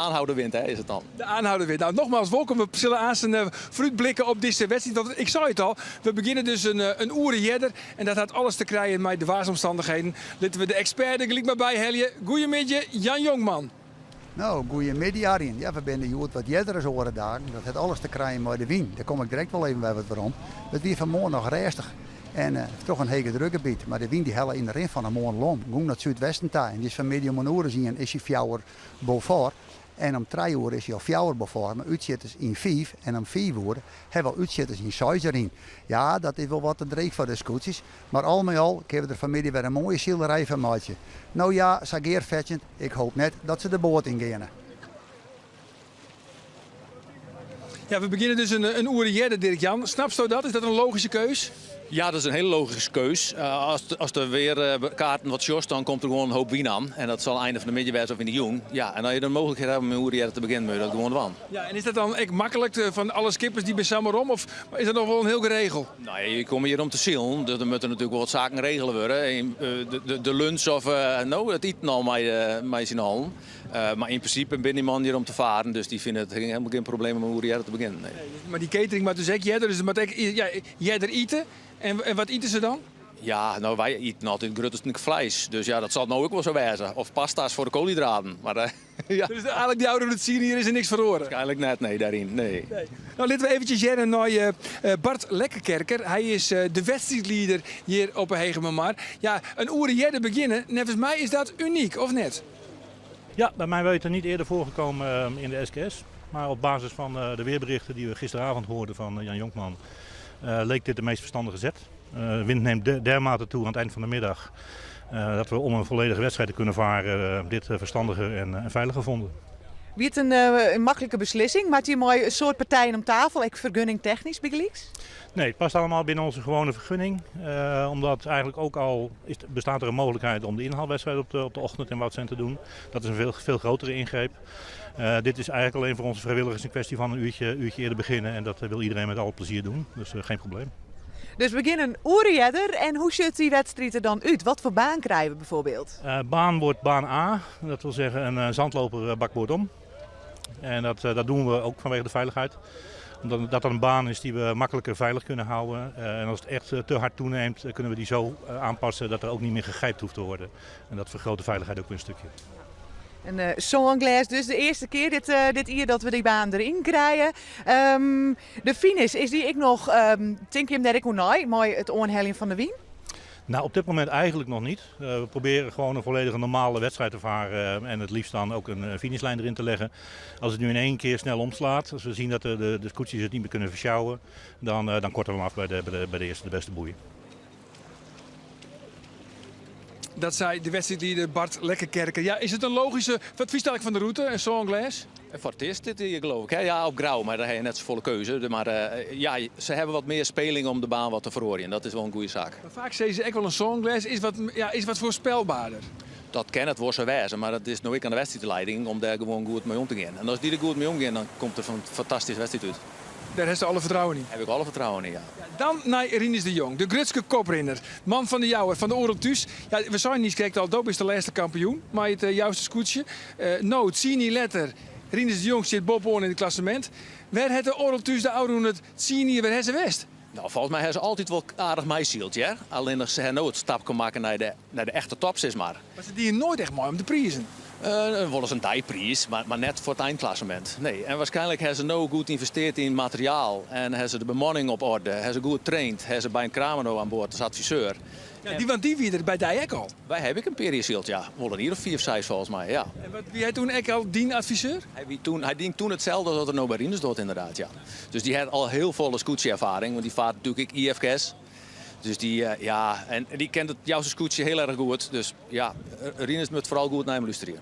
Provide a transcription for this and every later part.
Aanhoude wind, hè, is it dan. De aanhoude wind. Nou, nogmaals wolkom. We sille aansten foarútblikke op dizze wedstriid. Want ik sei it al, we begjinne dus in oere earder. En dat hat alles te krijen mei de waarsomstannichheden. Litte we de ekspert der gelyk mar by helje. Goeiemiddei, Jan Jonkman. No, goeiemiddei Arjen. Ja, we binne hjoed wat earder as oare dagen. Dat hat alles te krijen mei de wyn. Dêr kom ik direkt wol even wer wat werom. It wie fanmoarn noch rêstich en troch in hegedrukgebiet. Mar de wyn dy helle yn de rin fan de moarn om, gong nei it súdwesten ta en dy is fanmiddei om in oere as ien is hy fjouwer Beaufort en om trije oere is hy al fjouwer Beaufort mei útsjitters yn fiif en om fiif oere ha we al útsjitters yn seis deryn. Ja, dat is wol wat te dreech foar de skûtsjes, mar al mei al kinne we der fanmiddei wer in moaie silerij fan meitsje. No ja, sa gearfetsjend, ik hoop net dat se de boat yn geane. Ja, we begjinne dus in oere earder, Dirk Jan. Snapsto dat? Is dat in logyske keus? Ja, dat is in hiele logyske keus. Ast de wearkaarten wat sjochst, dan komt der gewoan in hoop wyn oan. En dat sil einde fan de middei wêze of yn de jûn. Ja, en as je de mooglikheid hawwe om in oere earder te begjinnen, moatte je dat gewoan dwaan. Ja, en is dat dan ek maklik fan alle skippers dy binne samar om of is dat noch wol in hiel geregel? No ja, je komme hjir om te silen, dus der moatte natuerlik wol wat saken regele wurde. De lunch of no, it iten al mei syn allen. Mar yn prinsipe binne dy mannen hjir om te faren, dus dy fine it helemaal gjin probleem om in oere earder te begjinnen. Nee. Mar dy catering moat dus ek earder, dus der moat ek earder ite. En wat ite se dan? Ja, no wy iten altyd grutte stik fleis, dus ja, dat sil no ek wol sa wêze. Of pasta's foar de koolhydraten, mar ja. Dus eigenlik dy ôfrûne tsien jier is der niks feroare? Waarskynlik net, nee, dêryn, nee. Nee. No litte we eventsjes hearre nei Bart Lekkerkerker. Hy is de wedstriidlieder hjir op 'e Hegemermar. Ja, in oere earder begjinne, neffens my is dat unyk, of net? Ja, bij mijn weten niet eerder voorgekomen in de SKS. Maar op basis van de weerberichten die we gisteravond hoorden van Jan Jonkman, leek dit de meest verstandige zet. De wind neemt dermate toe aan het eind van de middag dat we om een volledige wedstrijd te kunnen varen dit verstandiger en veiliger vonden. Wie it in maklike beslissing? Moat hjir mei in soad partijen om tafel, ek fergunningtechnysk bygelyks? Nee, het past allemaal binnen onze gewone vergunning. Omdat eigenlijk ook al is, bestaat er een mogelijkheid om de inhaalwedstrijd op de ochtend in Woudsend te doen. Dat is een veel, veel grotere ingreep. Dit is eigenlijk alleen voor onze vrijwilligers een kwestie van een uurtje eerder beginnen. En dat wil iedereen met alle plezier doen. Dus geen probleem. Dus we begjinne in oere earder. En hoe sjocht dy wedstriid der dan út? Wat foar baan krije we bijvoorbeeld? Baan wordt baan A, dat wil zeggen een zandloper bakboord om. En dat doen we ook vanwege de veiligheid. Omdat dat een baan is die we makkelijker veilig kunnen houden. En als het echt te hard toeneemt, kunnen we die zo aanpassen dat er ook niet meer gegijpt hoeft te worden. En dat vergroot de veiligheid ook weer een stukje. In sânglês dus de earste kear dit jier dat we dy baan deryn krije. De finish, is dy ek noch, tinke jim dêr ek oer nei, mei it oanheljen fan de wyn? Nou, op dit moment eigenlijk nog niet. We proberen gewoon een volledige normale wedstrijd te varen en het liefst dan ook een finishlijn erin te leggen. Als het nu in één keer snel omslaat, als we zien dat de skûtsjes het niet meer kunnen versjouwen, dan korten we hem af bij de eerste de beste boei. Dat sei de wedstriidlieder Bart Lekkerkerker. Ja, is it in logyske, wat fynst eigenlik fan de rûte en sânglês? Foar it earst dit jier geloof ik. Hè? Ja, op Grou, mar dêr ha je net safolle keuze. Mar ja, se hawwe wat mear speling om de baan wat te feroarjen. Dat is wol in goede saak. Mar faak sizze se ek wol in sânglês is wat, ja, is wat foarspelbaarder. Dat kin it wol sa wêze, mar it is no ek oan de wedstriidlieding om dêr gewoan goed mei om te gean. En as dy der goed mei omgean, dan komt der in fantastyske wedstriid út. Dêr hast alle fertrouwen yn? Haw ik alle fertrouwen yn, ja. Dan nei Rinus de Jong, de grutske koprinner. Man fan de Jouwer, fan de Oerol thús. Ja, we seinen niiskrekt al, do bist de lêste kampioen mei it Jouster skûtsje. No, tsien jier letter, Rinus de Jong stiet boppe-oan yn it klassemint. Wêr hat de Oerol thús de ôfrûne tsien jier, wêr ha se west? No, folgens my ha se altyd wol aardich meisyld, hear. Allinnich se ha no it stapke makke nei de echte top, sis mar. Mar se dienen noait echt mei om de prizen? Wolris in deipriis, mar net foar it einklassemint. Nee, en waarskynlik ha se no goed ynvesteard yn materiaal en ha se de bemanning op orde, ha se goed traind, ha se Bein Kramer no oan board as adviseur. Ja, want dy wie der by dy ek al? Wy hawwe ek in pear jier syld, ja. Wol in jier of fiif, seis folgens my, ja. En wat, wie hy toen ek al dyn adviseur? Hy wie toen, hy die toen itselde as wat er no by Rinus docht ynderdaad, ja. Dus dy hat al hiel folle skûtsje-erfaring, want dy faart natuerlik ek IFKS. Dus dy, ja, en dy kent it Jouster skûtsje hiel erch goed. Dus ja, Rinus moat foaral goed nei him lústerje.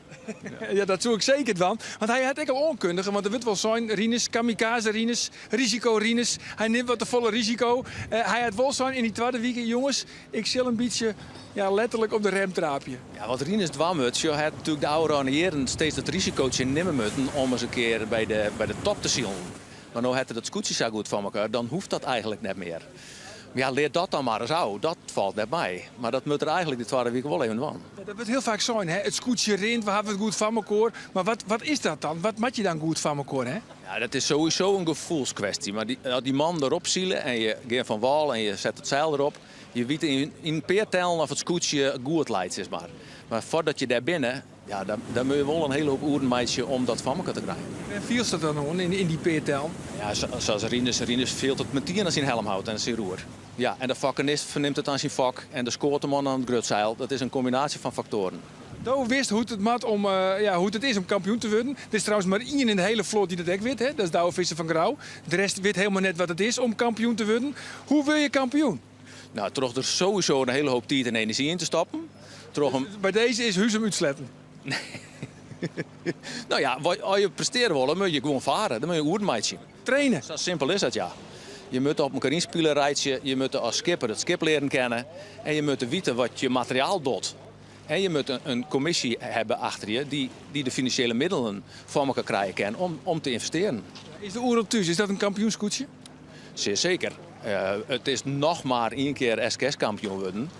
Ja, dat soe ik seker dwaan. Want hy hat ek al oankundige, want der wurdt wol sein, Rinus, kamikaze Rinus, risiko Rinus, hy nimt wat te folle risiko. Hy hat wol sein yn dy twadde wike, jonges, ik sil in bytsje, ja, letterlik op de rem traapje. Ja, wat Rinus dwaan moat, sjoch, hy hat natuerlik de ôfrûne jierren steeds dat risikotsje nimme moatten om ris in kear by de top te silen. Mar no hat er dat skûtsje sa goed foar elkoar, dan hoecht dat eigenlik net mear. Maar ja, leer dat dan maar eens ôf. Dat falt net mei. Mar dat moat er eigentlik de twadde wike wol even dwaan. Ja, dat wurdt hiel faak sein, hè? It skûtsje rint, we hawwe it goed foar mekoar. Mar wat, wat is dat dan? Wat moatte je dan goed foar mekoar, hè? Ja, dat is sowieso in gefoelskwestje. Mar dy, as dy mannen derop sile en je gean fan wâl en je sette it seil derop, je witte yn, yn in pear tellen oft it skûtsje goed leit, sis mar. Mar foardat je dêr binne, ja, dan, dan moatte je wol in hiele hoop oeren meitsje om dat foar mekoar te krijen. Wêr fielst dat dan oan, yn, yn dy pear tellen? Ja, sa as Rinus, Rinus fielt it metien oan syn helmhout en syn roer. Ja, en de fokkenist fernimt it oan syn fok en de skoateman oan it grutseil. Dat is in kombinaasje fan faktoaren. Do witst hoe't it moat om, ja, hoe't it is om kampioen te wurden. Der is trouwens mar ien yn de hiele float dy't dat ek wit, hè? Dat is Douwe Visser fan Grou. De rest wit hielendal net wat it is om kampioen te wurden. Hoe wurde je kampioen? Nou, troch der sowieso in hiele hoop tiid en enerzjy yn te stoppen. Troch him... By dizze is Huzum útsletten. Nou ja, as je prestearje wolle, moatte je gewoan farre. Dan moatte je oeren meitsje. Traine. Sa simpel is dat, ja. Je moatte op mekoar ynspile reitsje, je moatte as skipper it skip learen kennen en je moatte witte wat je materiaal docht. En je moatte in kommisje hawwe achter je dy't de finansjele middelen foar mekoar krije kin om te ynvestearjen. Is de Oeral Thús, is dat in kampioensskûtsje? Sear seker. It is noch mar ien kear SKS-kampioen wurden,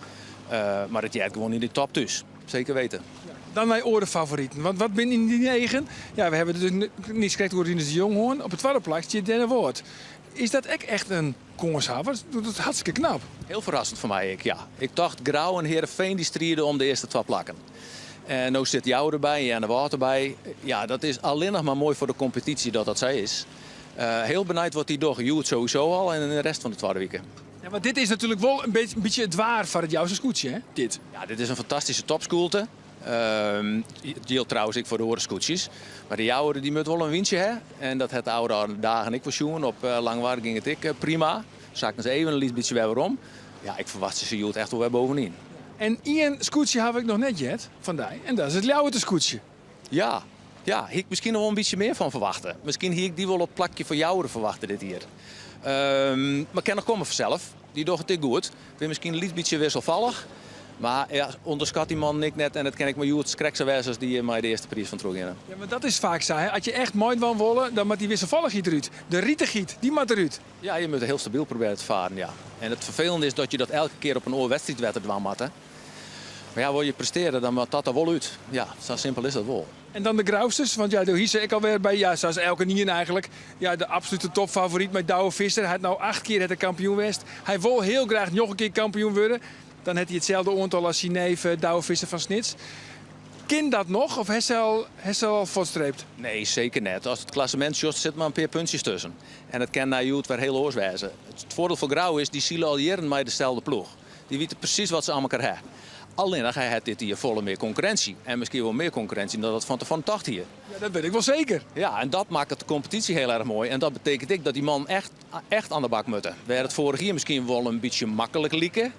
mar it heart gewoan yn de top thús. Seker weten. Dan nei oare favoriten. Want wat binne yn dyn eagen? Ja, we hawwe it dus niis krekt oer Rinus de Jong hân. Op it twadde plak stiet Earnewâld. Is dat ek echt in kânshawwer? Docht it hartstikke knap. Hiel ferrassend foar my ek, ja. Ik tocht Grou en Heerenveen dy stride om de earste twa plakken. En no sit Jouwer derby en Earnewâld derby. Ja, dat is allinnich mar moai foar de kompetysje dat dat sa is. Hiel benijd wat dy dogge. Hjoed sowieso al en yn de rest fan de twadde wike. Ja, want dit is natuerlik wol in bytsje it waar foar it Jouster skûtsje, hè? Dit. Ja, dit is in fantastyske topskûlte. It jildt trouwens ek foar de oare skûtsjes. Mar de Jouwer dy moat wol in wyntsje ha. En dat hat de ôfrûne dagen ek wol sjoen. Op Langwar gyng it ek prima. Sakken se even in lyts bytsje wer werom. Ja, ik ferwachtsje se hjoed echt wol wer bovenyn. En ien skûtsje haw ik noch net heard fan dy en dat is it Ljouwerter skûtsje. Ja, ja, hie ik miskien noch wol in bytsje mear fan ferwachte. Miskien hie ik dy wol op it plakje foar Jouwer ferwachte dit jier. Mar kin noch komme fansels. Dy dogge it ek goed. Binne miskien in lyts bytsje wisselfallich. Mar ja, ûnderskat dy mannen ek net en it kin ek mar hjoed krekt sa wêze as dy mei de earste priis fan trochgeane. Ja, want dat is faak sa, hè? As je echt meidwaan wolle, dan moat dy wisselfallichheid derút. De ritichheid, dy moat derút. Ja, je moatte hiel stabyl probearje te faren, ja. En it ferfelende is dat je dat elke kear op in oar wedstriidwetter dwaan moatte. Mar ja, wolle je prestearje, dan moat dat der wol út. Ja, sa simpel is dat wol. En dan de Grousters, want ja, do hiest se ek alwer by, ja, sa as elkenien eigentlik, ja, de absolute topfavoryt mei Douwe Visser. Hy hat no 8 kear hat er kampioen west. Hy wol hiel graach noch in kear kampioen wurde. Dan hat hy itselde oantal as syn neef Douwe Visser fan Snits. Kin dat noch of hast se al fuortstreept? Nee, seker net. Ast it klassemint sjochst, sit mar in pear puntsjes tusken. En it kin nei hjoed wer hiel oars wêze. It foardiel foar Grou is, dy sile al jierren mei deselde ploech. Dy witte presys wat se oan elkoar ha. Allinnich hy hat dit jier folle mear konkurrinsje. En miskien wol mear konkurrinsje dan dat fan tefoaren tocht hie. Ja, dat wit ik wol seker. Ja, en dat makket de kompetysje hiel erch moai. En dat betekent ek dat dy mannen echt, echt oan de bak moatte. Wêr it foarich jier miskien wol in bytsje maklik like,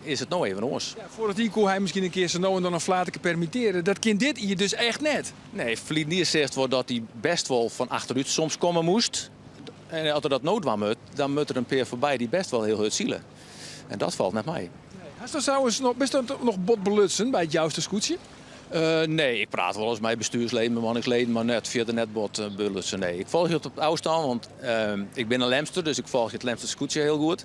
is it no even oars. Ja, foarich jier koe hy miskien in kear sa no en dan in flaterke permittearje. Dat kin dit jier dus echt net. Nee, ferline jier seachst wol dat hy best wol fan achterút soms komme moast. En as er dat no dwaan moat, dan moat der in pear foarby dy't best wol hiel hurd sile. En dat falt net mei. Hast trouwens noch, bist noch bot belutsen by it Jouster skûtsje? Nee, ik praat wolris mei bestjoersleden, bemanningsleden, mar net fierder net bot belutsen. Nee, ik folgje it op ôfstân, want ik bin in Lemster, dus ik folgje it Lemster skûtsje hiel goed.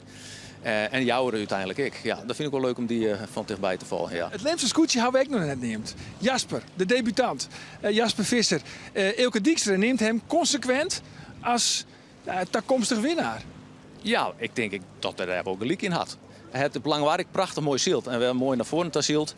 En Jouwer úteinlik ek. Ja, dat fyn ik wol leuk om dy fan tichtby te folgjen. Ja. It Lemster skûtsje hawwe we ek noch net neamd. Jasper, de debutant. Jasper Visser. Eelke Dykstra neamt him konsekwint as takomstich winnaar. Ja, ik tink ek dat er dêr wol gelyk yn hat. Hy hat op Langwar ek prachtich moai syld en wer moai nei foaren ta syld.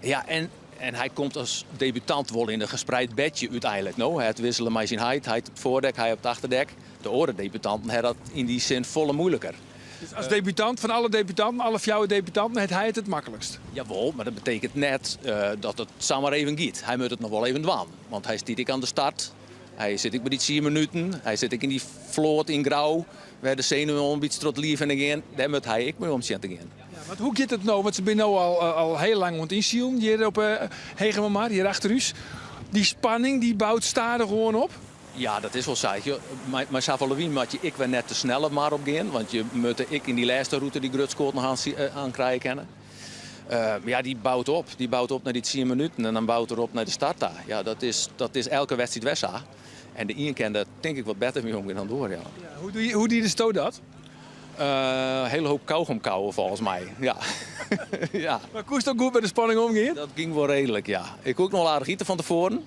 Ja, en hy komt as debutant wol yn in gespreid bedje úteinlik. No, hy hat wissele mei syn heit, heit op it foardek, hy op it achterdek. De oare debutanten ha dat yn dy sin folle moeilijker. Dus as debutant fan alle debutanten, alle fjouwer debutanten, hat hy it it maklikst? Jawol, mar dat betekent net dat it samar even giet. Hy moat it noch wol even dwaan, want hy stiet ek oan de start. Hy sit ek by dy tsien minuten. Hy sit ek yn dy float yn Grou, wêr de senuwen al in bytsje troch it liif hinne gean. Dêr moat hy ek mei om sjen te gean. Ja, want hoe giet it no? Want se binne no al hiel lang oan it ynsilen hjir op Hegemermar, hjir achter ús. Dy spanning dy bout stadichoan op. Ja, dat is wol sa. Mei safolle wyn moat je ek wer net te snel it mar op gean, want je moatte ek yn dy lêste rûte dy grutskoat noch aan krije kinne. Mar ja, dy bout op. Dy bout op nei dy tsien minuten en dan bout er op nei de start ta. Ja, dat is elke wedstriid wer sa. En de ien kin dêr tink ik wat better mei omgean dan de oar, ja. Ja, hoe die, hoe diesto dat? Een hele hoop kauwgom kauwen volgens mij. Ja. Ja. Mar koest ook goed mei de spanning omgean? Dat gyng wol reedlik, ja. Ik koe ek noch wol aardich ite fan tefoaren.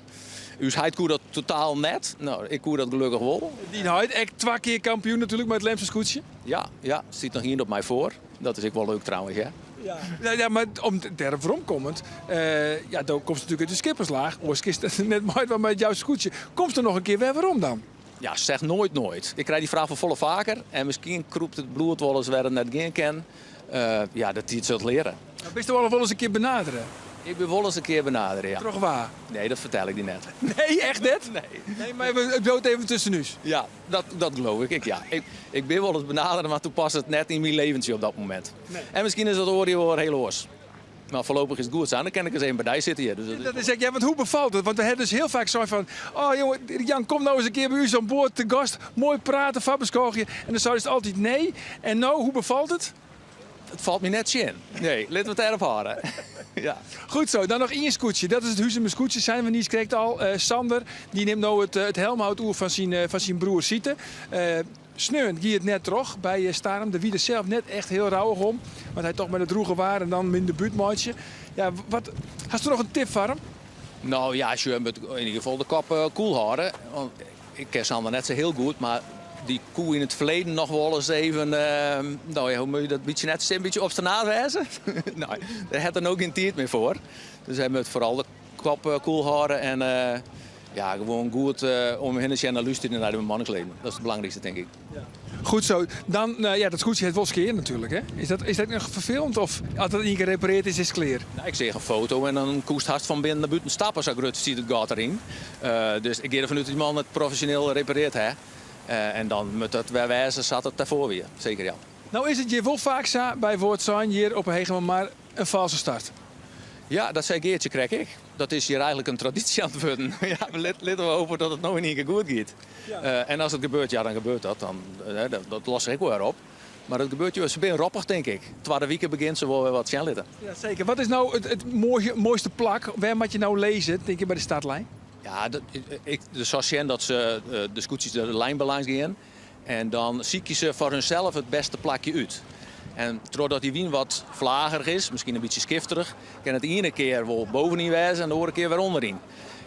Us heit koe dat totaal net. No, ik koe dat gelokkich wol. Dyn heit ek twa kear kampioen natuerlik mei it Lemster skûtsje. Ja, ja, stiet noch ien op my foar. Dat is ek wol leuk trouwens, hè. Ja, ja, ja, mar om dêrop weromkommend, uh, ja, do komst natuerlik út de skipperslaach. Oars kinst net meidwaan mei it Jouster skûtsje. Komst der noch in kear wer werom dan? Ja, zeg nooit nooit. Ik krij dy fraach wol folle faker en miskien krûpt it bloed wolris wêr't it net gean kin. Uh, ja, de tiid sil it leare. Mar bist al wolris in kear benadere? Ik bin wolris in kear benadere, ja. Troch wa? Nee, dat fertel ik dy net. Nee, echt net? Nee. Nee, mar it bliuwt even tusken ús. Ja, dat, dat geloof ik ek, ja. Ik, ik bin wolris benadere, mar toen paste it net yn myn leventsje op dat momint. Nee. En miskien is dat oar jier wol hiel oars. Mar foarlopich is it goed sa. Dan kin ik ris even by dy sitte hjir. Dus dat is Dat is ek, ja, want hoe befalt it? Want we ha dus hiel faak sein fan, oh jonge, Jan, kom no ris in kear by ús oan board te gast, moai prate, foarbeskôgje. En dan seidest altyd nee. En no, hoe befalt it? It falt my net tsjin. Nee, litte we it dêrop hâlde. Ja. Goed zo, dan noch ien skûtsje. Dat is it Huzumer skûtsje, seine we niiskrekt al. Eh, Sander, dy nimt no it, it helmhout oer fan syn, fan syn broer Siete. Eh, Sneon gie it net troch by Starum. Dêr wie er sels net echt hiel rouwich om, want hy tocht mei dat drûge waar en dan minder bút meitsje. Ja, wat, hast der noch in tip foar him? No ja, sjoch, moat yn ieder gefal de kop koel hâlde. Want ik ken Sander net sa hiel goed, mar dy koe yn it ferleden noch wolris even, no ja, hoe moat je dat bytsje net in bytsje obstinaat wêze? No, dêr hat er no gjin tiid mear foar. Dus hy moat foaral de kop koel hâlde en ja, gewoan goed om him hinne sjen en lústerje nei de bemanningsleden. Dat is it belangrykste, tink ik. Goed zo. Dan, ja, dat skûtsje hat wol skea natuerlik, hè? Is dat, is dat noch ferfelend of as dat ien kear reparearre is, is it klear? No, ik seach in foto en dan koest hast fan binnen nei bûten stappe, sa grut siet it gat deryn. Dus ik gean derfan út dat dy man it profesjoneel reparearre hat. En dan moat dat wer wêze sa't it dêrfoar wie. Seker, ja. No is it hjir wol faak sa by Wâldsein hjir op 'e Hegemermar in falske start. Ja, dat sei Geartsje krekt ek. Dat is hjir eigentlik in tradysje oan it wurden. Ja, litte we hoopje dat it no yn ien kear goed giet. En as it gebeurt, ja, dan gebeurt dat. Dan, dat lost sich ek wol wer op. Mar it gebeurt, se binne roppich, tink ik. Twadde wike begjint se wol wer wat sjen litte. Ja, seker. Wat is no it moaiste plak? Wêr moat je no lizze, tink je, by de startlijn? Ja, ik sil sjen dat se de skûtsjes de lijn by gean. En dan sykje se foar hunsels it bêste plakje út. En trochdat dy wyn wat flagerich is, miskien in bytsje skifterich, kin it de iene kear wol bovenyn wêze en de oare kear wer ûnderyn.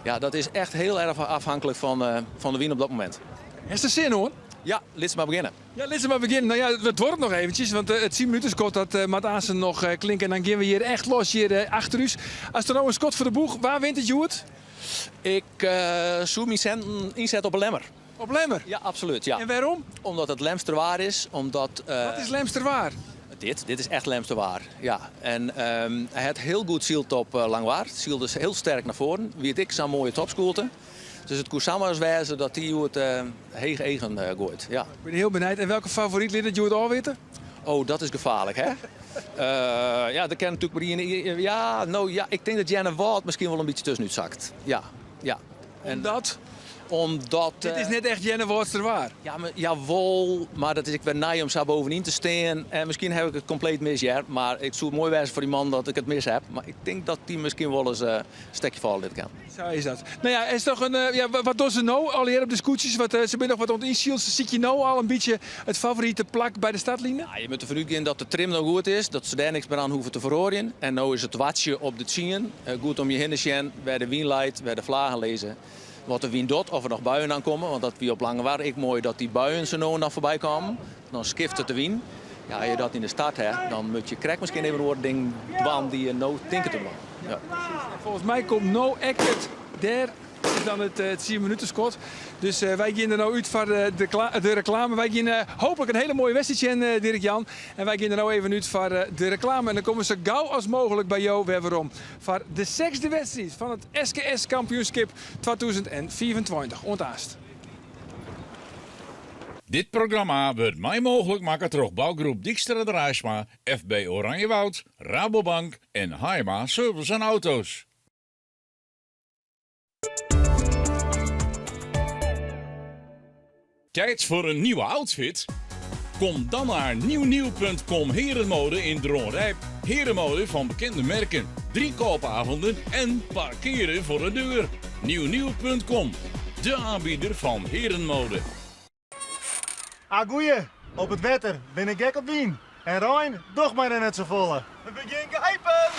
Ja, dat is echt hiel erch afhanklik fan de wyn op dat momint. Hast der sin oan? Ja, lit se mar begjinne. Ja, lit se mar begjinne. No ja, it duorret noch eventsjes, want it tsien minuten skot dat moat aansten noch klinke. En dan gean we hjir echt los hjir achter ús. As der no in skot foar de boech, wa wint it hjoed? Ik soe myn sinten ynsette op 'e Lemmer. Op Lemmer? Ja, absolút. Ja. En wêrom? Omdat it Lemster waar is. Omdat, Wat is Lemster waar? Dit, dit is echt Lemster waar. Ja. En hy hat hiel goed syld op Langwar. Sylde dus hiel sterk nei foaren. Wie it ek sa'n moaie topskûlte. Dus it koe samar ris wêze dat dy hjoed hege eagen goait. Ja. Ik bin hiel benijd. En welke favoryt lit it hjoed ôfwitte? Oh, dat is gefaarlik, hè? Ja, der kin natuerlik mar ien. Ja, no ja, ik tink dat Earnewâld miskien wol in bytsje tuskenút sakt. Ja, ja. Omdat? Omdat, Dit is net echt Earnewâldster waar. Ja, mar, jawol, mar dat is ek wer nij om sa bovenyn te stean. En miskien ha ik it kompleet mis, hear. Mar it soe moai wêze foar dy man dat ik it mis ha. Mar ik tink dat dy miskien wol ris in stekje falle litte kin. Sa is dat. No ja, is toch in, ja, wat dogge se no allegear op de skûtsjes? Wat, se binne noch wat oan it ynsilen. Se sykje no al in bytsje it favorite plak by de startline. Ja, je moatte derfan útgean dat de trim no goed is, dat se dêr niks mear oan hoege te feroarjen. En no is it wachtsjen op de tsien. Goed om je hinne sjen wêr de wyn leit, wêr de flagen lizze. Wat de wyn docht, oft der noch buien oan komme. Want dat wie op Langwar ek moai dat dy buien sa no en dan foarby kamen. Dan skiftet de wyn. Ja, as je dat yn de start ha, dan moat je krekt miskien even oare dingen dwaan dy't je no tinke te dwaan. Ja. En folgens my komt no ek it dêr is dan it tsien minuten skot. Dus wy gean der no út foar de reklame. Wy gean hooplik in hiele moaie wedstriid sjen, Dirk Jan. En wy gean der no even út foar de reklame. En dan komme we sa gau as mooglik by jo wer werom foar de sechsde wedstriid fan it SKS kampioenskip 2025. Oant aanst. Dit programma wurdt mei mooglik makke troch bougroep Dykstra Draaisma, FB Oranjewoud, Rabobank en Haima Service en Auto's. Tijd voor een nieuwe outfit? Kom dan naar nieuwnieuw.com Herenmode in Dronrijp. Herenmode van bekende merken, drie koopavonden en parkeren voor de deur. Nieuwnieuw.com, de aanbieder van herenmode. Ah, goeie. Op it wetter bin ik gek op wyn en rein docht my der net safolle. We begjin geipen!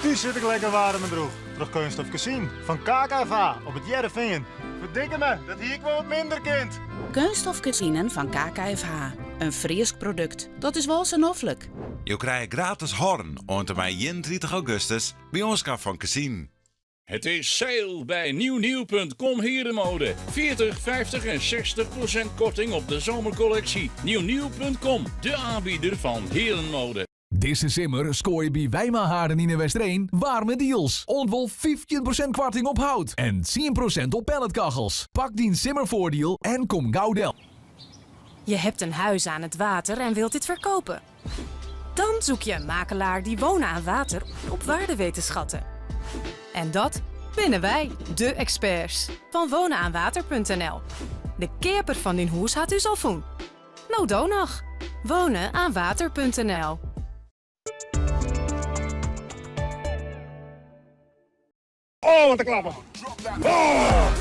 Thús sit ik lekker waarm en droech troch keunststof kezinen fan KKFH op It Hearrenfean. Ferdikke me, dat hie ik wol wat minder kind! Keunststof kezinen fan KKFH, in Frysk produkt. Dat is wol sa noflik. Jo krije gratis horn oant en mei 31 augustus by oanskaf fan kezinen. Het is sale bij nieuwnieuw.com Herenmode. 40, 50 en 60% korting op de zomercollectie. Nieuwnieuw.com, de aanbieder van herenmode. Dizze simmer skoar je by Wijma Haren yn 'e Westereen waarme deals. Oant wol 15% koarting op hout en 10% op pelletkachels. Pak dyn simmerfoardiel en kom gau del. Je hebt een huis aan het water en wilt dit verkopen. Dan zoek je een makelaar die wonen aan water op waarde weet te schatten. En dat binnen wij, de experts van wonenaanwater.nl. De keaper fan dyn hûs hat ús al fûn. No do noch. Wonenaanwater.nl. Oh, wat in klapper! Oh!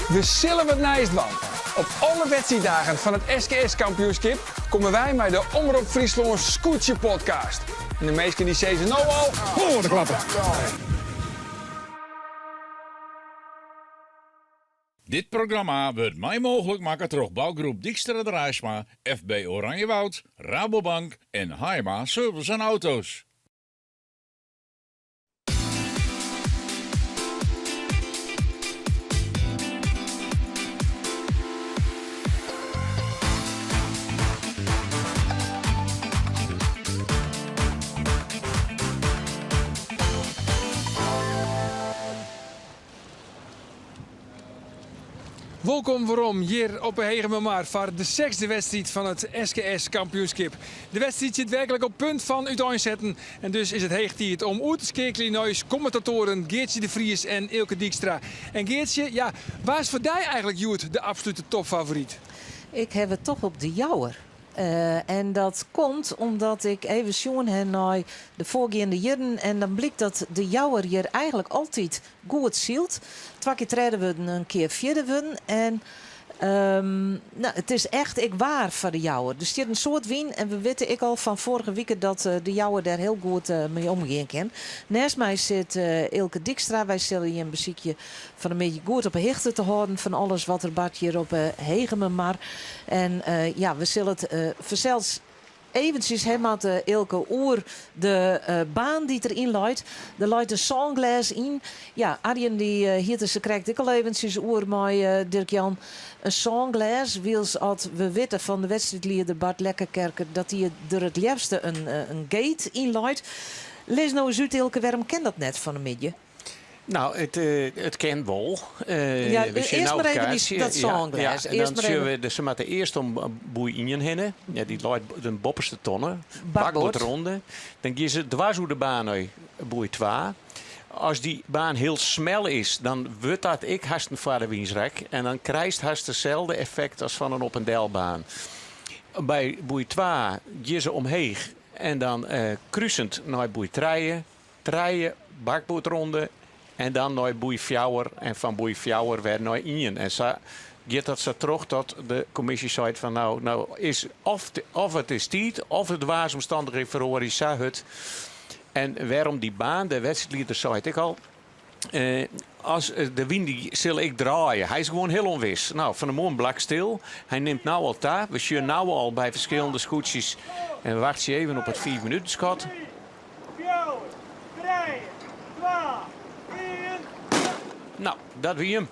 We sille wat nijs dwaan. Op alle wedstriiddagen fan it SKS-kampioenskip komme wy mei de Omrop Fryslân Skûtsje Podcast. En de minsken dy sizze no al, oh, wat in klapper! Dit programma wurdt mei mooglik makke troch Bouwgroep Dijkstra Draisma, FB Oranjewoud, Rabobank en Haima Service en Auto's. Wolkom werom hjir op 'e Hegemermar foar de sechsde wedstriid fan it SKS kampioenskip. De wedstriid sit werklik op punt fan úteinsetten en dus is it heech tiid om oer te skeakeljen nei ús kommentatoaren Geartsje de Vries en Eelke Dykstra. En Geartsje, ja, wa is foar dy eigentlik hjoed de absolute topfavoryt? Ik haw it toch op De Jouwer. En dat komt omdat ik even sjoen ha nei de foargeande jierren en dan blykt dat De Jouwer hjir eigentlik altyd goed sylt. Twa kear tredde wurden, in kear fjirde wurden. En no, it is echt ek waar foar De Jouwer. Der stiet in soad wyn en we witte ek al fan foarige wike dat De Jouwer dêr hiel goed mei omgean kin. Nêst my sit Eelke Dykstra. Wy sille jim besykje fan 'e middei goed op 'e hichte te hâlden fan alles wat der bart hjir op 'e Hegemermar. En ja, we sille it fansels eventsjes ha moatte, Eelke, oer de baan dy't der yn leit. Der leit in sânglês yn. Ja, Arjen dy hie it der sakrekt ek al eventsjes oer mei Dirk-Jan. In sânglês, wylst at we witte fan de wedstriidlieder Bart Lekkerkerker dat dy der it leafste in gate yn leit. Lis no ris út, Eelke, wêrom kin dat net fan 'e middei? No, it, it kin wol. Ja, we sjen earst no mar it even kaartsje. dat sânglês. Ja, en Earst dan mar sjogge even we, dus se moatte earst om boei ien hinne. Ja, dy leit de boppeste tonne. Bakboard. Bakboardronde. Dan gean se dwars oer de baan nei boei 2. As dy baan hiel smel is, dan wurdt dat ek hast in foardewynsrek. En dan krijst hast deselde effekt as fan in op en delbaan. By boei 2 gean se omheech en dan krusend nei boei trije. Trije bakboardronde en dan nei boei fjouwer en fan boei fjouwer wer nei ien. En sa giet dat sa troch tot de kommisje seit fan no, no is of, of it is tiid of de waarsomstannichheden feroarje sa hurd. En wêrom dy baan, de wedstriidlieder seit ek al, as de wyn dy sil ek draaie. Hy is gewoan hiel ûnwis. No, fan 'e moarn blak stil. Hy nimt no al ta. We sjogge no al by ferskillende skûtsjes en we wachtsje even op it fiif minuten skot. Fjouwer, trije, twa, ien. No, dat wie him.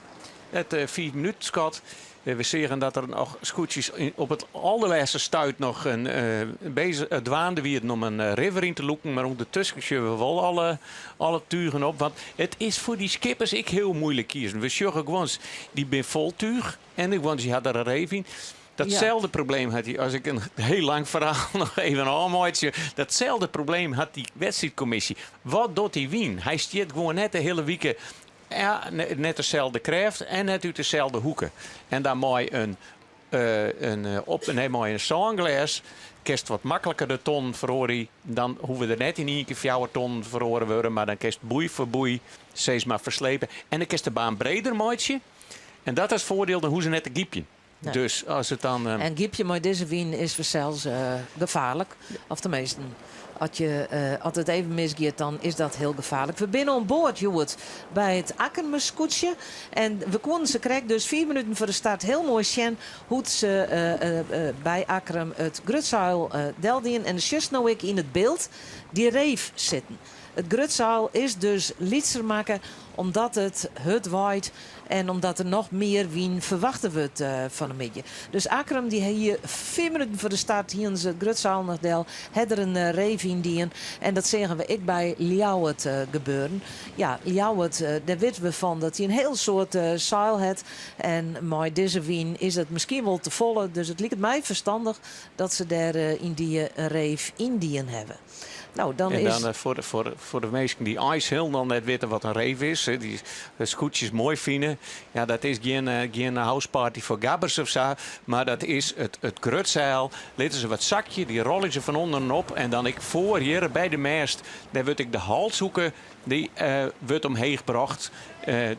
It fiif minuten skot. We seagen dat der noch skûtsjes op it alderlêste stuit noch in bezich dwaande wienen om in river yn te lûken. Mar ûndertusken sjogge we wol alle, alle tugen op. Want it is foar dy skippers ek hiel muoilik kiezen. We sjogge guon dy binne fol túch en guon dy ha der in reef yn. Datselde probleem hat dy, as ik in hiel lang ferhaal noch even ôfmeitsje, datselde probleem hat dy wedstriidkommisje. Wat docht dy wyn? Hy stiet gewoan net de hiele wike, ja, net deselde krêft en net út deselde hoeke. En dan mei in, in, op, nee, mei in sânglês kinst wat makliker de tonnen feroarje. Dan hoege der net yn ien kear fjouwer tonnen feroare wurde, mar dan kinst boei foar boei sis mar ferslepe. En dan kinst de baan breder meitsje. En dat is it foardiel, dan hoege se net te gypjen. Dus as it dan. En gypje mei dizze wyn is fansels gefaarlik. Of teminsten, as je, as it even misgiet, dan is dat hiel gefaarlik. We binne oan board hjoed by it Akkrumer skûtsje. En we koenen se krekt dus fiif minuten foar de start hiel moai sjen hoe't se by Akkrum it grutseil deldienen. En sjochst no ek yn it byld dy reef sitten. It grutseil is dus lytser makke omdat it hurd waait en omdat der noch mear wyn ferwachte wurdt fan 'e middei. Dus Akkrum dy hie fiif minuten foar de start hienen se it grutseil noch del, ha der in reef yn dien en dat seagen we ek by Ljouwert gebeuren. Ja, Ljouwert, dêr witte we fan dat dy in hiel soad seil hat en mei dizze wyn is dat miskien wol te folle, dus it liket my ferstannich dat se dêr yndie in reef yn dien hawwe. Nou, dan En is. dan foar de minsken dy't eins hielendal net witte wat in reef is, dy't de skûtsjes moai fine. Ja, dat is gjin houseparty foar gabbers of sa, mar dat is it grutseil. Litte se wat sakje, dy rôlje se fan ûnderen op en dan ek foar hjir by de mêst, dêr wurdt ek de halshoeke Dy wurdt omheech brocht.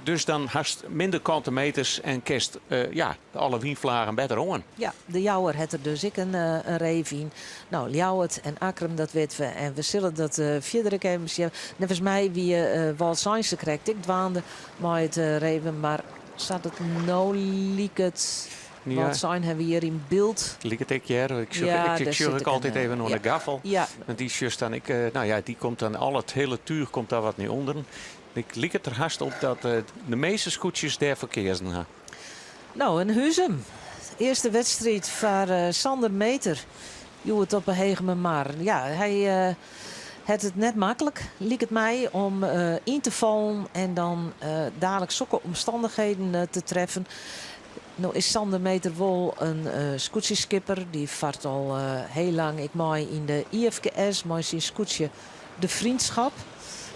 Dus dan hast minder kante meters en kinst ja, alle wynflagen better oan. Ja, de Jouwer hat der dus ek in reef yn. No, Ljouwert en Akkrum, dat witte we. En we sille dat fierder ek even sjen. Neffens my wie Wâldseinse krekt ek dwaande mei it reven, mar sa't it no liket. Wâldsein hawwe we hjir yn byld. Liket ek hear. Ik sjoch, Ja, ik, dêr ik sjoch sit ek ek in, altyd even oan ja. de gaffel. Ja. Want dy sjochst dan ek, no ja, dy komt dan al it hiele túch komt daar wat nei ûnderen. Ik liket der hast op dat de measte skûtsjes dêrfoar keazen ha. No, en Huzum. Earste wedstriid foar Sander Meeter. Hjoed op 'e Hegemermar. Ja, hy hat it net maklik, liket my, om yn te fallen en dan dalik sokke omstannichheden te treffen. No is Sander Meeter wol in skûtsjeskipper. Dy fart al hiel lang ek mei yn de IFKS mei syn skûtsje De Vriendschap.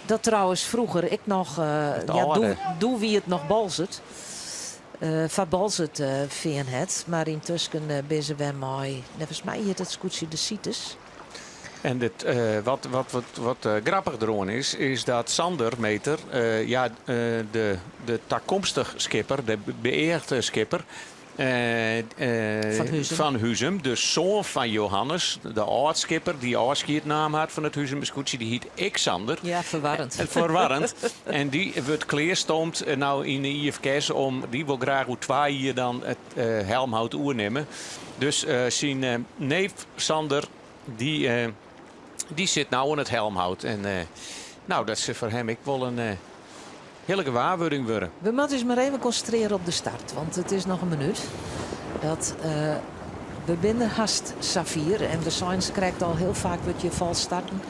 Dat trouwens froeger ek noch, ja, doe wie it noch Boalsert, foar Boalsert fearn hat. Mar yntusken binne se wer mei, neffens my hjit it skûtsje De Sites. En dit, wat, wat, wat, wat grappich deroan is, is dat Sander Meeter, ja, de, de takomstich skipper, de beëagde skipper Fan Huzum. fan Huzum, de soan fan Johannes, de âld-skipper dy't ôfskied naam hat fan it Huzumer skûtsje, dy hiet ek Sander. Ja, ferwarrend. Ferwarrend. En dy wurdt klearstoomd no yn de IFKS om, dy wol graach oer twa jier dan it helmhout oernimme. Dus syn neef Sander, dy, dy sit no oan it helmhout. En no, dat sil foar him ek wol in hiele gewaarwurding wurde. We moatte ús mar even konsintrearje op de start, want it is noch in minút. Dat we binne hast safier en we seinen se krekt al, hiel faak wurdt hjir falsk starten.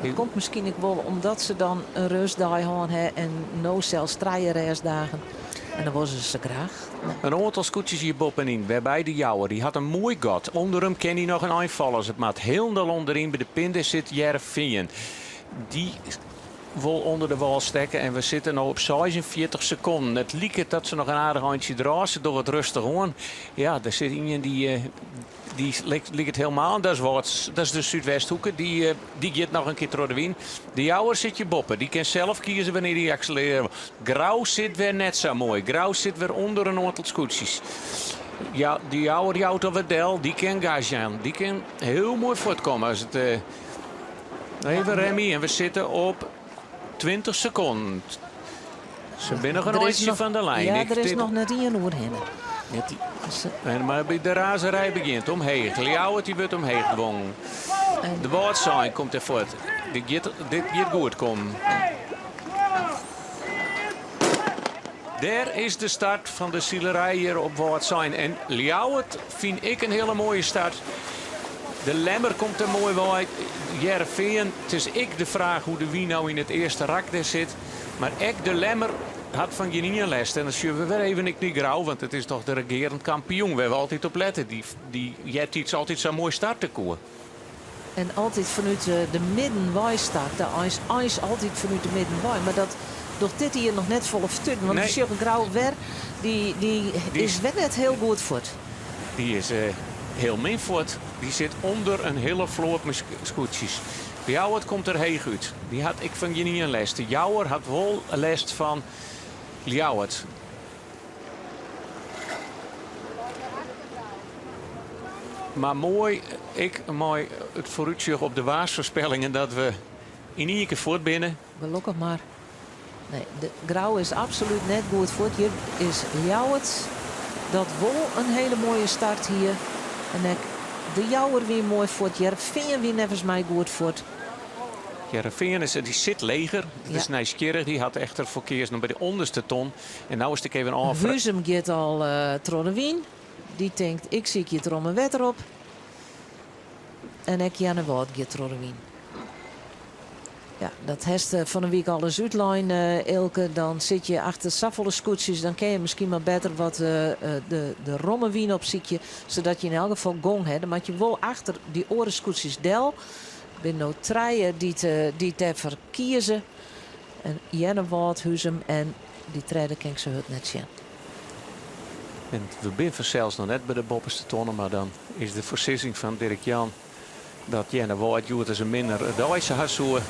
Dat komt miskien ek wol omdat se dan in rêstdei hân ha en no sels trije rêstdagen. En dan wolle se se graach. In oantal skûtsjes hjir boppenyn, wêrby de Jouwer, dy hat in moai gat. Under him kin hy noch in ein falle as it moat. Hielendal ûnderyn by de pinte sit Hearrenfean. Dy wol ûnder de wâl stekke en we sitte no op 46 sekonden. It liket dat se noch in aardich eintsje draaie. Se dogge it rêstich oan. Ja, der sit ien dy, dy liket helemaal. Dat is wat, dat is de Súdwesthoeke. Dy, dy giet noch in kear troch de wyn. De Jouwer sit hjir boppe. Dy kin sels kieze wannear't hy akselerearje wol. Grou sit wer net sa moai. Grou sit wer ûnder in oantal skûtsjes. Ja, de Jouwer jout al wat del. Dy kin gas jaan. Dy kin hiel moai fuortkomme as it. Eh, even Remy en we sitte op 20 sekonden. Se binne noch in eintsje fan de lijn. Ja, der is noch net ien oerhinne. En mar by de razerij begjint omheech. Ljouwert dy wurdt omheech dwongen. De Wâldsein komt derfoar. Dit giet, dit giet goed kommen. Dêr is de start fan de silerij hjir op Wâldsein. En Ljouwert fyn ik in hiele moaie start. De Lemmer komt der moai wei. Hearrenfean, it is ek de fraach hoe't de wyn no yn it earste rak dêr sit. Mar ek de Lemmer hat fan gjin ien lêst. En dan sjogge we wer even ek nei Grou, want it is toch de regearend kampioen wêr't we altyd op lette. Dy, dy eartiids altyd sa moai starte koe. En altyd fanút de middenwei starte. Eins, eins altyd fanút de middenwei. Mar dat docht dit jier noch net folle fertuten. Want we sjogge Grou wer, dy, dy is wer net hiel goed fuort. Dy is hiel min fuort. Dy sit ûnder in hiele float mei skûtsjes. Ljouwert komt der heech út. Dy hat ek fan gjin ien lêst. De Jouwer hat wol lêst fan Ljouwert. Mar moai, ek mei it foarútsjoch op de waarsfoarspellingen dat we yn ien kear fuort binne. Gelokkich mar. Nee, de Grou is absolút net goed fuort. Hjir is Ljouwert dat wol in hele moaie start hie. En ek De Jouwer wie moai fuort. Hearrenfean wie neffens my goed fuort. Hearrenfean is, dy sit leger. Dat is nijsgjirrich. Dy hat echt derfoar keazen om by de ûnderste ton. En no is it ek even ôf. Huzum giet al troch de wyn. Dy tinkt, ik sykje it romme wetter op. En ek Earnewâld giet troch de wyn. Ja, dat hast fan 'e wike al ris útlein, Eelke. Dan sit je achter safolle skûtsjes, dan kin je miskien mar better wat de romme wyn opsykje, sadat je yn elk gefal gong ha. Dan moat je wol achter dy oare skûtsjes del. Der binne no trije dy't dêrfoar kieze. En Earnewâld, Huzum en dy tredde kin ik sa hurd net sjen. En we binne fansels noch net by de boppeste tonne, mar dan is de foarsizzing fan Dirk Jan dat Earnewâld hjoed ris in minder dei ha soe.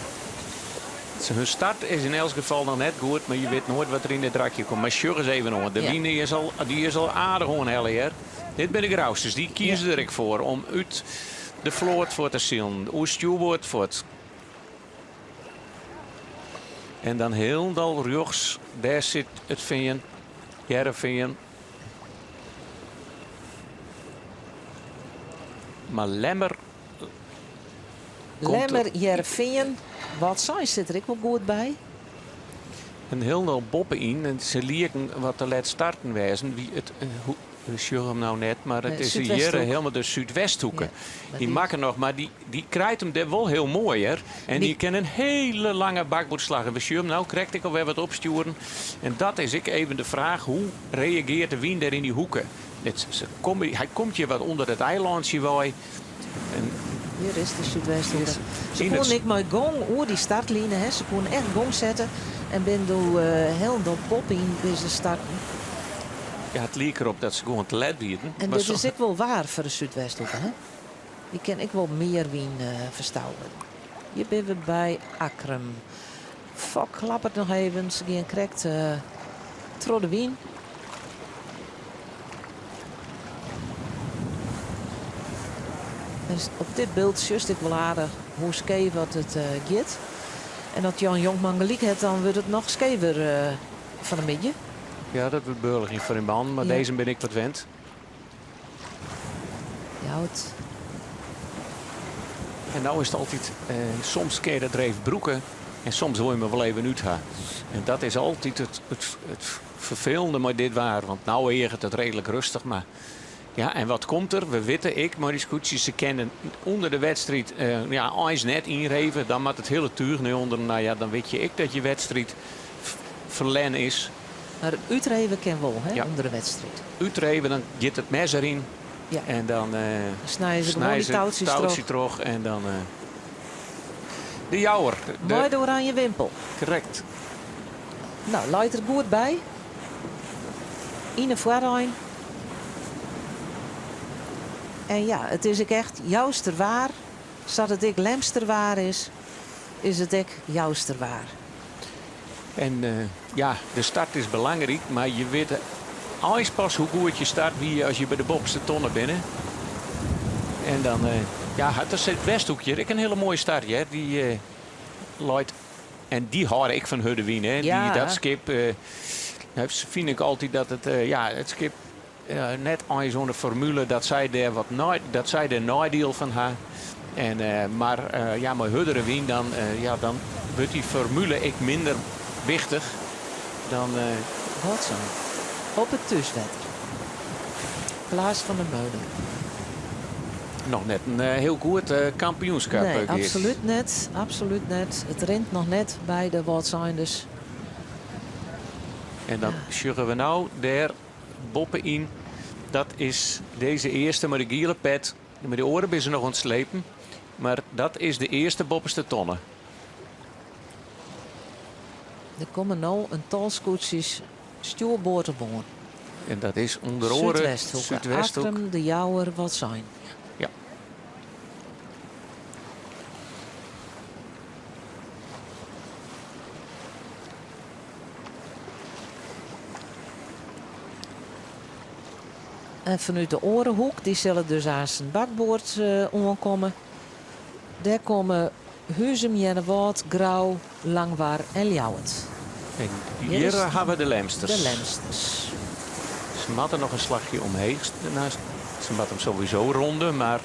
Hun start is yn elts gefal noch net goed, mar je wit noait wat der yn it drakje komt. Mar sjoch ris even oan, de wyn is al, dy is al aardich oanhelle hear. Dit binne de Grousters, dy kieze der ek foar om út de float fuort te silen, oer stjoerboard fuort. En dan hielendal rjochts, dêr sit it fean, Hearrenfean. Mar Lemmer. Lemmer, Hearrenfean, Wâldsein sit der ek wol goed by. En hielendal boppe-yn, en se lieken wat te let starten wêzen, wie it We sjogge him no net, mar it is hjir helemaal de Súdwesthoeke. Dy makke noch, mar dy, dy krijt him dêr wol hiel moai hear. En dy kin in hiele lange bakboerdslach. En we sjogge him no krekt ek alwer wat opstjoeren. En dat is ek even de fraach, hoe reageart de wyn dêr yn dy hoeke? It, se komme, hy komt hjir wat ûnder it eilantsje wei. En Hjir is de Súdwesthoeke. Se koenen ek mei gong oer dy startline, hè. Se koenen echt gong sette en binne doe hielendal boppe-yn binne se starten. Ja, it liek derop dat se gewoan te let wienen. En dit is ek wol waar foar de Súdwesthoeke, hè? Dy kin ek wol mear wyn ferstouwe. Hjir binne we by Akkrum. Fok klappert noch even. Se gean krekt troch de wyn. En op dit byld sjochst ek wol aardich hoe skeef at it giet. En as Jan Jonkman gelyk hat, dan wurdt it noch skever fan 'e middei. Ja, dat wurdt beurlich yn foar in man, mar dizze bin ik wat wend. Jout. En no is it altyd, soms kin je dat dreef brûke en soms wol je 'm wol even út ha. En dat is altyd it, it, it ferfelende mei dit waar, want no eaget it reedlik rêstich, mar ja, en wat komt der? We witte ek mei dy skûtsjes, se kinne ûnder de wedstriid ja, eins net ynreve. Dan moat it hiele túch nei ûnderen. No ja, dan wit je ek dat je wedstriid ferlern is. Mar útreve kin wol, hè, ûnder de wedstriid. Útreve, dan giet it mes deryn. En dan snije se gewoan dy toutsjes troch. troch en dan de Jouwer. Mei de oranje wimpel. Krekt. No, leit der goed by. Yn 'e foarein. En ja, it is ek echt Jouster waar. Sa't it ek Lemster waar is, is it ek Jouster waar. En ja, de start is belangryk, mar je witte eins pas hoe goed je start wie as je by de boppeste tonne binne. En dan ja, hat de Súdwesthoek hjir ek in hiele moaie start hear. Dy leit en dy hâlde ek fan hurde wyn hè. Dy, dat skip fyn ik altyd dat it ja, it skip net eins oan de formule dat sy dêr wat nei, dat sy dêr neidiel fan ha. En, mar ja, mei hurdere wyn dan, ja, dan wurdt dy formule ek minder wichtich. Dan, Wâldsein. Op it thúswetter. Klaas van der Meulen. Noch net in hiel goed kampioenskip. Nee, absolút net. Absolút net. It rint noch net by de Wâldseinders. En dan sjogge we no dêr Boppe-yn, dat is dizze earste mei de giele pet. Mei de oare binne se noch oan it slepen. Mar dat is de earste boppeste tonne. Der komme no in tal skûtsjes stjoerboard op oan. En dat is ûnder oare Súdwesthoeke, Súdwesthoek. Akkrum, De Jouwer, Wâldsein. Ja. En fanút de oare hoek, dy sille dus aansten bakboard oankomme. Dêr komme Huzum, Earnewâld, Grou, Langwar en Ljouwert. En hjir hawwe we de Lemsters. De Lemsters. Se moatte noch in slachje omheech. Se moatte him sowieso ronde, mar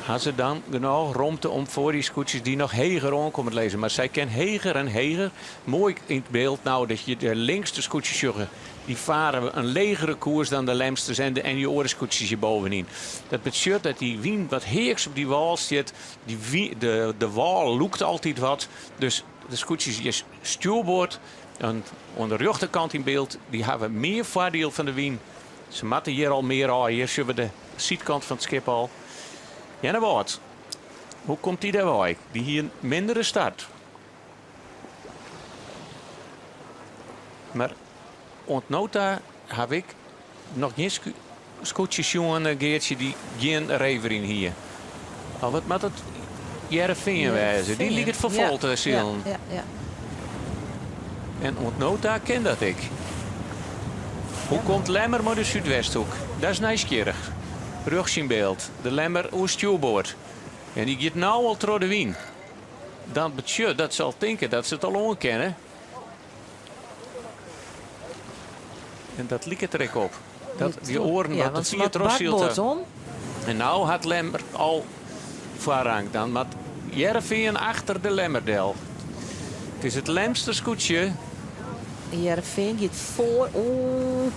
ha se dan genôch romte om foar dy skûtsjes dy't noch heger oankomme te lizzen. Mar sy kin heger en heger. Moai yn it byld no dat je de linkste skûtsjes sjogge. Dy fare in legere koers dan de Lemsters en de en dy oare skûtsjes hjir bovenyn. Dat betsjut dat dy wyn wat heaks op dy wâl stiet. Dy wyn, de, de wâl lûkt altyd wat. Dus de skûtsjes hjir stjoerboard en oan de rjochterkant yn byld, dy hawwe mear foardiel fan de wyn. Se moatte hjir al mear ôf. Hjir sjogge we de sydkant fan it skip al. Earnewâld, hoe komt dy dêrwei? Dy hie in mindere start. Mar oant no ta haw ik noch gjin skûtsje sjoen, Geartsje, dy't gjin reef deryn hie. Of wat moat it Hearrenfean wêze? Dy liket foar fol te silen. En oant no ta kin dat ek. Hoe komt Lemmer mei de Súdwesthoek? Dat is nijsgjirrich. Rjochts yn byld, de Lemmer oer stjoerboard. En dy giet no al troch de wyn. Dat betsjut dat se al tinke dat se it al oankinne. En dat liket der ek op. Dat dy oaren wat te fier trochsyld ha. En no hat Lemmer al foarrang. Dan moat Hearrenfean achter de Lemmer del. It is it Lemster skûtsje. Hearrenfean giet foar. Oeh.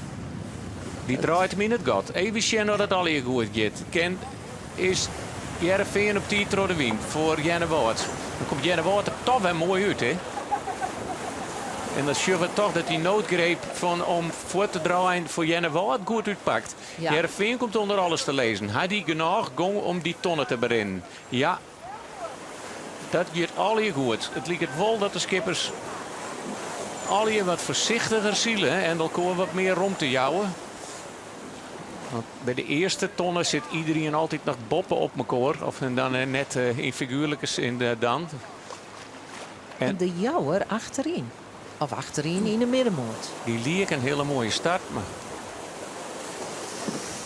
Dy draait him yn it gat. Even sjen oft it allegear goed giet. Kin is Hearrenfean op tiid troch de wyn foar Earnewâld. Dan komt Earnewâld der toch wer moai út, hè? En dan sjogge we toch dat dy noodgreep fan om fuort te draaien foar Earnewâld goed útpakt. Ja. Hearrenfean komt ûnder alles te lizzen. Ha dy genôch gong om dy tonne te berinnen? Ja, dat giet allegear goed. It liket wol dat de skippers allegear wat foarsichtiger sile en elkoar wat mear romte jouwe. Want by de earste tonne sit iderien altyd noch boppe op mekoar. Of dan net yn figuerlike sin dan. En de Jouwer achteryn. Of achteryn yn de middenmoat. Dy liek in hiele moaie start, mar.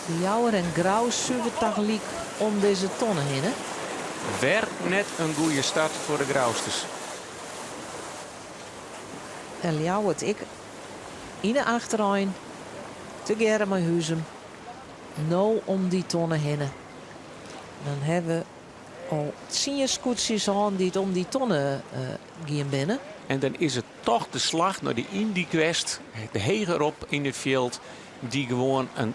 De Jouwer en Grou suver tagelyk om dizze tonne hinne. Wer net in goede start foar de Grousters. En Ljouwert ek yn de achterein, tegearre mei Huzum, no om dy tonne hinne. Dan hawwe we al tsien skûtsjes hân dy't om dy tonne gien binne. En dan is it toch de slach nei de Yndyk west, de hegerop yn it fjild, dy't gewoan in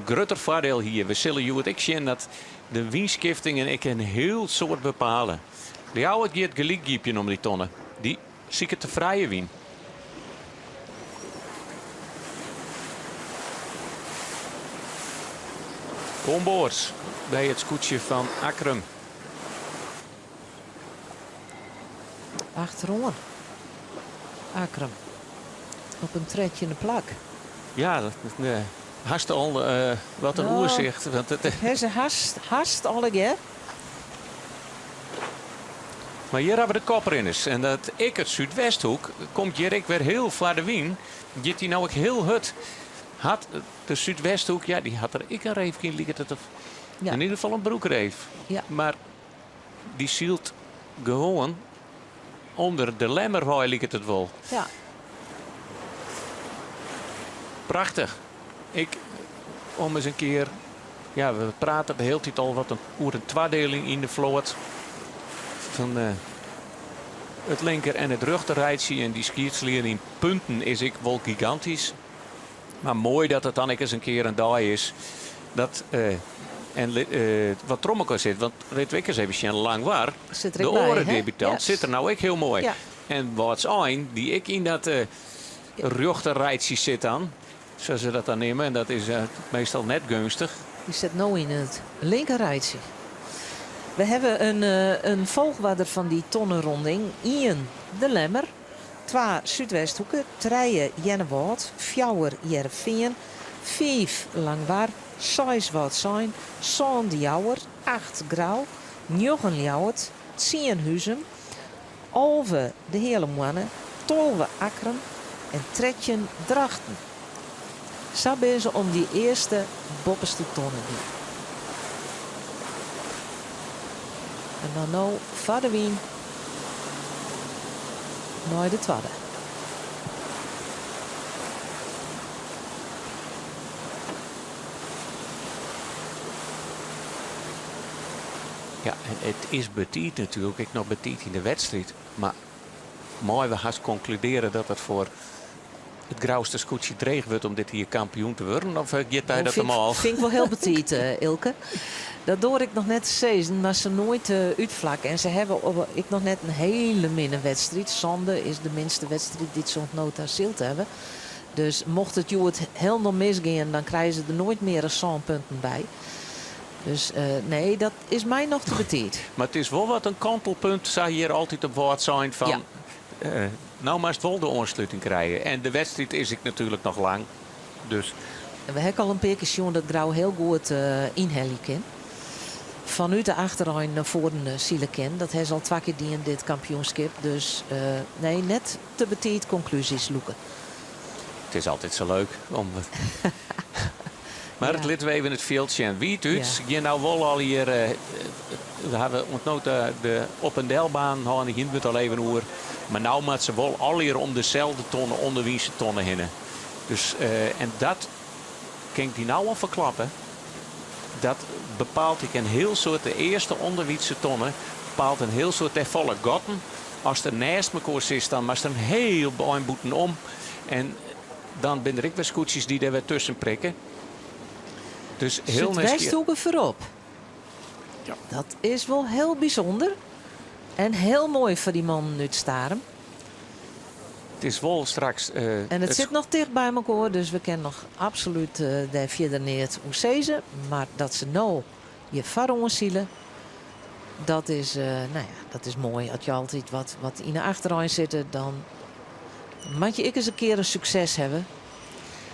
grutter foardiel hie. We sille hjoed ek sjen dat de wynskiftingen ek in hiel soad bepale. Ljouwert giet gelyk djipjen om dy tonne. Dy siket de frije wyn. Oan board by it skûtsje fan Akkrum. Achteroan Akkrum op in trettjinde plak. Ja, dat hast al wat in oersicht. Want it Ha se hast, hast allegear. Mar hjir hawwe we de koprinners. En dat ek it Súdwesthoek komt hjir ek wer hiel foar de wyn. Giet dy no ek hiel hurd. Hat de Súdwesthoek, ja, dy hat der ek in reefke yn, liket it. Ja. Yn ieder gefal in broekreef. Ja. Mar dy sylt gewoan ûnder de Lemmer wei, liket it wol. Ja. Prachtich. Ik, om ris in kear Ja, we prate de hiele tiid al wat oer in twadieling yn de float. Fan it linker en it rjochterrijtsje. En dy skiedsline yn punten is ek wol gigantysk. Mar moai dat it dan ek ris in kear in dei is dat en wat troch mekoar sit. Want litte we ek ris even sjen, Langwar, Sit der de ek by, oare hè? debutant, Ja. sit der no ek hiel moai. Ja. En Wâldsein, dy't ek yn dat rjochterrijtsje sit dan. Sa se dat dan neame en dat is meastal net geunstich. Dy sit no yn it linkerrijtsje. We hawwe in folchoarder fan dy tonneronding, ien De Lemmer, twa Súdwesthoeke, trije Earnewâld, fjouwer Hearrenfean, fiif Langwar, seis Wâldsein, sân De Jouwer, acht Grou, njoggen Ljouwert, tsien Huzum, 11 de Heale Moanne, 12 Akkrum en 13 Drachten. Sa binne se om dy earste boppeste tonne by. En dan no foar de wyn nei de twadde. Ja, en it is betiid natuerlik, ek noch betiid yn de wedstriid. Mar meie we hast konkludearje dat it foar it Grouster skûtsje dreech wurdt om dit jier kampioen te wurden? Of giet dy dat him ôf? Fyn ik wol hiel betiid, Eelke. Dat doar ik noch net te sizzen, mar se noait útflakke. En se hawwe ek noch net in hiele minne wedstriid. Sânde is de minste wedstriid dy't se oant no ta syld hawwe. Dus mocht it hjoed hielendal misgean, dan krije se der noait mear as sân punten by. Dus nee, dat is my noch te betiid. Mar it is wol wat in kantelpunt, sa hjir altyd op Wâldsein, fan no moatst wol de oansluting krije. En de wedstriid is ek natuerlik noch lang. Dus. En we hawwe al in pear kear sjoen dat Grou hiel goed ynhelje kin. Fanút de achterein nei foaren sile kin. Dat ha se al twa kear dien dit kampioenskip. Dus nee, net te betiid konklúzjes lûke. It is altyd sa leuk om. Mar it litte we even it fjild sjen. Wiid út. Gean no wol al hjir. We hawwe oant no ta de op en delbaan hân. Dêr hiene we it al even oer. Mar no moatte se wol allegear om deselde tonne, ûnderwynse tonne hinne. Dus en dat kin ik dy no al ferklappe. Dat bepaalt ek in hiel soad. De earste ûnderwynse tonne bepaalt in hiel soad. Dêr falle gatten. Ast der nêst mekoar sitst, dan moatst in hiel ein bûtenom. En dan binne der ek wer skûtsjes dy't dêr wer tusken prikke. Dus hiel Súdwesthoeke foarop. Ja. Dat is wol hiel bysûnder. En hiel moai foar dy mannen út Starum. It is wol straks. En it sit noch ticht by mekoar, dus we kinne noch absolút dêr fierder neat oer sizze. Mar dat se no hjir foaroan sile, dat is, no ja, dat is moai. As je altyd wat yn 'e achterein sitte, dan moat je ek ris in kear in sukses hawwe.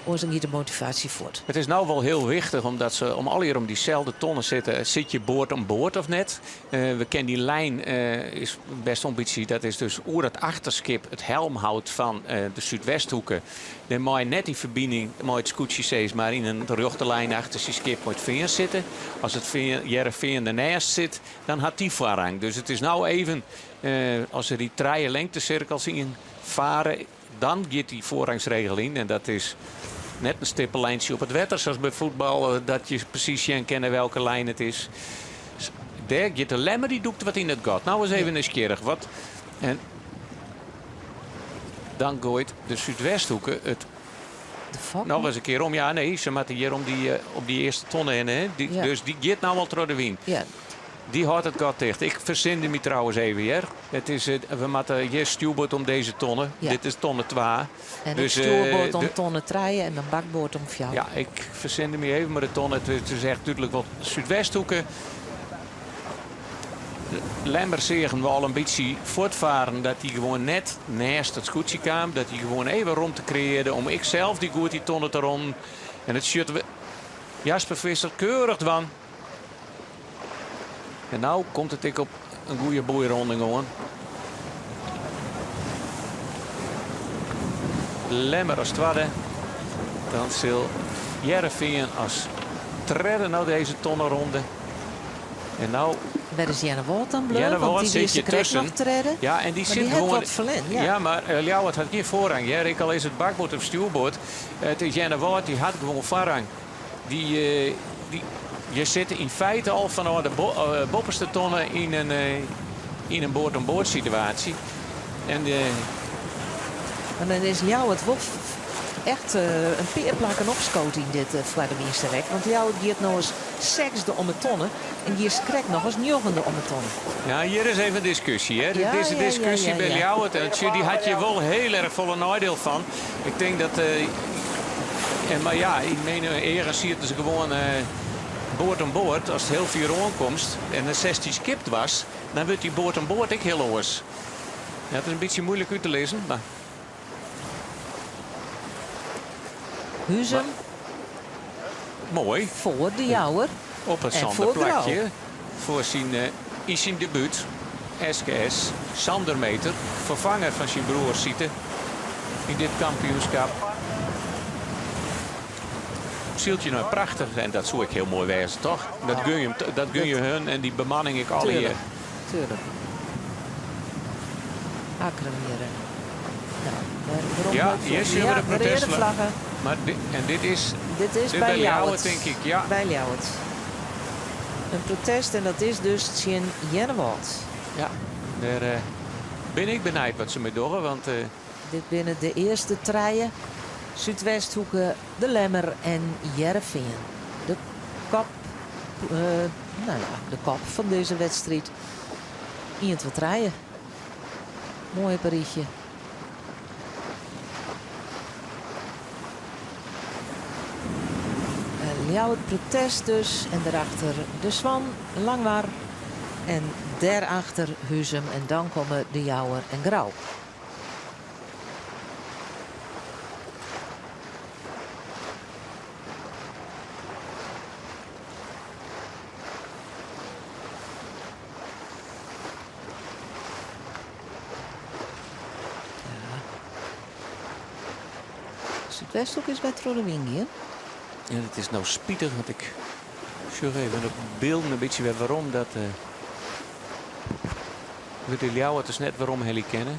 Oars dan giet de motivaasje fuort. It is no wol hiel wichtich omdat se om allegear om dyselde tonne sitte. Sit je board om board of net? We kennen dy lijn is best wol in bytsje, dat is dus oer it achterskip it helmhout fan de Súdwesthoeke. Dêr mei net yn ferbining mei it skûtsje sis mar yn in rjochte lijn achter syn skip mei it fean sitte. As it Hearrenfean dernêst sit, dan hat dy foarrang. Dus it is no even, as se dy trije lingtesirkels yn fare, Dan giet dy foarrangsregel yn en dat is net in stippellijntsje op it wetter sa as by fuotbal, dat je presys sjen kinne welke lijn it is. Dêr giet de Lemmer, dy dûkt wat yn it gat. No ris even nijsgjirrich. Wat en dan goait de Súdwesthoeke it noch ris in kear om. Ja, nee, se moatte hjir om dy, op dy earste tonne hinne. Hè. Dy, Ja. Dus dy giet no al troch de wyn. Ja. Dy hâldt it gat ticht. Ik fersinde my trouwens even hear. It is, we moatte hjir stjoerboard om dizze tonne. Ja. Dit is tonne 2. En Dus, ik stjoerboard om de- tonne 3 en dan bakboard om 4. Ja, ik fersinde my even, mar de tonne, it is echt dúdlik wat Súdwesthoeke. Lemmer seagen we al in bytsje fuortfaren dat hy gewoan net nêst it skûtsje kaam. Dat hy gewoan even romte kreëarde om ek sels dy goed dy tonne te ronnen. En it sjocht we Jasper Visser keurich dwaan. En no komt it ek op in goede boeironding oan. Lemmer as twadde. Dan sil Hearrenfean as tredde no dizze tonne ronde. En no Wêr is Earnewâld dan bleaun? Earnewâld Want dy sit wie se hjir krekt tusken. noch tredde. Ja, en dy Mar sit dy hat gewoan wat ferlern. Ja. Ja, mar Ljouwert hat gjin foarrang hear. Ek al is it bakboard of stjoerboard. It is Earnewâld, dy hat gewoan foarrang. Dy, dy, je sitte yn feite al fanôf de boppeste tonne yn in, yn in board-om-board situaasje. En Mar dan is Ljouwert wol echt in pear plakken opskood yn dit foar de wynsterek. Want Ljouwert giet no as sechsde om 'e tonne en giet krekt noch as njoggende om 'e tonne. Ja, hjir is even diskusje. Hè. Ja, Dizze ja, ja, diskusje ja, by ja. Ljouwert, en dy hat hjir wol hiel erch folle neidiel fan. Ik tink dat. En, mar ja, yn myn eagen sieten se gewoan board om board. Ast hiel fier oankomst en dan setst dy skip dwers, dan wurdt dy board om board ek hiel oars. Ja, it is in bytsje muoilik út te lizzen, mar. Huzum. Moai. Foar de Jouwer. Op it En sânde foar Grou. plakje foar syn, yn syn debút SKS Sander Meter, ferfanger fan syn broer Siete yn dit kampioenskap. sylt je no prachtich en dat soe ek hiel moai wêze, toch? Dat gun je, dat gun je hun en dy bemanning ek allegear. Tuurlijk. Akkrum hjir. Nou, werom Ja, hjir sjogge we ja, de de reade protestflagge. flagge. Mar di, en dit is, Dit is dit by by Ljouwert, Ljouwert. tink ik, ja. By Ljouwert. In protest en dat is dus tsjin Earnewâld. Ja, dêr eh, bin ik benijd wat se mei dogge, want eh, Dit binne de earste trije, Súdwesthoeke, De Lemmer en Hearrenfean. De kop, eh, nou ja, de kop fan dizze wedstriid. 1, 2, 3. Moai berichtje. Eh, Ljouwert protest dus en dêrachter de Swan, Langwar en dêrachter Huzum en dan komme de Jouwer en Grou. Súdwesthoek is by troch de wyn gien. Ja, dat is no spitich, want ik sjoch even op bylden in bytsje wer werom dat uh, we de Ljouwerters net weromhelje kinne.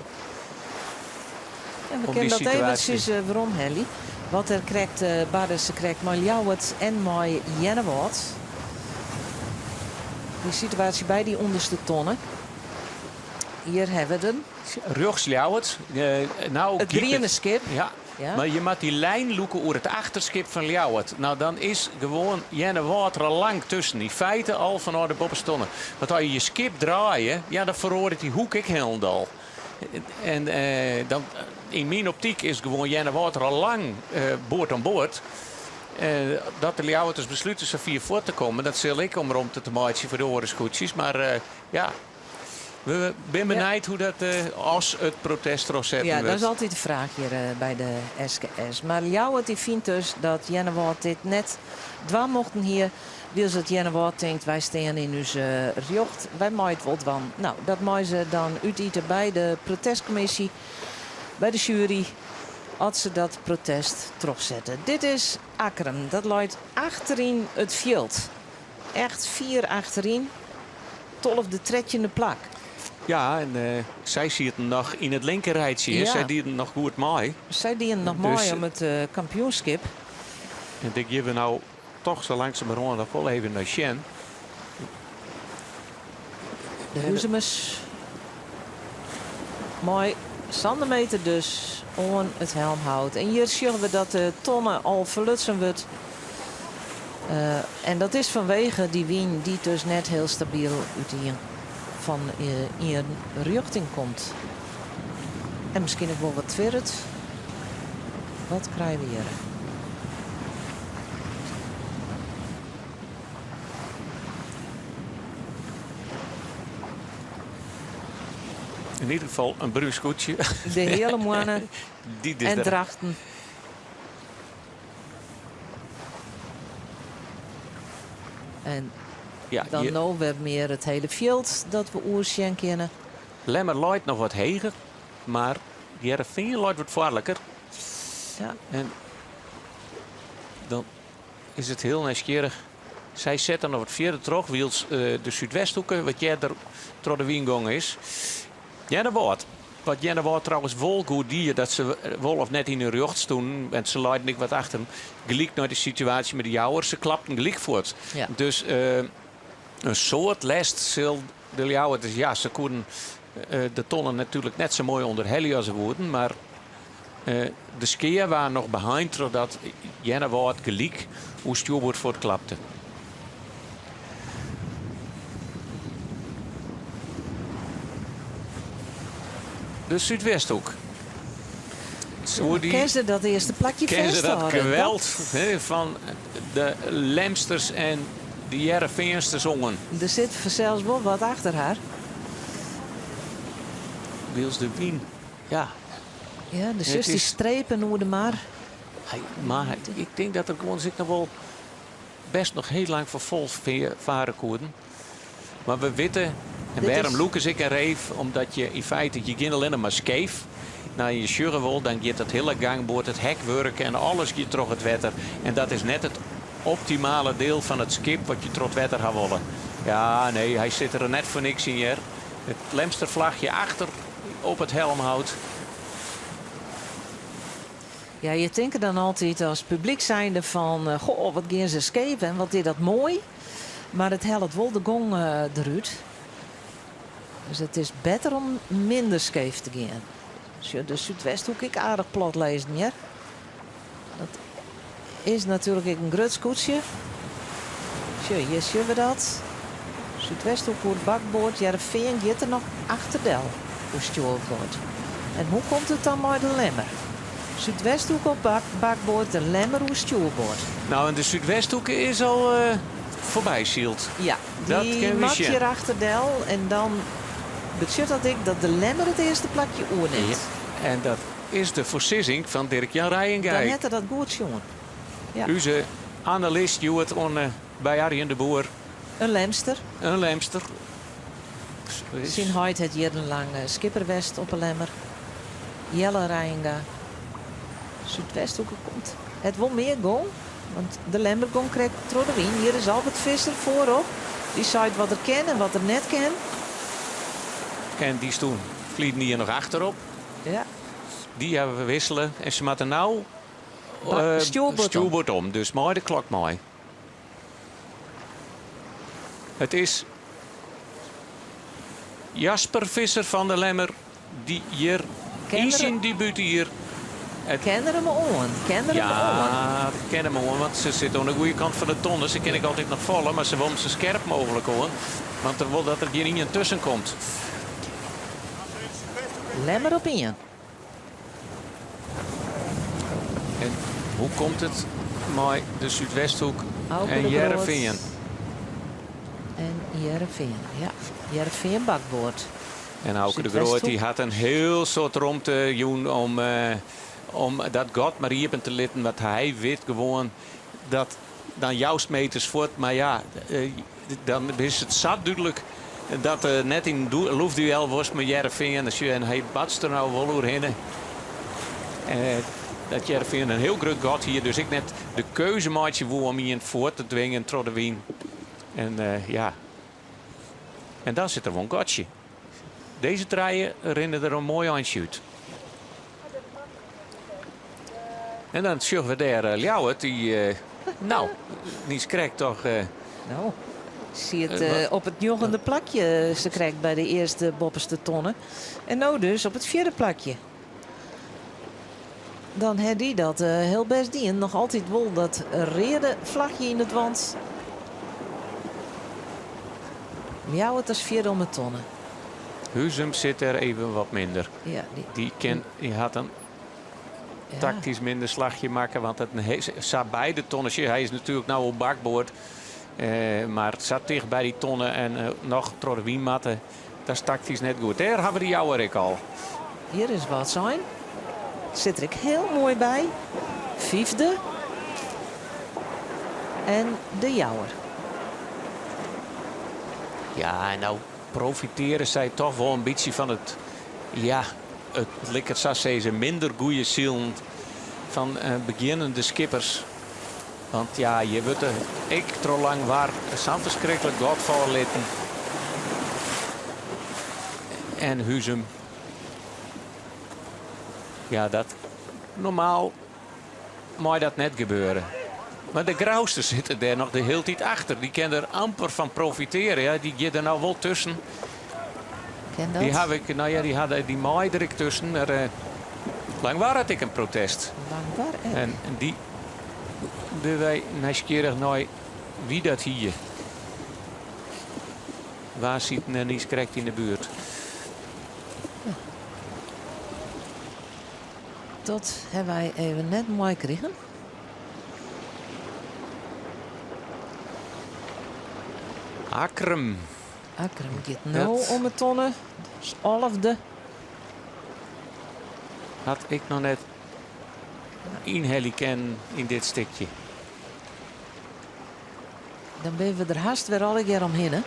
Ja, we Om kinne dy dat situaasje. eventsjes uh, weromhelje. Wat der krekt uh, barde se krekt mei Ljouwert en mei Earnewâld. Dy situaasje by dy ûnderste tonne. Hjir hawwe we him. Rjochts Ljouwert. Uh, no, It griene skip. Ja. Ja. Mar je moatte dy lijn lûke oer it achterskip fan Ljouwert. No, dan is gewoan Earnewâld der al lang tusken. Yn feite al fanôf de boppeste tonne. Want as je je skip draaie, ja, dan feroaret dy hoek ek hielendal. En eh, dan, yn myn optyk is gewoan Earnewâld der al lang eh, board oan board. Eh, dat de Ljouwerters beslute sa fier fuort te kommen, dat sil ek om romte te meitsjen foar de oare skûtsjes. Mar eh, ja, we binne benijd hoe't dat eh, as it protest trochsetten Ja, dat wurdt. is altyd de fraach hjir eh, by de SKS. Mar Ljouwert dy fynt dus dat Earnewâld dit net dwaan mochten hie. Wylst it Earnewâld tinkt, wy stean yn ús rjocht, wy meie it wol dwaan. No, dat meie se dan útite by de protestkommisje, by de sjuery, as se dat protest trochsette. Dit is Akkrum, dat leit achteryn it fjild. Echt fier achteryn, tolfde, trettjinde plak. Ja, en eh, sy sieten noch yn it linkerrijtsje. Ja. Sy dienen noch goed mei. Sy dienen noch mei Dus, om it eh, kampioenskip. En ik gean we no toch sa langsumerhân noch wol even nei sjen. De Huzumers. Mei Sander Meeter dus oan it helmhout. En hjir sjogge we dat de tonne al ferlutsen wurdt. Uh, en dat is fanwege dy wyn dy't dus net hiel stabyl út ien, fan uh, ien rjochting komt. En miskien ek wol wat twirret. Wat krije we hjir? Yn ieder gefal in brún skûtsje. De Heale Moanne Die dus en der- Drachten. En Ja, dan hjir- no wer mear it hiele fjild dat we oersjen kinne. Lemmer leit noch wat heger, mar Hearrenfean leit wat foarliker. Ja. En dan is it hiel nijsgjirrich. Sy sette noch wat fierder troch, wylst eh, de Súdwesthoeke wat earder troch de wyn gong is. Earnewâld. Wat Earnewâld trouwens wol goed die, dat se wol of net yn hun rjocht stoenen, want se leiden ek wat achter. Gelyk nei de situaasje mei de Jouwer, se klapten gelyk fuort. Ja. Dus eh, in soad lêst sil de Ljouwerters, ja, se koenen eh, de tonnen natuerlik net sa moai ûnderhelje as se woenen, mar eh, de skea waard noch beheind trochdat Earnewâld gelyk oer stjoerboard fuortklapte. De Súdwesthoek. Soe dy- Kin se dat earste plakje Kin se dat fêsthâlde? geweld hè, fan de Lemsters en de Hearrenfeansters oan? Der sit fansels wol wat achter har. Wylst de wyn, ja. Ja, de Het sus dy is- strepen oer de mar. Hy, mar hy- ik tink dat der gewoan sich noch wol bêst noch hiel lang foar fol farre koenen. Mar we witte, en Dit wêrom is- lûke se ek in reef, omdat je yn feite, je gean allinnich mar skeef. No, je sjogge wol, dan giet dat hiele gangboard, it hekwurk en alles giet troch it wetter. En dat is net it optimale deel fan it skip wat je troch it wetter ha wolle. Ja, nee, hy sit der net foar niks yn hear. It Lemster flachje achter op it helmhout. Ja, je tinke dan altyd as publyk zijnde fan eh, goh, wat gean se skeef en wat is dat moai. Mar it hellet wol de gong eh, derút. Dus it is better om minder skeef te gean. Sjoch, de Súdwesthoek ek aardich plat lizzen hear. Dat is natuerlik ek in grut skûtsje. Sjoch, hjir sjogge we dat. Súdwesthoek oer bakboard, Hearrenfean giet der noch achterdel oer stjoerboard. En hoe komt it dan mei de Lemmer? Súdwesthoek op bakboard, de Lemmer oer stjoerboard. Nou, en de Súdwesthoek is al foarby syld. Ja, dy moat hjir achterdel en dan betsjut dat ek dat de Lemmer it earste plakje oernimt. Ja, en dat is de foarsizzing fan Dirk Jan Reijenga. Dan hat er dat goed sjoen. Ja. Ús analist hjoed oan by Arjen de Boer. In Lemster. In Lemster. Syn heit hat jierrenlang skipper west op 'e Lemmer. Jelle Reijenga. Súdwesthoeke komt. Hat wol mear gong, want de Lemmer gong krekt troch de wyn. Hjir is Albert Visser foarop. Dy seit wat er kin en wat er net kin. En dy stûn ferliden jier noch achterop. Ja. Dy hawwe we wissele en se moatte no stjoerboard om. stjoerboard om. Dus mei de klok mei. It is Jasper Visser fan de Lemmer dy't hjir yn syn debútjier. Ken er him oan? Ken er him oan? Ja, ken him oan, want se sit oan de goede kant fan de tonne. Se kin ek altyd noch falle, mar se wol him sa skerp mooglik oan. Want er wol dat der gjin ien tusken komt. Lemmer op ien. En hoe komt it mei de Súdwesthoek Auke en de Groot. Hearrenfean? En Hearrenfean, ja. Hearrenfean bakboard. En Auke de Groot dy Súdwesthoek. hat in hiel soad romte jûn om, eh, om dat gat mar iepen te litten. Want hy wit gewoan dat dan joust meters fuort. Mar ja, eh, dan is it sa dúdlik dat er net yn in loftduel was mei Hearrenfean. En hy batst der no wol oerhinne. Eh, dat Hearrenfean in hiel grut gat hie. Dus ek net de keuze meitsje woe om ien fuort te dwingen troch de wyn. En eh, ja. En dan sit der wol in gatsje. Dizze trije rinne der in moai eintsje út. En dan sjogge we dêr eh, Ljouwert, dy, eh, nou, dy krekt toch. Eh, Nou, siet op it njoggende plakje se krekt by de earste boppeste tonne. En no dus op it fjirde plakje. Dan ha dy dat hiel bêst dien. Noch altyd wol dat reade flachje yn it want. Ljouwert as fjirde om 'e tonne. Huzum sit der even wat minder. Ja, dy, Dy, kin, dy hat in ja. taktysk minder slachje makke. Want it sa by de tonne. Hy is natuerlik no op bakboard. Eh, mar sa ticht by dy tonne en eh, noch troch de wyn moatte. Dat is taktysk net goed. Dêr hawwe we de Jouwer ek al. Hjir is Wâldsein. Sit der ek hiel moai by. Fyfde. En de Jouwer. Ja, en no profitearje sy toch wol in bytsje fan it, ja, it lit ik it sa sizze, minder goede silen fan eh, begjinnende skippers. Want ja, je wurdt der ek troch lang waar sa'n ferskriklik gat foarlitten. En Huzum. Ja, dat normaal mei dat net gebeure. Mar de Grousters sitte dêr noch de hiele tiid achter. Dy kin der amper fan profitearje. Ja, dy giet der no wol tusken. Ken dat? Dy haw ik, no ja, dy hadden dy mei der ek tusken. Mar eh, Langwar hat ek in protest. Langwar ek. En dy binne wy nijsgjirrich nei wie dat hie. Wa sit der niis krekt yn de buert? Dat hawwe wy even net meikrigen. Akkrum. Akkrum giet no om 'e tonne. Dat is alfde. Hat ik noch net ynhelje kinnen yn dit stikje. Dan binne we der hast wer allegear omhinne.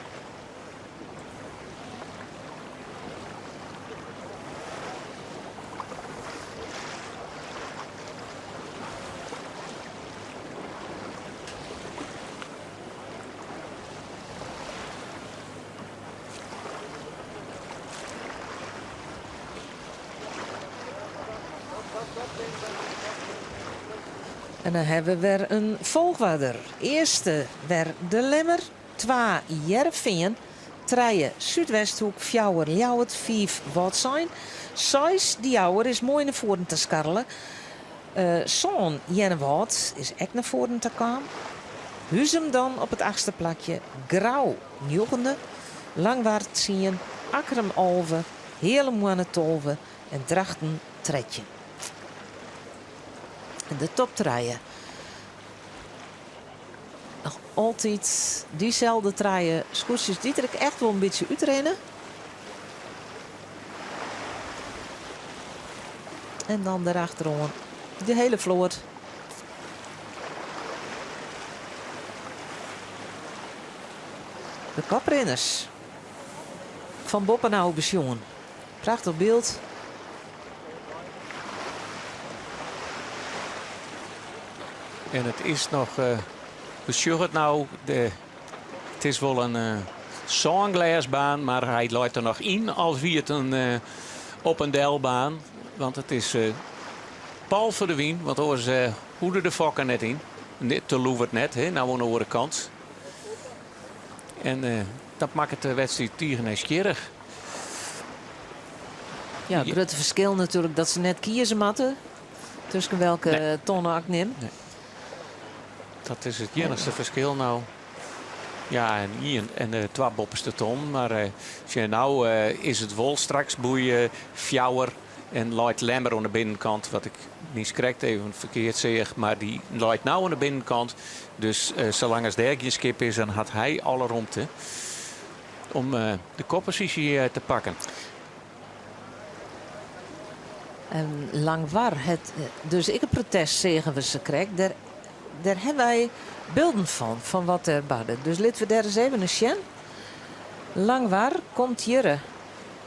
En dan hawwe we wer in folchoarder. Earste wer De Lemmer, twa Hearrenfean, trije Súdwesthoek, fjouwer Ljouwert, fiif Wâldsein, seis De Jouwer is moai nei foaren ta skarrele, sân Earnewâld is ek nei foaren ta kaam, Huzum dan op it achtste plakje, Grou njoggende, Langwar tsien, Akkrum 11, Healemoanne 12 en Drachten 13. De top trije. Noch altyd dyselde trije skûtsjes dy't der ek echt wol in bytsje útrinne. En dan derachteroan de hele float. De koprinners. Fan boppen ôf besjoen. Prachtich byld. En it is noch, we sjogge it no, de, it is wol in sânglêsbaan, mar hy leit der noch yn as wie it in op en delbaan. Want it is pal foar de wyn, want oars hoede de fokken net yn. Net te loevert net, hè, no oan de oare kant. En dat makket de wedstriid tige nijsgjirrich. Ja, it grutte ferskil natuerlik dat se net kieze moatte tusken welke Nee. tonne ik nim. Nee. Dat is it iennichste ferskil no. Ja, en ien en de twa boppeste ton. Mar eh, sjen, no eh, is it wol straks boei fjouwer en leit Lemmer oan de binnenkant, wat ik niis krekt even ferkeard seach, mar dy leit no oan de binnenkant. Dus eh, salang as dêr gjin skip is, dan hat hy alle romte om eh, de kopposysje eh, te pakken. En Langwar hat dus ek in protest seagen we sakrekt. Dêr, dêr hawwe wy bylden fan, fan wat der barde. Dus litte we dêr ris even nei sjen. Langwar komt hjir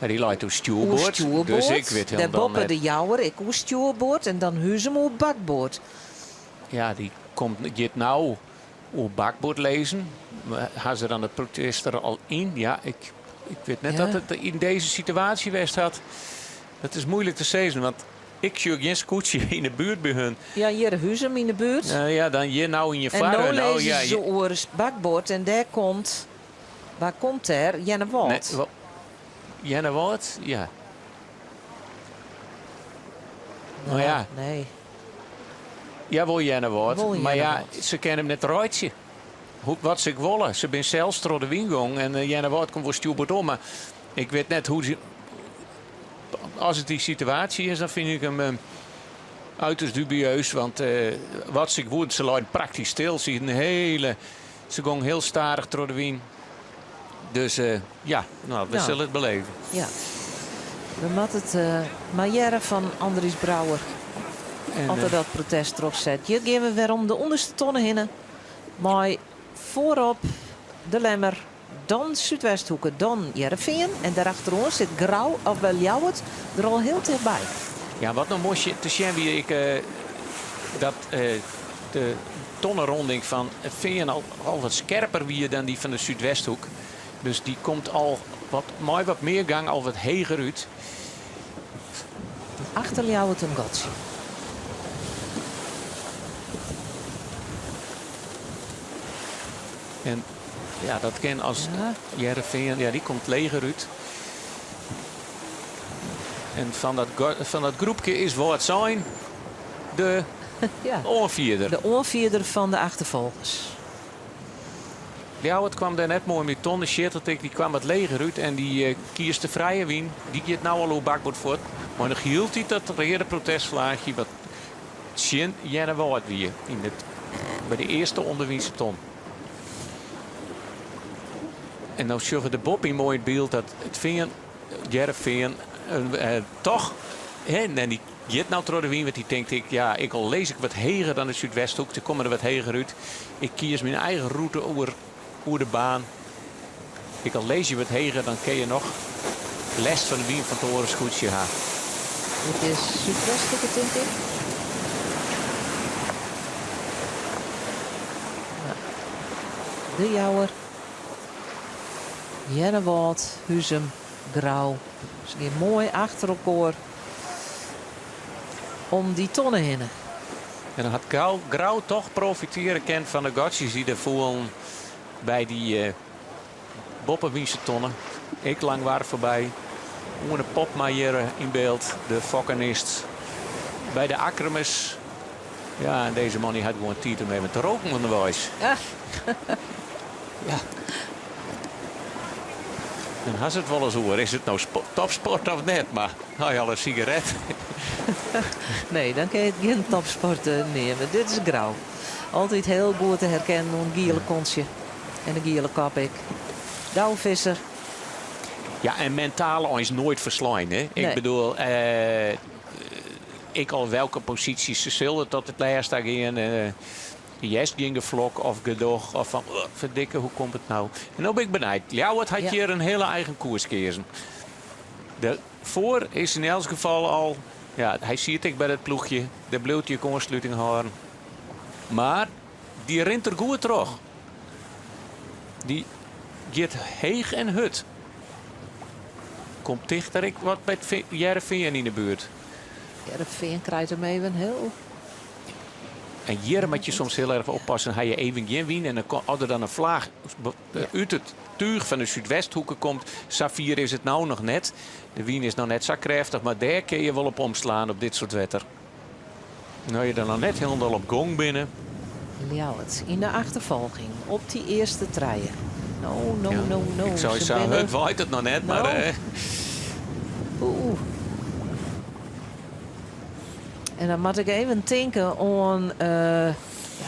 Ja, dy leit oer oer stjoerboard, dus ik stjoerboard. wit hielendal Dêrboppe net. de Jouwer ek oer stjoerboard en dan Huzum oer bakboard. Ja, dy komt, giet no oer bakboard lizzen. Ha se dan it protest der al yn? Ja, ik, ik wit net Ja. dat it yn dizze situaasje west hat. Dat is muoilik te sizzen, want ik sjoch gjin skûtsje yn de buert by hun. Ja, hjir Huzum yn de buert. Ja, dan hjir no yn je En foar. no Nou, lizze ja, se oer bakboard en dêr komt, wa komt dêr? Earnewâld. Nee, wa- Earnewâld? Ja. Nou ja. Nee. Ja, wol Earnewâld. Wol Mar ja, Earnewâld. se kinne him net reitsje. Hoe, wat se ek wolle. Se binne sels troch de wyn gong en eh, Earnewâld komt wol stjoerboard om. Mar ik wit net hoe se... As it dy situaasje is, dan fyn ik him eh, uiterst dubieus. Want eh, wat se ek woene, se leinen praktysk stil. Se in hele, se gong hiel stadich troch de wyn. Dus eh, ja, no, we Nou. sille it beleve. Ja. We moatte it eh, mar hearre fan Andries Brouwer. En, As er eh, dat protest trochset. Hjir gean we wer om de ûnderste tonne hinne. Mei foarop de Lemmer, dan Súdwesthoeke, dan Hearrenfean. En dêrachteroan sit Grou of wel Ljouwert der al hiel tichtby. Ja, wat no moai te sjen wie ik eh, dat eh, de tonneronding fan it Fean al, al wat skerper wie dan dy fan de Súdwesthoek. Dus dy komt al wat, mei wat mear gang al wat heger út. Achter Ljouwert in gatsje. En ja, dat kin as Ja. Hearrenfean, ja, dy komt leger út. En fan dat, fan dat groepke is Wâldsein de Ja. oanfierder. De oanfierder fan de achterfolgers. Ljouwert kwam dêr net moai mei tonne shit dat ik dy kwam wat leger út en dy eh, kiest de frije wyn. Dy giet no al oer bakboard fuort. Mar noch hieltyd dat reade protestflaachje wat tsjin Earnewâld wie yn it, by de earste ûnderwynse ton. En no sjogge we de boppe yn moai it byld dat it Fean, Hearrenfean, eh, eh, toch hè, en dy giet no troch de wyn, want dy tinkt ik, ja, ik al lees ik wat heger dan de Súdwesthoek, se komme der wat heger út. Ik kies myn eigen rûte oer, oer de baan. Ik al lees je wat heger, dan kin je noch lêst fan de wyn fan it oare skûtsje ha. Dit is Súdwesthoeke, tink ik. Ja. De Jouwer. Earnewâld, Huzum, Grou. Se gean moai achter elkoar om dy tonne hinne. En dan hat Grou toch profitearje kind fan de gatsjes dy't der foelen by dy eh, boppewynse tonne. Ek Langwar foarby. Oene Popma hjir yn byld, de fokkenist. By de Akkrumers. Ja, en dizze man dy hat gewoan tiid om even te roken ûnderweis. Ja. Dan ha se it wolris oer, is it no topsport of net? Mar ha je al in sigaret? Nee, dan kin je it gjin topsport eh, neame. Dit is Grou. Altyd hiel goed te herkennen oan it giele kontsje en de giele kop ek. Douwe Visser. Ja, en mentaal is noait ferslein. Hè? Ik Nee. bedoel, eh, ik al welke posities se sille tot it lêste gean. Eh, Hearst gjin geflok of gedoch of fan oh, ferdikke, hoe komt it no? En no bin ik benijd. Ljouwert hat Ja. hjir in hiele eigen koers keazen. De foar is yn elts gefal al, ja, hy siet ek by dat ploechje, dêr bliuwt hy ek oansluting hâlden. Mar dy rint der goed troch. Dy giet heech en hurd. Komt tichter ek wat by it Hearrenfean yn de buert. Hearrenfean krijt him even hiel. En hjir moat je soms hiel erch oppassen. Ha je even gjin wyn en dan, as der dan in flaach út it túch fan de Súdwesthoeke komt, safier is it no noch net. De wyn is noch net sa krêftich, mar dêr kinne je wol op omslaan op dit soart wetter. No je der noch net hielendal op gong binne. Ljouwert yn de achterfolging op dy earste trije. No, no, Ja, no, no. Ik sei Se sa binne hurd waait it noch net, mar No. eh, Oeh. En dan moat ik even tinke oan, eh,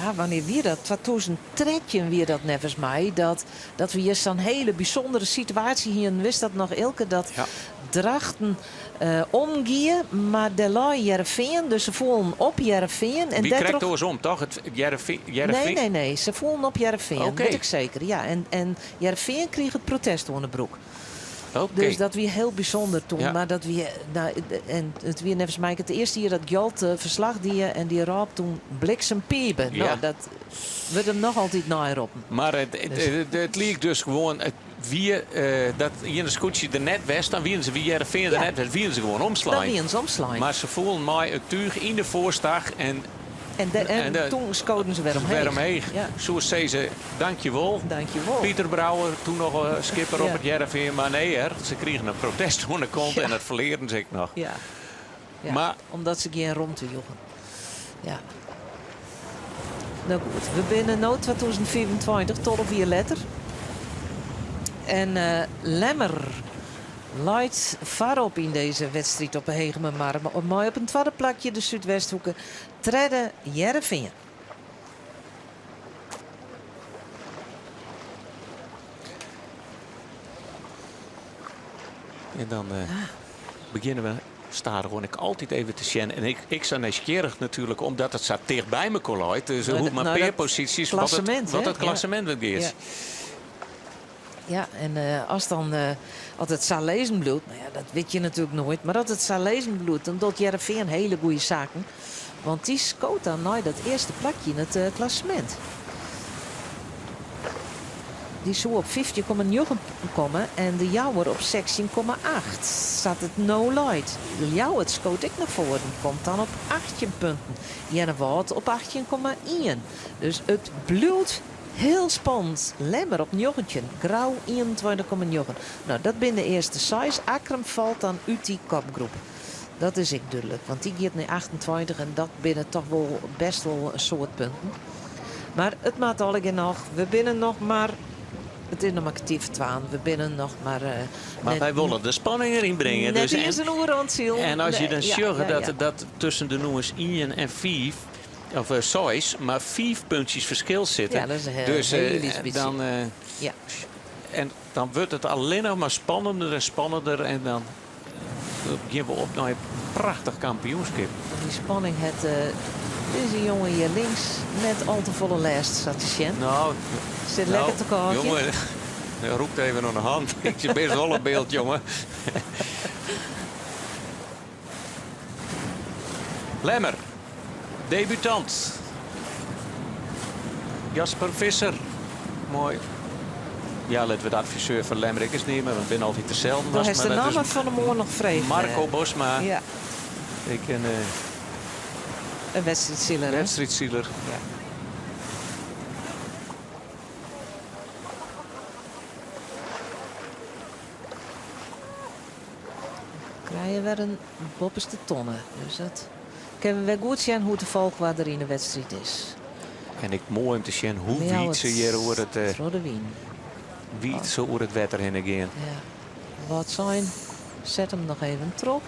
ja, wannear wie dat? 2013 wie dat neffens my, dat, dat we hjir sa'n hiele bysûndere situaasje hienen. Witst dat noch, Eelke? Dat Ja. Drachten eh, omgie, mar dêr lei Hearrenfean, dus se foelen op Hearrenfean. En wie dêrtroch krekt oarsom, toch? It Nee, Hearrenfean. nee, nee. Se foelen op Hearrenfean, Oké. wit ik seker. Ja, en, en Hearrenfean krige it protest oan de broek. Oké. Dus dat wie hiel bysûnder toen. Ja. Mar dat wie, no, en it wie neffens my it earste jier dat Gjalt eh, ferslach die en dy rôp toen bliksem pibe. Ja. No, dat wurdt him noch altyd neiroppen. Mar it, Dus- it liek dus gewoan, it wie eh, dat ien skûtsje der net west, dan wienen se wie Hearrenfean der Ja. net west, wienen se gewoan omslein. Dan wienen se omslein. Mar se foelen mei it túch yn de foarstach en En, de, en, En de- toen skoden se wer omheech. wer omheech. Ja. Soe sizze, dankjewol. Dankjewol. Pieter Brouwer, toen noch eh, skipper op Ja. it Hearrenfean, mar nee hear, se krigen in protest oan de kont Ja. en dat ferlearen se ek noch. Ja. Ja, Mar omdat se gjin romte joegen. Ja. No goed, we binne no 2025, 12 jier letter. En eh, Lemmer leit foarop yn dizze wedstriid op de Hegemermar. Mei op in twadde plakje de Súdwesthoeke, tredde Hearrenfean. En dan eh, begjinne we stadichoan ek altyd even te sjen. En ik, ik sa nijsgjirrich natuerlik, omdat it sa ticht by mekoar leit. Dus Nou, hoe dat- mar nou, pear dat posysjes wat it, klassemint, wat hè? it klassemint wat giet. Ja. Ja, en eh, as dan eh, as it sa lizzen bliuwt, no ja, dat wit je natuerlik noait, mar as it sa lizzen bliuwt, dan docht Hearrenfean hiele goede saken. Want dy skoot dan nei dat earste plakje yn it eh, klassemint. Dy soe op 15,9 komme en de Jouwer op 16,8. Sa't it no leit. Ljouwert skoot ek nei foaren, komt dan op 18 punten. Earnewâld op 18,1. Dus it bliuwt hiel spannend. Lemmer op 19, Grou 21,9. No, dat binne de earste seis. Akkrum falt dan út dy kopgroep. Dat is ek dúdlik, want dy giet nei 28 en dat binne toch wol bêst wol in soad punten. Mar it moat allegear noch. We binne noch mar. It is noch mar kertier foar twaen. We binne noch mar. eh, Mar net- wy wolle de spanning deryn bringe. Net Dus iens en, in oere oan it silen. en as je Nee, dan ja, sjogge ja, dat, ja. dat tusken de nûmers 1 en 5, of eh, 6, mar 5 puntsjes ferskil sitte. Ja, dat is in hiel, Dus eh, hiel lyts bytsje. dan, eh, Ja. en dan wurdt it allinnich mar spannender en spannender. En dan gean we op nei in prachtich kampioenskip. Dy spanning hat eh, dizze jonge hjir links net al te folle lêst, sa te sjen. No, Sit no, lekker te kôgjen. Jonge, rûkt even oan de hân. Ik sit bêst wol op byld, jonge. Lemmer, debutant. Jasper Visser, moai. Ja, litte we de adviseur fan Lemmer ek ris neame, want it binne altyd deselde. Do hast de Maar dat namme is fan 'e moarn noch frege. Marco Bosma. Ja. Ik ken. In wedstriidsiler, hè? Wedstriidsiler. Ja. Krije wer in boppeste tonne. Dus dat kinne we wer goed sjen hoe't de folchoarder yn de wedstriid is. En ek moai om te sjen hoe wiet se hjir oer it, eh, Troch de wyn. wiet se oer it wetter hinne gean. Ja. Wâldsein set him noch even troch.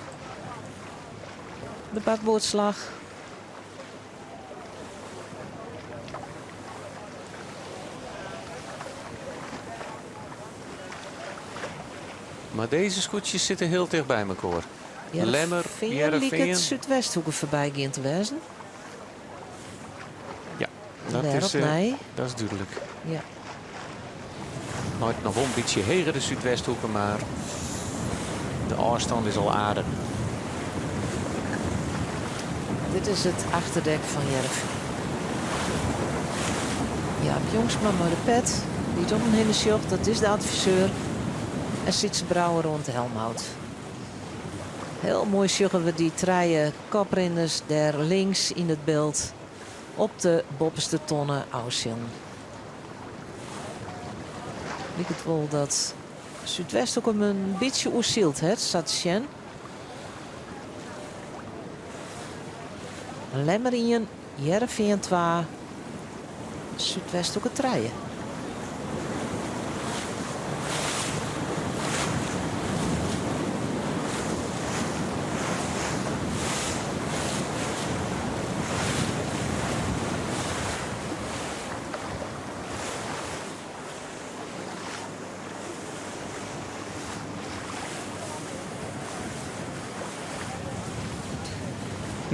De bakboardslach. Mar dizze skûtsjes sitte hiel ticht by mekoar. Lemmer, Hearrenfean liket Súdwesthoeke foarby gien te wêzen. Ja, dat is, eh, dat is dúdlik. Ja. Leit noch wol in bytsje heger de Súdwesthoeke, mar de ôfstân is al aardich. Dit is it achterdek fan Hearrenfean. Jaap Jongsma mei de pet, dy't om him hinne sjocht, dat is de adviseur. En Sytze Brouwer oan it helmhout. Hiel moai sjogge we dy trije koprinners dêr links yn it byld op de boppeste tonne ôfsilen. Liket wol dat Súdwesthoek him in bytsje oersyld hat, sa te sjen. Lemmer ien, Hearrenfean twa, Súdwesthoeke trije.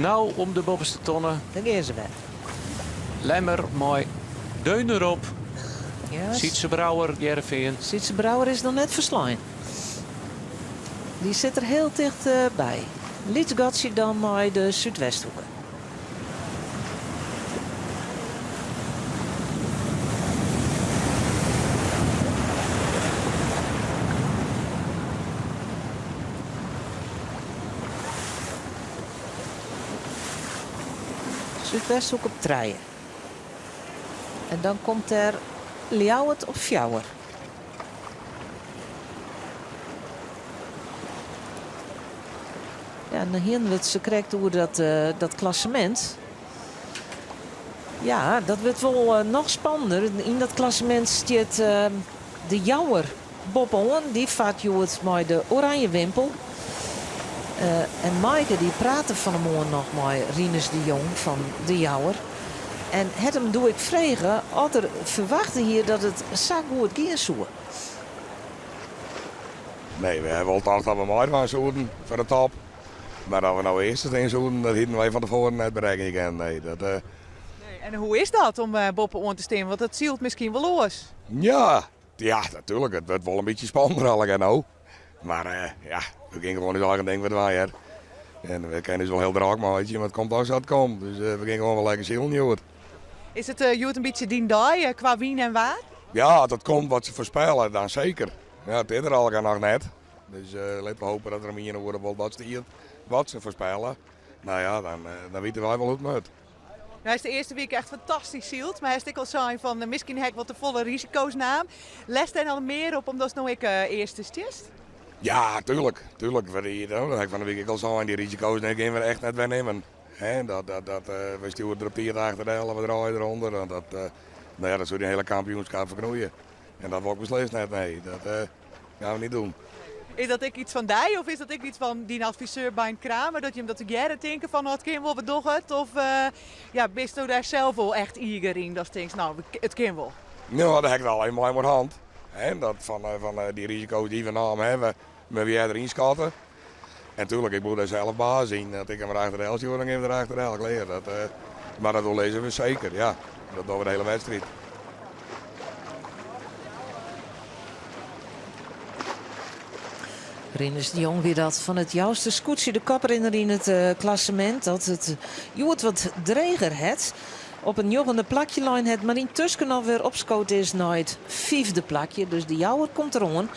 No om de boppeste tonne. Dêr gean se wer. Lemmer mei deun derop. Ja. Sytze Brouwer, Hearrenfean. Sytze Brouwer is noch net ferslein. Dy sit der hiel ticht by. Lyts gatsje dan mei de Súdwesthoeke. Súdwesthoek op trije. En dan komt der Ljouwert op fjouwer. Ja, en dan hienen we it sakrekt oer dat, dat klassemint. Ja, dat wurdt wol noch spannender. Yn dat klassemint stiet de Jouwer boppe-oan. Dy fart hjoed mei de oranje wimpel. En Maaike dy prate fan 'e moarn noch mei Rinus de Jong fan De Jouwer. En hat him doe ek frege oft er ferwachte hie dat it sa goed gean soe. Nee, we hawwe wol tocht dat we meidwaan soenen foar de top. Mar dat we no earste stean soenen, dat hienen wy fan tefoaren net berekkenje kinnen. Nee, dat, Nee, en hoe is dat om boppe-oan te stean? Want dat sylt miskien wol oars. Ja, ja, natuerlik. It wurdt wol in bytsje spannender allegear no. Mar ja, we gean gewoan ús eigen ding wer dwaan hear. En we kinne ús wol hiel drok meitsje, mar it komt al sa't it komt. Dus we gean gewoan wol lekker silen hjoed. Is it hjoed in bytsje dyn dei kwa wyn en waar? Ja, as it komt wat se foarspelle, dan seker. Ja, it is der allegear noch net. Dus litte we hope dat der om ien oere wol dat stiet wat se foarspelle. No ja, dan, dan witte wy wol hoe't it moat. No is de earste wike echt fantastysk syld, mar hast ek al sein fan miskien ha ik wat te folle risiko's naam. Letst dêr al mear op omdatst no ek earste stiest? Ja, tuurlijk. Tuurlijk. Dat ha ik fan de wike ek al sein. Dy risiko's dy gean we echt net wer nimmen. Hè, dat, dat, dat, we stjoere der op tiid achter del en we draaie derûnder. Want dat, no ja, dat soe dy hiele kampioenskap ferknoeie. En dat wol ik beslist net, nee. Dat gaan we niet doen. Is dat ek iets fan dy of is dat ek iets fan dyn adviseur Bein Kramer? Dat jim dat tegearre tinke fan oh, it kin wol, we dogge it? Of ja, bisto dêr sels wol echt eager yn datst tinkst no, it kin wol? No, dêr ha ik it al even mei oer hân. Hè, dat fan, fan dy risiko's dy't we naam hawwe, moatte we earder ynskatte. En tuurlijk, ik bliuw dêr sels baas yn. As ik him der achter stjoer, dan gean we der achter klear. Dat, mar dat oerlizze we seker, ja. Dat dogge we de hiele wedstriid. Rinus de Jong wie dat fan it Jouster skûtsje, de koprinner yn it klassemint. Dat it hjoed wat dreger hat. Op it njoggende plakje lein hat, mar yntusken alwer opskood is nei it fyfde plakje. Dus de Jouwer komt deroan.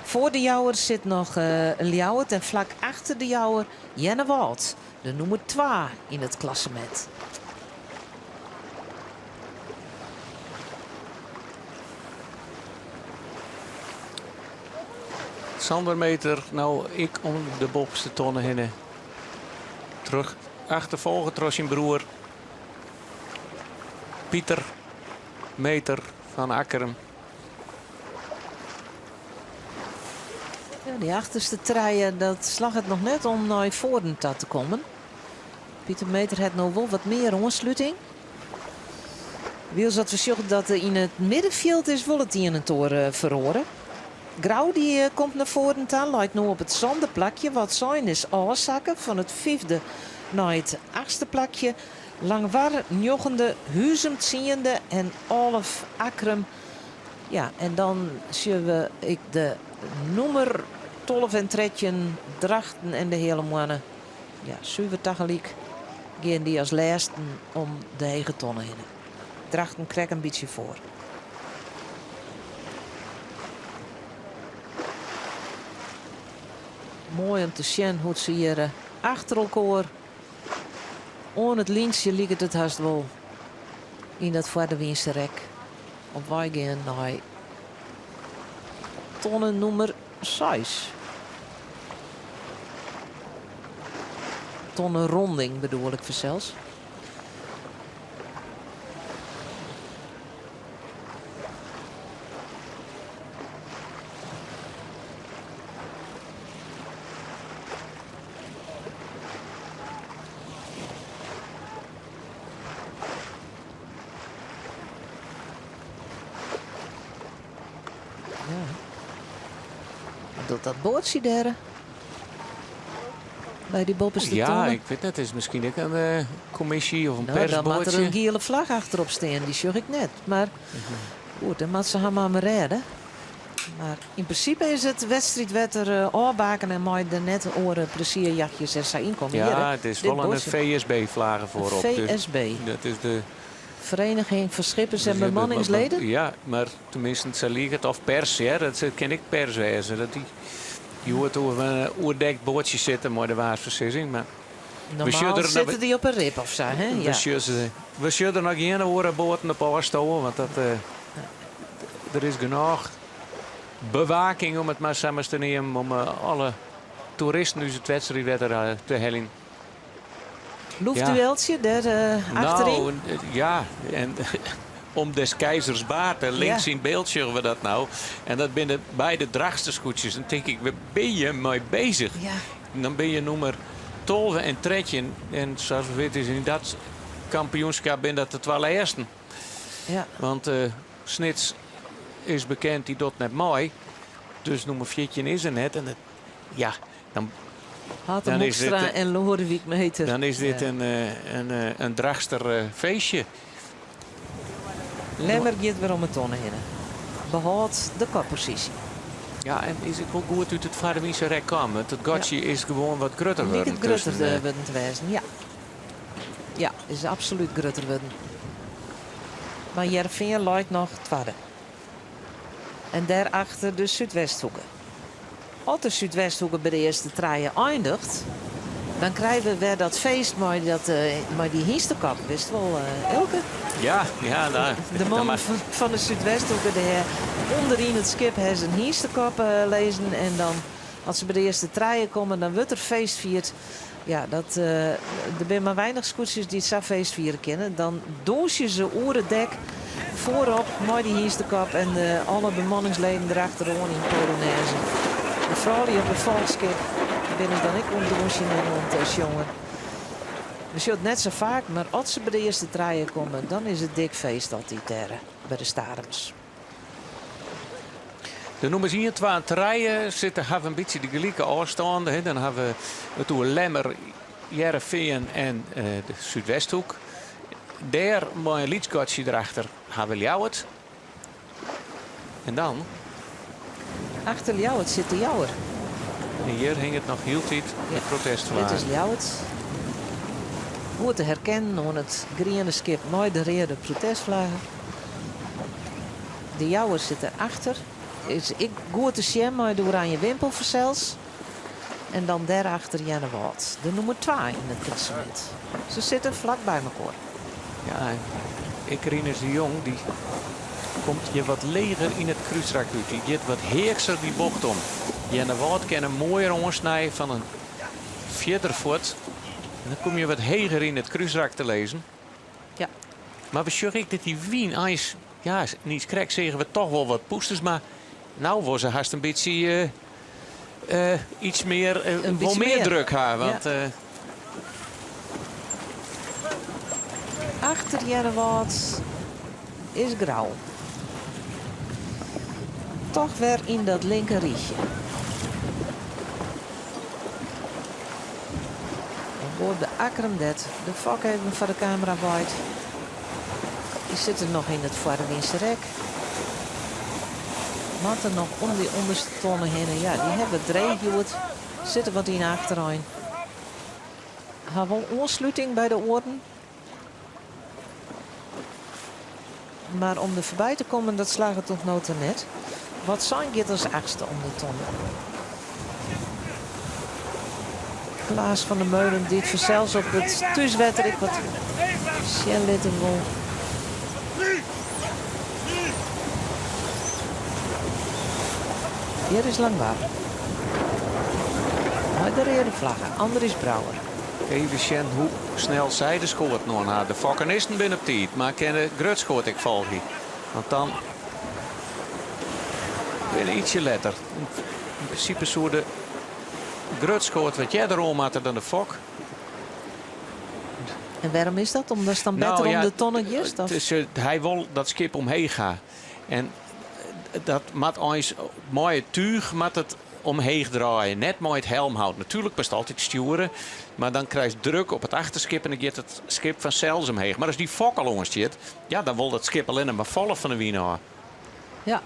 Foar de Jouwer sit noch Ljouwert en flak achter de Jouwer Earnewâld. De nûmer twa yn it klassemint. Sander Meeter no ek om de boppeste tonne hinne. Troch achterfolge troch syn broer Pieter Meeter fan Akkrum. Ja, dy achterste trije, dat slagget noch net om nei foaren ta te kommen. Pieter Meeter hat no wol wat mear oansluting. Wylst dat we sjogge dat yn it middenfjild is wol it ien en oar eh, feroare. Grou dy eh, komt nei foaren ta, leit no op it sânde plakje. Wâldsein is ôfsakke fan it fyfde nei it achtste plakje. Langwar njoggende, Huzum tsiende en Alf Akkrum. Ja, en dan sjogge we ek de nûmer 12 en 13, Drachten en de Heale Moanne. Ja, suver tagelyk gean dy as lêsten om de hege tonne hinne. Drachten krekt in bytsje foar. Moai om te sjen hoe't se hjir eh, achter elkoar oan it lyntsje liket it hast wol yn dat foardewynse rek op wei gean nei tonne nûmer seis. Tonne ronding bedoel ik fansels. Ja. Wat docht dat boatsje dêr? By dy boppeste Ja, tonne? ik wit net. Is miskien ek in eh, kommisje of in Nou, dan moat der persboatsje. in giele flagge achterop stean. Dy sjoch ik net. Mar goed, dan moat se har mar mar rêde. Mar yn prinsipe is it wedstriidwetter eh, ôfbakene en mei der net oare plezierjachtjes en sa ynkomme. Ja, Hjir, it is dit wol in boatsje. VSB-flage foarop. Dus VSB. dat is de Vereniging voor Schippers en Dus, eh, Bemanningsleden? Ja, mar teminsten, sa liket it. Of pers, ja, dat kin ek pers wêze. Dat dy hjoed oer in oerdekt boatsje sitte mei de waarsfoarsizzing. Mar we Normaal sjogge der sitte dy op in rib of sa, hè? we Ja. sjogge we sjogge der noch gjin oare boaten op ôfstowen, want dat, eh, der is genôch bewaking, om it mar sa mar te neamen, om eh, alle toeristen út it wedstriidwetter eh, te heljen. Loefdueltsje dêr eh, achterin? Nou, ja, en om des keizers baard. En links Ja. yn byld sjogge we dat no. En dat binne beide Drachtster skûtsjes. Dan tink ik, wêr binne je mei beuzich? Ja. Dan binne je nûmer 12 en 13. En sa as we witte is yn dat kampioenskip binne dat de twa lêsten. Ja. Want eh, Snits is bekend, dy docht net mei. Dus nûmer 14 is der net. En dat, ja, dan, Hattem dan is dit, Hoekstra en Loadewyk Meeter. dan is dit Ja. in, eh, in, eh, in Drachtster eh, feestje. Lemmer giet wer om 'e tonne hinne. Behâldt de kopposysje. Ja, en is ek wol goed út it foardewynse rek kaam. Want it gatsje is gewoan wat grutter Liket wurden. grutter tusken, eh, wurden te wêzen, ja. Ja, is absolút grutter wurden. Mar Hearrenfean leit noch twadde. En dêrachter de Súdwesthoeke. As de Súdwesthoeke by de earste trije eindiget, dan krije we wer dat feest mei, dat, eh, mei dy hynstekop. Witst wol, eh, Elke? Ja, ja, nou, De dan man maar- fan, fan de Súdwesthoeke, dêr ûnderyn it skip ha se in hynstekop eh, lizzen. En dan, as se by de earste trije komme, dan wurdt der feest fierd. Ja, dat, eh, der binne mar weinich skûtsjes dy't sa feest fiere kinne. Dan dûnsje se oer it dek foarop mei dy hynstekop en eh, alle bemanningsleden derachteroan yn Polonaise. De froulju op it folchskip binne dan ek oan it dûnsjen en oan it eh, sjongen. We sjogge it net sa faak, mar as se by de earste trije komme, dan is it dik feest altyd dêr eh, by de Starums. De nûmers 1, 2 en 3 sitte hawwe in bytsje de gelike ôfstân. Hè. Dan hawwe we it oer Lemmer, Hearrenfean en eh, de Súdwesthoek. Dêr mei in lyts gatsje derachter hawwe we Ljouwert. En dan, Achter Ljouwert sit de Jouwer. en hjir hinget noch hieltyd de protestflagge. Dit is Ljouwert. Goed te herkennen oan it griene skip mei de reade protestflagge. De Jouwer sit derachter. Is ek goed te sjen mei de oranje wimpel fansels. En dan dêrachter Earnewâld, de nûmer twa yn it klassemint. Se sitte flak by mekoar. Ja, en ek Rinus de Jong dy komt hjir wat leger yn it krúsrak út. Dy giet wat heakser dy bocht om. Earnewâld kin him moaier oansnije fan in fierder fuort. En dan kom je wat heger yn it krúsrak te lizzen. Ja. Mar we sjogge ek dat dy wyn eins, ja, niiskrekt seagen we toch wol wat pûsters, mar no wol se hast in bytsje uh, iets mear, uh, wol mear, mear druk ha. Want, ja. uh, Achter Earnewâld is Grou. Toch wer yn dat linker rychje. Dan boppe de Akkrum dêr't de fok even foar de kamera waait. Dy sitte noch yn it foarwynse rek. Moatte noch om dy ûnderste tonne hinne. Ja, dy hawwe it dreech hjoed. Sitte wat yn 'e achterein. Ha wol oansluting by de oaren. Mar om der foarby te kommen, dat slagget oant no ta net. Wâldsein giet as achtste om de tonne. Klaas van der Meulen dy't fansels op it thúswetter ek wat sjen litte wol. Hjir is Langwar. Mei de reade flagge, Andries Brouwer. Even sjen hoe snel sy de skoat oan ha. De fokkenisten binne op tiid, mar kinne grutskoat ek folgje. Want dan binne ietsje letter. Yn prinsipe soe de grutskoat wat earder oan moatte dan de fok. En wêrom is dat? Omdat dan better Nou ja, om de tonne giest? Of? Dus, hy wol dat skip omheech ha. En dat moat eins mei it túch moat it omheech draaie, net mei it helmhout. Natuerlik moatst altyd stjoere, mar dan krijst druk op it achterskip en dan giet it skip fansels omheech. Mar as dy fok al oan stiet, ja, dan wol dat skip allinnich mar falle fan de wyn ôf. Ja.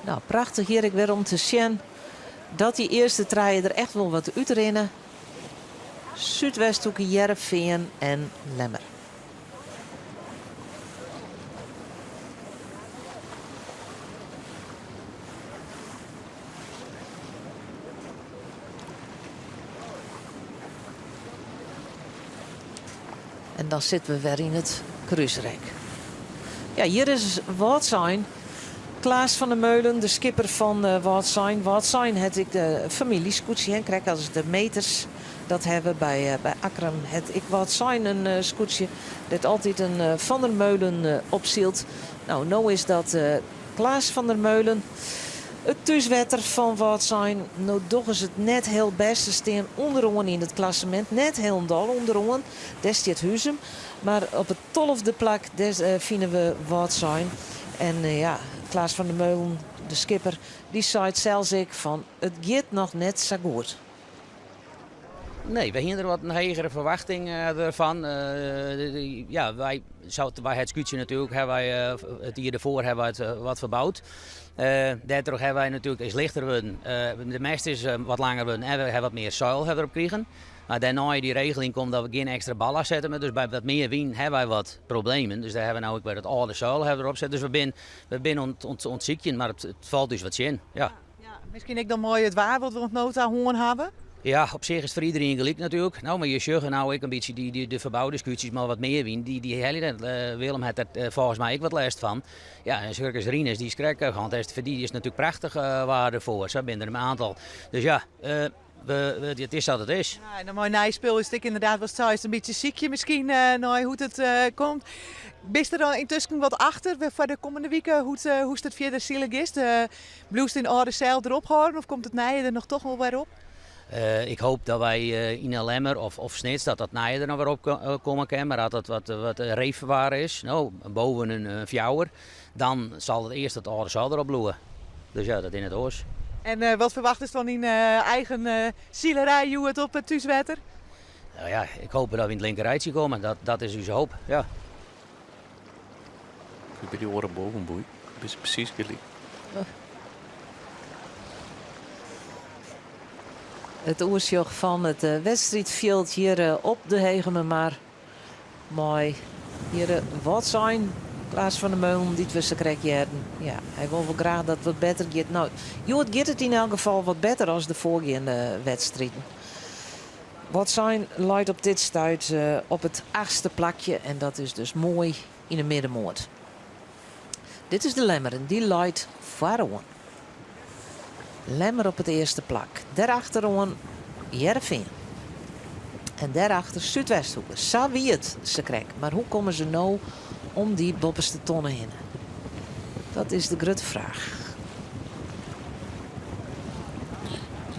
Nou, prachtich hjir ek wer om te sjen dat dy earste trije der echt wol wat útrinne. Súdwesthoeke, Hearrenfean en Lemmer. En dan sitte we wer yn it krúsrek. Ja, hjir is Wâldsein. Klaas van der Meulen, de skipper fan Wâldsein. Wâldsein hat ek de famyljeskûtsje, hè, krekt as de Meters dat hawwe by, by Akkrum. Hat ek Wâldsein in skûtsje dêr't altyd in Van der Meulen op sylt. No, no is dat Klaas van der Meulen. It thúswetter fan Wâldsein. No dogge se it net hiel bêst. Se stean ûnderoan yn it klassemint. Net hielendal ûnderoan, dêr stiet Huzum. Mar op it tolfde plak dêr fine we Wâldsein. En ja, Klaas van der Meulen, de skipper, dy seit sels ek fan it giet noch net sa goed. Nee, wy hiene der wat in hegere ferwachting derfan. Ja, wy, wy het skûtsje natuerlik, ha wy it jier derfoar ha wy it wat ferboud. Dêrtroch ha wy natuerlik is lichter wurden. De mêst is wat langer wurden en we ha wat mear seil ha derop krigen. Mar dêrnei dy regeling komt dat we gjin ekstra ballast sette, dus by wat mear wyn ha wy wat problemen. Dus dêr ha we no ek wer it âlde seil ha we derop set. Dus we binne we binne oan it sykjen, mar it falt ús wat tsjin. Ja. Miskien ek dan mei it waar wat we oant no ta hân hawwe? Ja, op sich is it foar iderien gelyk natuerlik. No, mar je sjogge no ek in bytsje dy, dy, de ferboude skûtsjes mei wat mear wyn. Dy, dy helje net. Willem hat der folgens my ek wat lêst fan. Ja, en Circus Rinus, dy is krekt want foar dy is it natuerlik prachtich waar derfoar. Sa binne der in oantal. Dus ja, we, it is sa't it is. Ja, en dan mei nij spul is it ek ynderdaad watst seist, in bytsje sykje miskien nei hoe't it komt. Bist der dan yntusken wat achter foar de kommende wike hoe't, hoe'tst it fierder sile giest? Bliuwst dyn âlde seil derop hâlden of komt it nije der noch toch wol wer op? Ik hoop dat wy yn 'e Lemmer of, of Snits dat dat nije der noch wer op komme kin. Mar as dat wat, wat reefwaar is, no, boven in fjouwer, dan sil it earst it âlde seil derop bliuwe. Dus ja, dat is net oars. En wat ferwachtest fan dyn eigen silerij hjoed op it thúswetter? Nou ja, ik hoop dat we yn it linkerrijtsje komme. Dat, dat is ús hoop, ja. Ik by dy oare bovenboei. Bist presys gelyk. It oersjoch fan it wedstriidfjild hjir op de Hegemermar. Mei hjir Wâldsein. Klaas van der Meulen, dy't we sakrekt hearden. Ja, hy wol wol graach dat it wat better giet. No, hjoed giet it yn elk gefal wat better as de foargeande wedstriden. Wâldsein leit op dit stuit op it achtste plakje en dat is dus moai yn 'e middenmoat. Dit is de Lemmer en dy leit foaroan. Lemmer op it earste plak. Dêrachteroan Hearrenfean. En dêrachter Súdwesthoeke. Sa wie it sakrekt. Mar hoe komme se no om dy boppeste tonne hinne? Dat is de grutte fraach.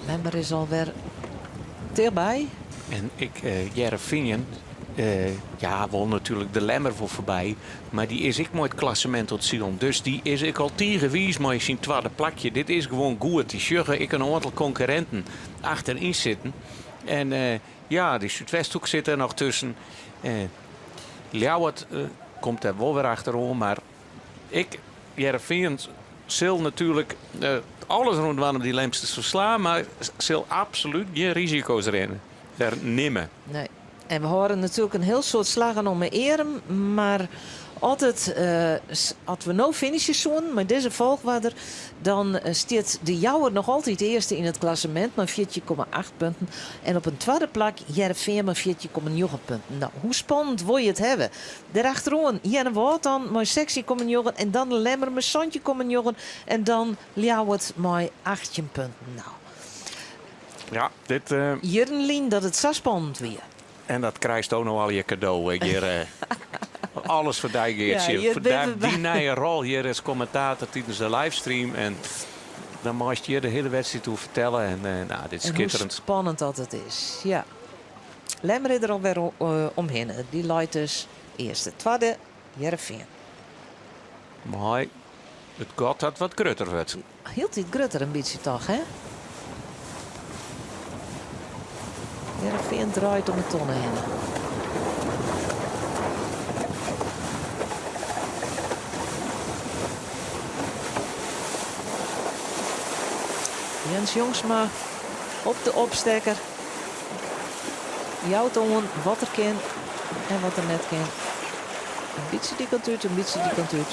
Lemmer is alwer tichtby. En ek Hearrenfean, ja, wol natuerlik de Lemmer wol foarby. Mar dy is ek mei it klassemint oan it silen. Dus dy is ek al tige wiis mei syn twadde plakje. Dit is gewoan goed. Dy sjogge ek in oantal konkurrinten achteryn sitten. En ja, dy Súdwesthoek sit der noch tusken. Ljouwert komt dêr wol wer achteroan. Mar ek Hearrenfean sil natuerlik alles deroan dwaan om dy Lemsters te ferslaan. Mar sil absolút gjin risiko's rinne, nimme. Nee. En we hâlde natuerlik in hiel soad slaggen om 'e earm, mar as it, as we no finishe soenen mei dizze folchoarder, dan stiet De Jouwer noch altyd earste yn it klassemint mei 14,8 punten en op in twadde plak Hearrenfean mei 14,9 punten. No, hoe spannend wol je it hawwe? Derachteroan Earnewâld dan mei 16,9 en dan de Lemmer mei 17,9 en dan Ljouwert mei 18 punten. No. Ja, dit. Jierren lyn dat it sa spannend wie. En dat krijsto no allegear kado. Hjir, alles foar dy, Geartsje. Ja, foar dy nije rol hjir as kommentator tidens de livestream. En dan meist hjir de hiele wedstriid oer fertelle. En nou, dit is skitterend. Hoe spannend dat it is, ja. Lemmer is der alwer omhinne. Dy leit dus earste. Twadde, Hearrenfean. Mei it gat dat wat grutter wurdt. Hieltyd grutter in bytsje toch, hè? Hearrenfean draait om de tonne hinne. Jens Jongsma op de opstekker. Jout oan wat er kin en wat er net kin. In bytsje dy kant út, in bytsje dy kant út.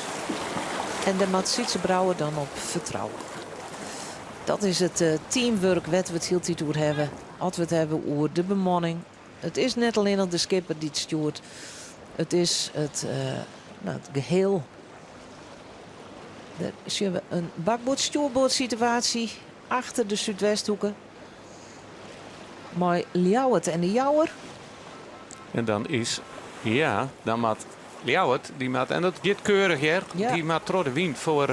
En dêr moat Sytze Brouwer dan op fertrouwe. Dat is it teamwurk wêr't we it hieltyd oer hawwe. As we it hawwe oer de bemanning. It is net allinnich de skipper dy't stjoert. It is it, no, it geheel. Dêr sjogge we in bakboard-stjoerboard-situaasje achter de Súdwesthoeke. Mei Ljouwert en de Jouwer. En dan is, ja, dan moat Ljouwert, dy moat, en dat giet keurich hear, ja. Dy moat troch de wyn foar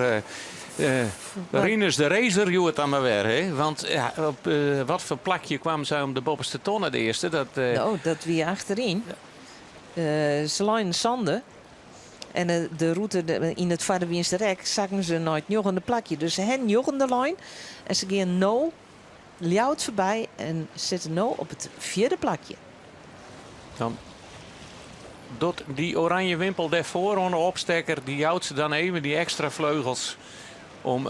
uh, Rinus de Racer hjoed dan mar wer. Hè? Want ja, op uh, wat foar plakje kwamen sy om de boppeste tonne de earste? Dat, uh, no, dat wie achteryn. Se leinen sânde. En de rûte yn it foarderwynste rek sakken se nei it njoggende plakje. Dus se ha njoggende lein en se gean no Ljouwert foarby en sitte no op it fjirde plakje. Dan docht dy oranje wimpel dêrfoar oan de opstekker, dy jout se dan even dy ekstra fleugels om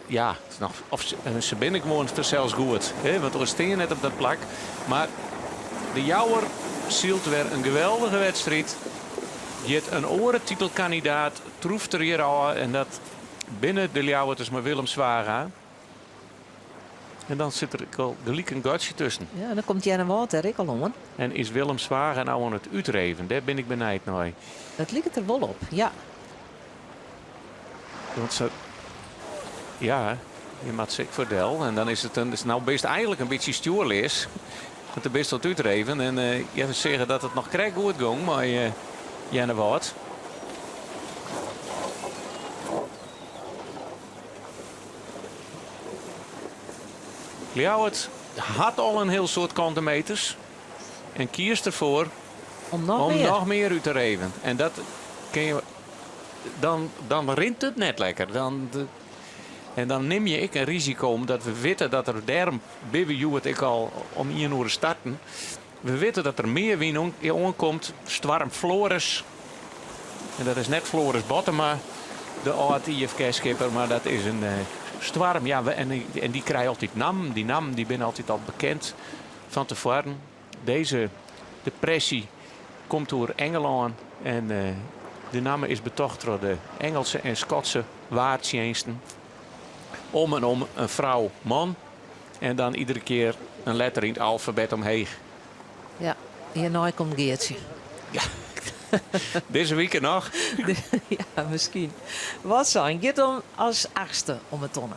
ja, noch, of se binne gewoan fansels goed, hè, want oars stean je net op dat plak. Mar de Jouwer sylt wer in geweldige wedstriid. Giet in oare titelkandidaat troeft der hjir ôf en dat binne de Ljouwerters mei Willem Zwaga. En dan sit der ek al gelyk in gatsje tusken. Ja, dan komt Earnewâld der ek al oan. En is Willem Zwaga no oan it útreven? Dêr bin ik benijd nei. Dat liket der wol op, ja. Want se, ja, je moat se ek foar del. En dan is it in, is no bist eigenlik in bytsje stjoerleas. Want do bist wat útreven. En uh, je sizze dat it noch krekt goed gong mei uh, Earnewâld. Ljouwert hat al in hiel soad kante meters en kiest derfoar om noch, om noch mear út te reven. En dat kin je, dan, dan rint it net lekker. Dan, en dan nim je ek in risiko omdat we witte dat der dêrom binne we hjoed ek al om ien oere starten. We witte dat der mear wyn oankomt. Stoarm Floris. En dat is net Floris Bottema, de âld IFKS-skipper, mar dat is in stoarm. Ja, en, en dy krije altyd nammen. Dy nammen dy binne altyd al bekend fan tefoaren. Dizze depresje komt oer Ingelân en De namme is betocht troch de Engelse en Skotse waartsjinsten. Om en om in frou, man en dan iedere kear in letter yn it alfabet omheech. Ja, hjirnei komt Geartsje. Ja, dizze wike noch. Ja, miskien. Wâldsein giet om as achtste om 'e tonne.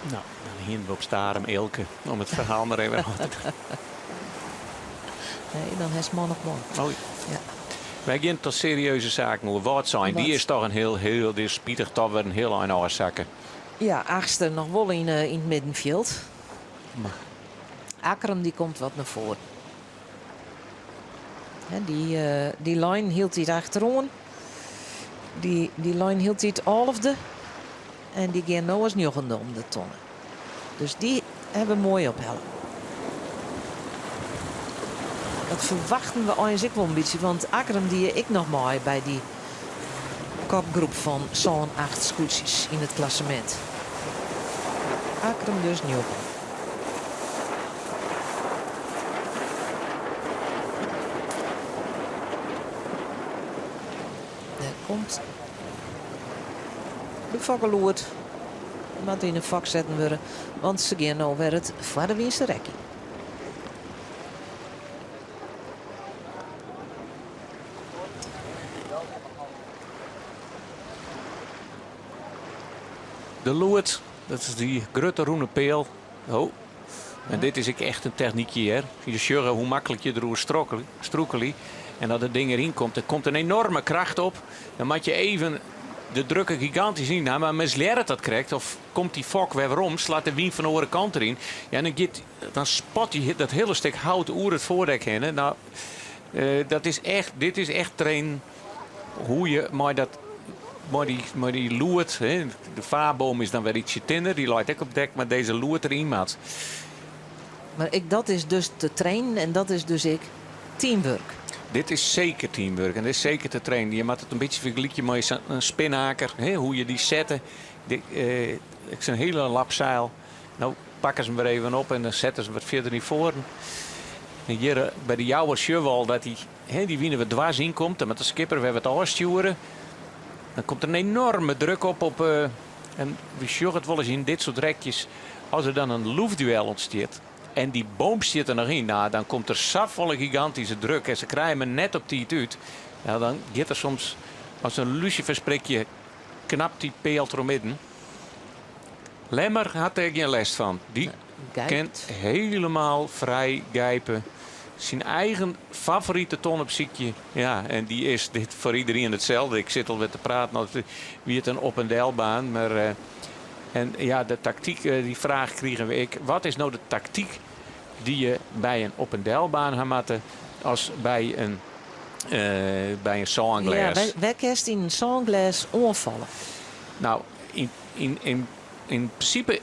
No, dan hienen we op Starum Eelke om it ferhaal mar even ôf te Nee, dan hast man op man. Oh, ja. Wy gean tot serieuze saken oer. Wâldsein, dy is toch in hiel, hiel, dy is spitich toch wer in hiel ein ôfsakke. Ja, achtste noch wol yn, eh, yn it middenfjild. Akkrum dy komt wat nei foaren. Dy, eh, dy lijn hieltyd achteroan. Dy, dy lijn hieltyd alfde. En dy gean no as njoggende om de tonne. Dus dy hawwe we moai ophelle. Dat ferwachten we eins ek wol in bytsje, want Akkrum die ek noch mei by dy kopgroep fan sân, acht skûtsjes yn it klassemint. Akkrum dus njoggen. Dêr komt de fokkeloed. Moat yn 'e fok setten wurde, want se gean no wer it foardewynse rek yn. De loed, dat is dy grutte rûne peal. Oh. En dit is ek echt in technykje hear. Je sjogge hoe maklik je deroer strûkelje. En dat it ding deryn komt, der komt in enorme kracht op. Dan moat je even de drukke gigantysk yn. Mar mislearret dat krekt of komt dy fok wer werom, slacht de wyn fan de oare kant deryn. Ja, dan giet, dan spat dy dat hiele stik hout oer it foardek hinne. No, dat is echt, dit is echt trainen hoe je mei dat mei dy, mei dy loed, hè, de vaarboom is dan wer ytsje tinner, dy leit ek op dek, mar dizze loed deryn moat. Mar ek dat is dus te trainen en dat is dus ek teamwurk. Dit is seker teamwurk en dit is seker te trainen. Je moatte it in bytsje fergelykje mei in spinnaker, hè, hoe je dy sette. Dy, eh, ek sa'n hiele lap seil. No pakke se him wer even op en dan sette se him wat fierder nei foaren. En hjir eh, by de Jouwer sjogge we al dat dy, hè, dy wyn der wat dwers yn komt. Dan moat de skipper wer wat ôfstjoere. Dan komt der in enorme druk op. op eh, en we sjogge it wolris yn dit soart rekjes. As der dan in loefduel ûntstiet en dy boom stiet der noch yn, no, dan komt der safolle gigantyske druk en se krije him net op tiid út. Ja, dan giet der soms as in lusifersprikje knapt dy peal trochmidden. Lemmer hat dêr gjin lêst fan. Dy kin helemaal frij gijpe. Syn eigen favorite tonne besykje. Ja, en dy is dit foar iderien itselde. Ik sit alwer te praten as wie it in op en delbaan. Mar eh, en ja, de taktyk, eh, dy fraach krigen we ek. Wat is no de taktyk dy't je by in op en delbaan ha moatte as by in, eh, by in sânglês? Ja, wêr kinst yn in sânglês oanfalle? No, yn, yn, yn, yn prinsipe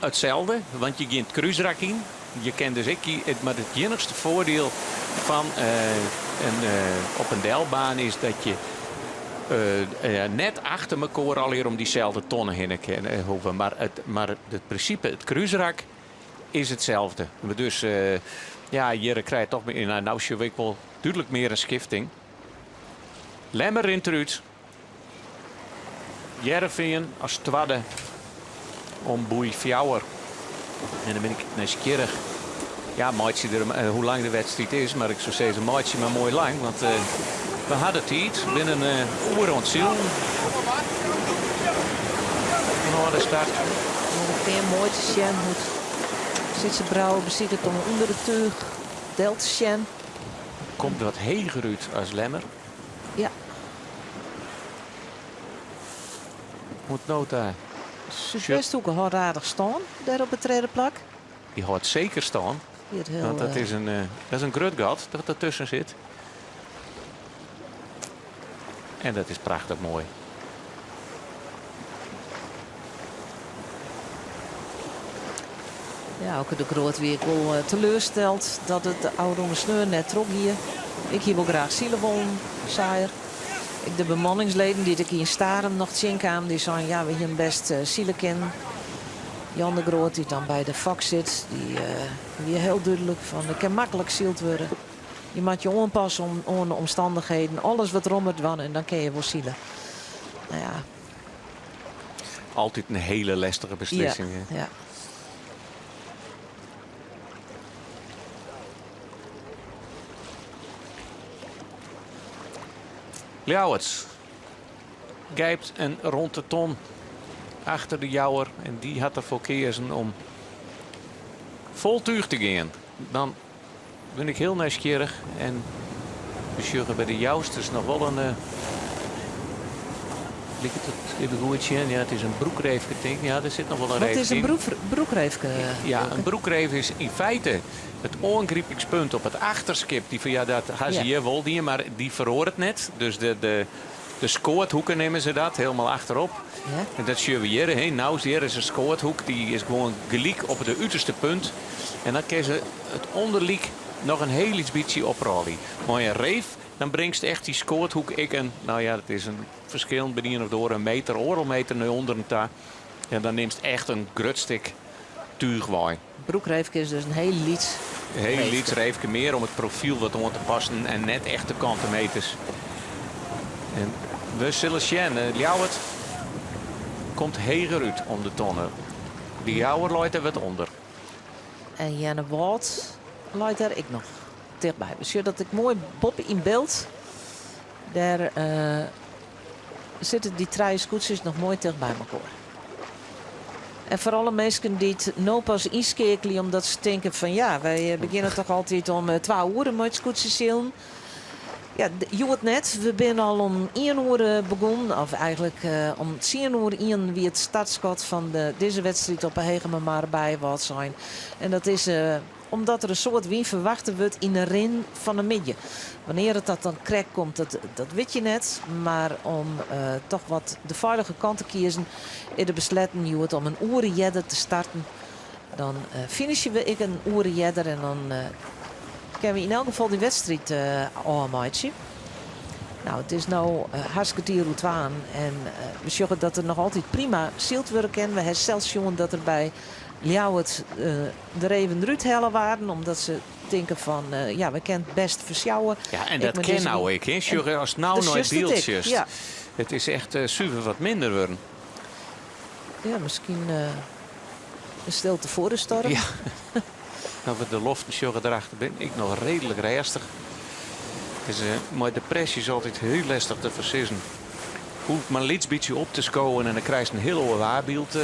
itselde, want je gean it krúsrak yn. Je kin dus ek, mar it iennichste foardiel fan in op en delbaan is dat je net achter mekoar allegear om dyselde tonne hinne kinne hoege. Mar it, mar it prinsipe, it krúsrak is itselde. Dus ja, hjir krije je toch, no sjoch ik wol dúdlik mear in skifting. Lemmer rint derút. Hearrenfean as twadde om boei fjouwer. En dan bin ik nijsgjirrich. Ja, meitsje der eh, hoe lang de wedstriid is, mar ik soe sizze meitsje mar moai lang, want eh, we ha de tiid. Binne in eh, oere oan it silen. Fanôf de start. Hearrenfean moai te sjen hoe't Sytze Brouwer besiket om ûnder de túch del te sjen. Komt wat heger út as Lemmer. Ja. Oant no ta. Súdwesthoeke hâldt aardich stân dêr op it tredde plak. Dy hâldt seker stân. Want dat is in, dat is in grut gat dat dertusken sit. En dat is prachtich moai. Ja, Auke de Groot wie ek wol eh, teleursteld dat it de ôfrûne sneon net trochgie. Ik hie wol graach sile wollen, sei er. Ek de bemanningsleden dy't ik yn Starum noch tsjinkaam, dy seinen ja, we hienen best eh, sile kinnen. Jan de Groot, dy't dan by de fok sit, dy eh, wie hiel dúdlik fan ik kin maklik syld wurde. Je moatte je oanpasse oan de omstannichheden, alles wat rommer dwaan en dan kinne je wol sile. Nou ja. Altyd in hiele lestige beslissing. Ja, ja. Ljouwert gijpt en rond de ton achter de Jouwer. En dy hat derfoar keazen om fol túch te gean. Dan bin ik hiel nijsgjirrich en we sjogge by de Jousters noch wol in. Liket it even goed sjen. Ja, it is in broekreefke, tink ik. Ja, der sit noch wol in Wat reefke is in yn. broekreefke? Ja, in broekreef is yn feite it oangripingspunt op it achterskip. Dy fan, ja, dat ha se hjir wol dien, mar dy feroaret net. Dus de, de, de skoathoeken neame se dat, hielendal achterop. En dat sjogge we hjir. Hè. Nou, hjir is in skoathoek, dy is gewoan gelyk op de uterste punt. En dan kinne se it ûnderlyk noch in hiel lyts bytsje oprôlje. Mei in reef, dan bringst echt dy skoathoek ek in, nou ja, dat is in ferskillend by de ien of de oare, in meter, oardel meter nei ûnderen ta. En dan nimst echt in grut stik túch wei. Broekreefke is dus in hiel lyts Hiel reefke. lyts reefke, mear om it profyl wat oan te passen en net echt de kante meters. En we sille sjen, Ljouwert komt heger út om de tonne. De Jouwer leit der wat ûnder. En Earnewâld leit dêr ek noch tichtby. We sjogge dat ek moai boppe yn byld. Dêr sitte dy trije skûtsjes noch moai ticht by mekoar. En foar alle minsken dy't no pas ynskeakelje omdat se tinke fan ja, wy begjinne toch altyd om twa oere mei it skûtsjesilen. Ja, hjoed net. We binne al om ien oere begûn, of eigentlik om tsien oer ien wie it startskot fan dizze wedstriid op 'e Hegemermar by Wâldsein. En dat is omdat der in soad wyn ferwachte wurdt yn de rin fan de middei. Wannear it dat dan krekt komt, dat, dat wit je net. Mar om toch wat de feilige kant te kiezen, is der besletten hjoed om in oere earder te starten. Dan finishe we ek in oere earder en dan kinne we yn elk gefal dy wedstriid ôfmeitsje. Nou, it is no hast kertier oer twaen en we sjogge dat der noch altyd prima syld wurde kin. We ha sels sjoen dat der by Ljouwert de reven derút helle waarden, omdat se tinke fan ja, we kinne it bêst fersjouwe. Ja, en dat kin no ek, hè? Sjoch, ast no nei it byld sjochst, it is echt suver wat minder wurden. Ja, miskien de stilte foar de storm. Ja, no we de loften sjogge derachter bin ik noch reedlik rêstich. It is mei depresjes altyd hiel lestich te foarsizzen. Hoecht mar in lyts bytsje op te skowen en dan krijst in hiel oar waarbyld.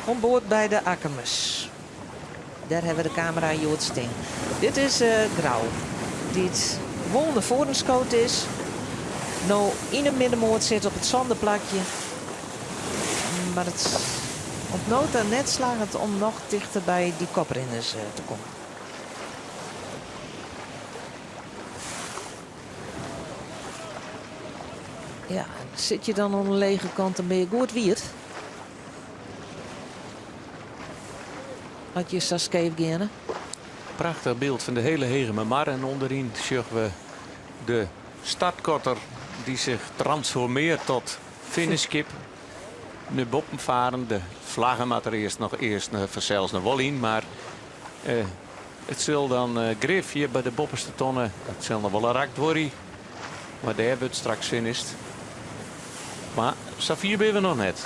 Oan board by de Akkumers. Dêr hawwe we de kamera hjoed stean. Dit is Grou, dy't wol nei foaren skood is. No yn 'e middenmoat sit op it sânde plakje. Mar it oant no ta net slagget om noch tichter by dy koprinners te kommen. Ja, sit je dan oan de lege kant, dan bin je goed wiet. As je sa skeef geane. Prachtich byld fan de hiele Hegemermar en ûnderyn sjogge we de startkotter dy't sich transformearret tot finishskip. Nei boppen faren. De flagge moat der earst noch earst fansels noch wol yn, mar it sil dan grif hjir by de boppeste tonne, dat sil noch wol in rak duorje. Mar dêr wurdt straks finished. Mar safier binne we noch net.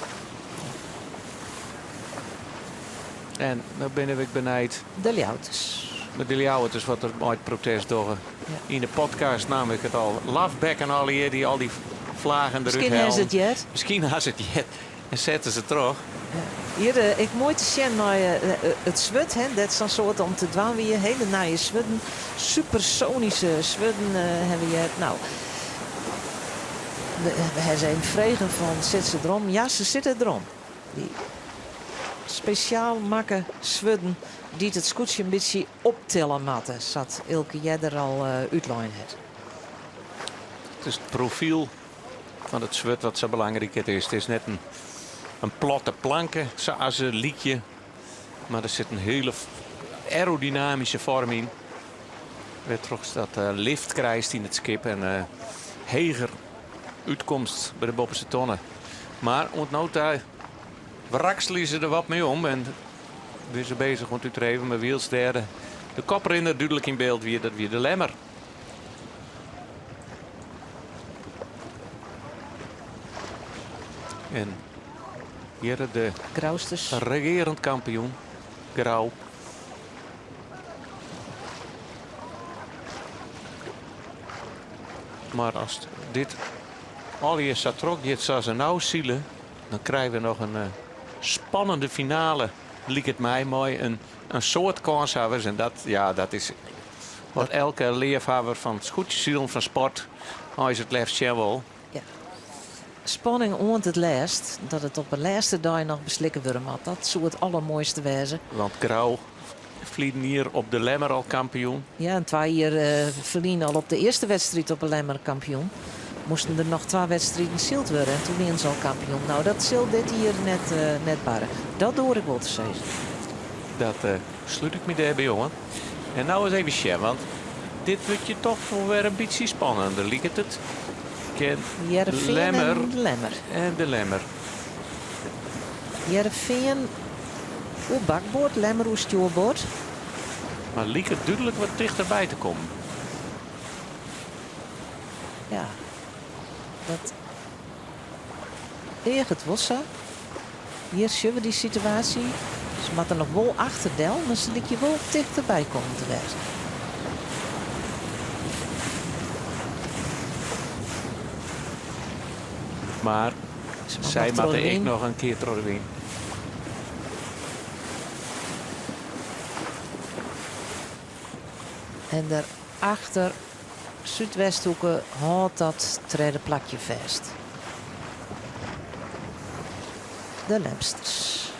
En no binne we ek benijd. De Ljouwerters. De Ljouwerters wat der mei it protest dogge. Yn de podcast naam ik it al. Lafbekken allegear dy't al dy flagen derút Miskien ha se it heard. Miskien ha se it heard en sette se troch. Hjir ek moai te sjen nei it swurd, hè, dêr't sa'n soad om te dwaan wie. Hele nije swurden, supersonyske swurden hawwe we heard. Nou, we hawwe se even frege fan sit se derom? Ja, se sitte derom. Dy spesjaal makke swurden dy't it skûtsje in bytsje optille moatte, sa't Eelke earder al útlein hat. It is it profyl fan it swurd wat sa belangryk it is. It is net in, in platte planke sa as se lykje, mar der sit in hiele aerodynamyske foarm yn. Wêrtroch'tst dat lift krijst yn it skip en heger útkomst by de boppeste tonne. Mar oant no ta wrakselje se der wat mei om en. Binne se bezich oan it útreven, mar wylst dêr de koprinner dúdlik yn byld wie, dat wie de Lemmer. En hjir de Grousters. regearend kampioen, Grou. Mar as dit allegear sa trochgiet sa se no sile, dan krije we noch in eh, spannende finale, liket my, mei in, in soad kânshawwers. En dat, ja, dat is wat elke leafhawwer fan skûtsjesilen fan sport eins it leafst sjen wol. Ja. Spanning oant it lêst, dat it op 'e lêste dei noch beslikke wurde moat, dat soe it allermoaiste wêze. Want Grou ferline jier op de Lemmer al kampioen. Ja, en twa jier eh, ferlyn al op de earste wedstriid op de Lemmer kampioen. Moasten der noch twa wedstriden syld wurde en toen wienen se al kampioen. Nou, dat sil dit jier net, eh, net barre. Dat doar ik wol te sizzen. Dat eh, slút ik my dêrby oan. En no ris even sjen, want dit wurdt je toch wol wer in bytsje spannender, liket it. Ken Hearrenfean Lemmer en de Lemmer. en de Lemmer. Hearrenfean oer bakboard, Lemmer oer stjoerboard. Mar liket dúdlik wat tichterby te kommen. Ja, dat eaget wol sa. Hjir sjogge we dy situaasje. Se moatte noch wol achterdel, mar se lykje wol tichterby kommen te wêzen. Mar Se moat sy noch troch moatte de ek wyn. noch in kear troch de wyn. En dêrachter Súdwesthoeke hâldt dat tredde plakje fêst. De Lemsters.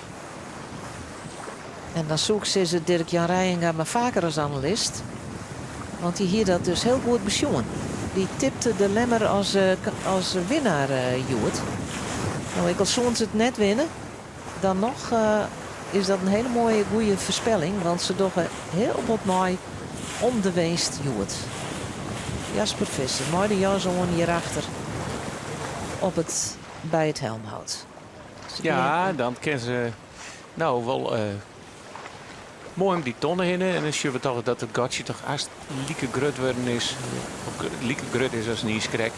En dan soe ik sizze Dirk Jan Reijenga mar faker as analist. Want dy hie dat dus hiel goed besjoen. Dy tipte de Lemmer as, eh, as winnaar eh, hjoed. No, ek al soene se it net winne, dan noch eh, is dat in hiele moaie goede foarspelling. Want se dogge hiel bot mei om de winst hjoed. Jasper Visser mei de jas oan hjirachter op it, by it helmhout. Se Ja, dan kinne se no wol eh, moai om dy tonne hinne. En dan sjogge we toch dat it gatsje toch hast like grut wurden is. Of like grut is as niiskrekt.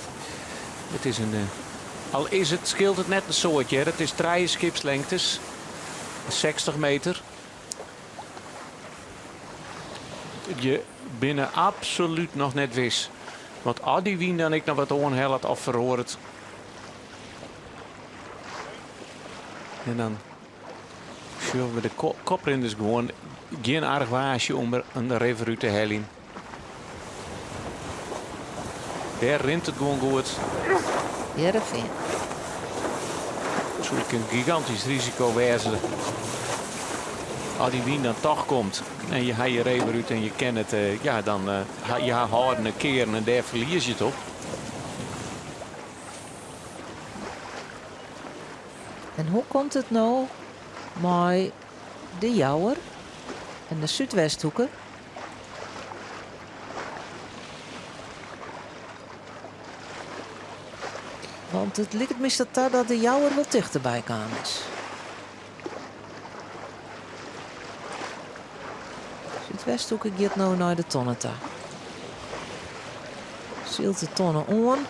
It is in, eh, al is it, skeelt it net in soad, hear. It is trije skipslengtes, 60 meter. Je binne absolút noch net wis. Want as dy wyn dan ek noch wat oanhellet of feroaret. En dan sjogge we de koprinners gewoan gjin argwaasje om der in river út te heljen. Dêr rint it gewoan goed. Hearrenfean. Soe ek in gigantysk risiko wêze as dy wyn dan toch komt en je ha je rever út en je ken it, eh, ja, dan uh, je ha hâldene kearen en dêr ferlies je it op. En hoe komt it no mei de Jouwer en de Súdwesthoeke? Want it liket my sa ta dat de Jouwer wol tichterby kaam is. Súdwesthoeke giet no nei de tonne ta. Sylt de tonne oan.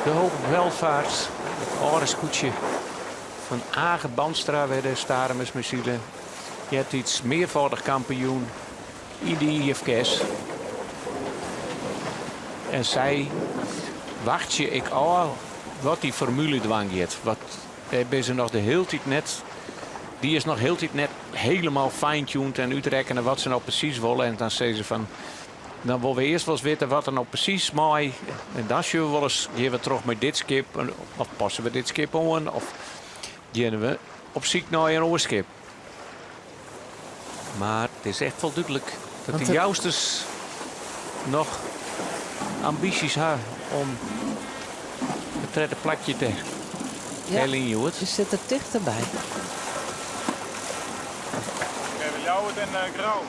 De Hoop op Welvaart, it âlde skûtsje fan Age Bandstra wer de Starumer missile. Eartiids mearfâldich kampioen yn de IFKS. En sy wachtsje ek ôf wat dy formule dwaan giet. Wat, dêr binne se noch de hiele tiid net. Dy is noch hieltyd net helemaal fine-tuned en útrekkene wat se no presys wolle. En dan sizze se fan, dan wolle we earst wolris witte wat der no presys mei. En dan sjogge we wolris, gean we troch mei dit skip, of passe we dit skip oan, of geane we op syk nei in oar skip. Mar it is echt wol dúdlik dat de Jousters noch ambysjes ha om it tredde plakje te heljen hjoed. Se sit der tichterby. Even Ljouwert en Grou.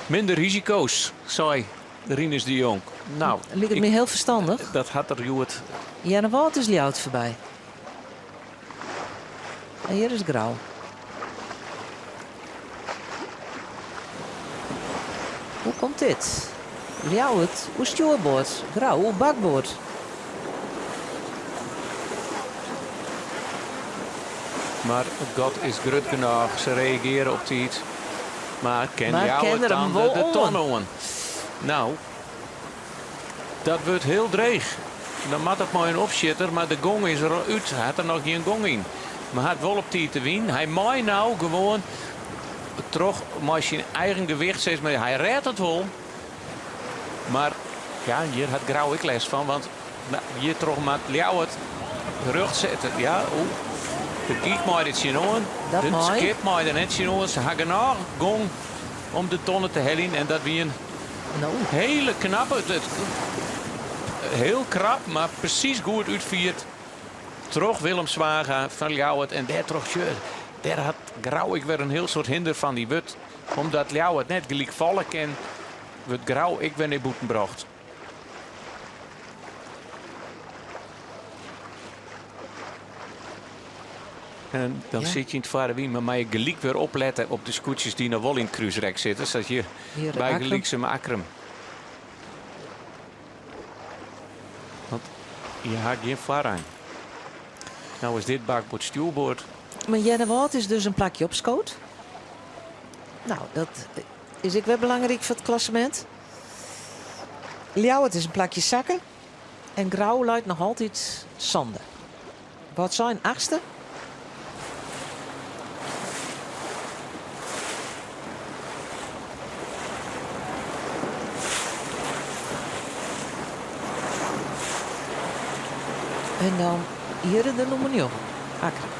Minder risiko's, sei Rinus de Jong. Nou, Liket my hiel ferstannich. Dat hat er hjoed. Earnewâld is Ljouwert foarby. En hjir is Grou. Hoe komt dit? Ljouwert oer stjoerboard, Grou oer bakboard. Mar it gat is grut genôch, se reagearje op tiid. Mar kin Mar kin Ljouwert er dan him wol de ton oan? oan? Nou, dat wurdt hiel dreech. Dan moat it mei in opsjitter, mar de gong is der al út. Hy hat der noch gjin gong yn. Mar hat wol op tiid de wyn. Hy mei no gewoan troch mei syn eigen gewicht, sis mar, hy rêdt it wol. Mar ja, hjir hat Grou ek lêst fan, want hjirtroch moat Ljouwert rjocht sette. Ja, oeh. De gyk mei der tsjinoan. Dat It mei. skip mei der net tsjinoan. Se ha genôch gong om de tonne te heljen en dat wie in No. hele knappe, it, hiel krap, mar presys goed útfierd troch Willem Zwaga fan Ljouwert. En dêrtroch, sjoch, dêr hat Grou ek wer in hiel soad hinder fan. Dy wurdt, omdat Ljouwert net gelyk falle kin, wurdt Grou ek wer nei bûten brocht. En dan Ja. sit je yn it foarre wyn, mar mei je gelyk wer oplette op de skûtsjes dy't noch wol yn it krúsrek sitte, sa't je Hier bygelyks Akkrum. in Akkrum. Want je ha gjin foarrang. Nou is dit bakboard stjoerboard. Mar Earnewâld is dus in plakje opskood. Nou, dat is ek wer belangryk foar it klassemint. Ljouwert is in plakje sakke. En Grou leit noch altyd sânde. Wâldsein achtste. En dan hjir de nûmer njoggen, Akkrum.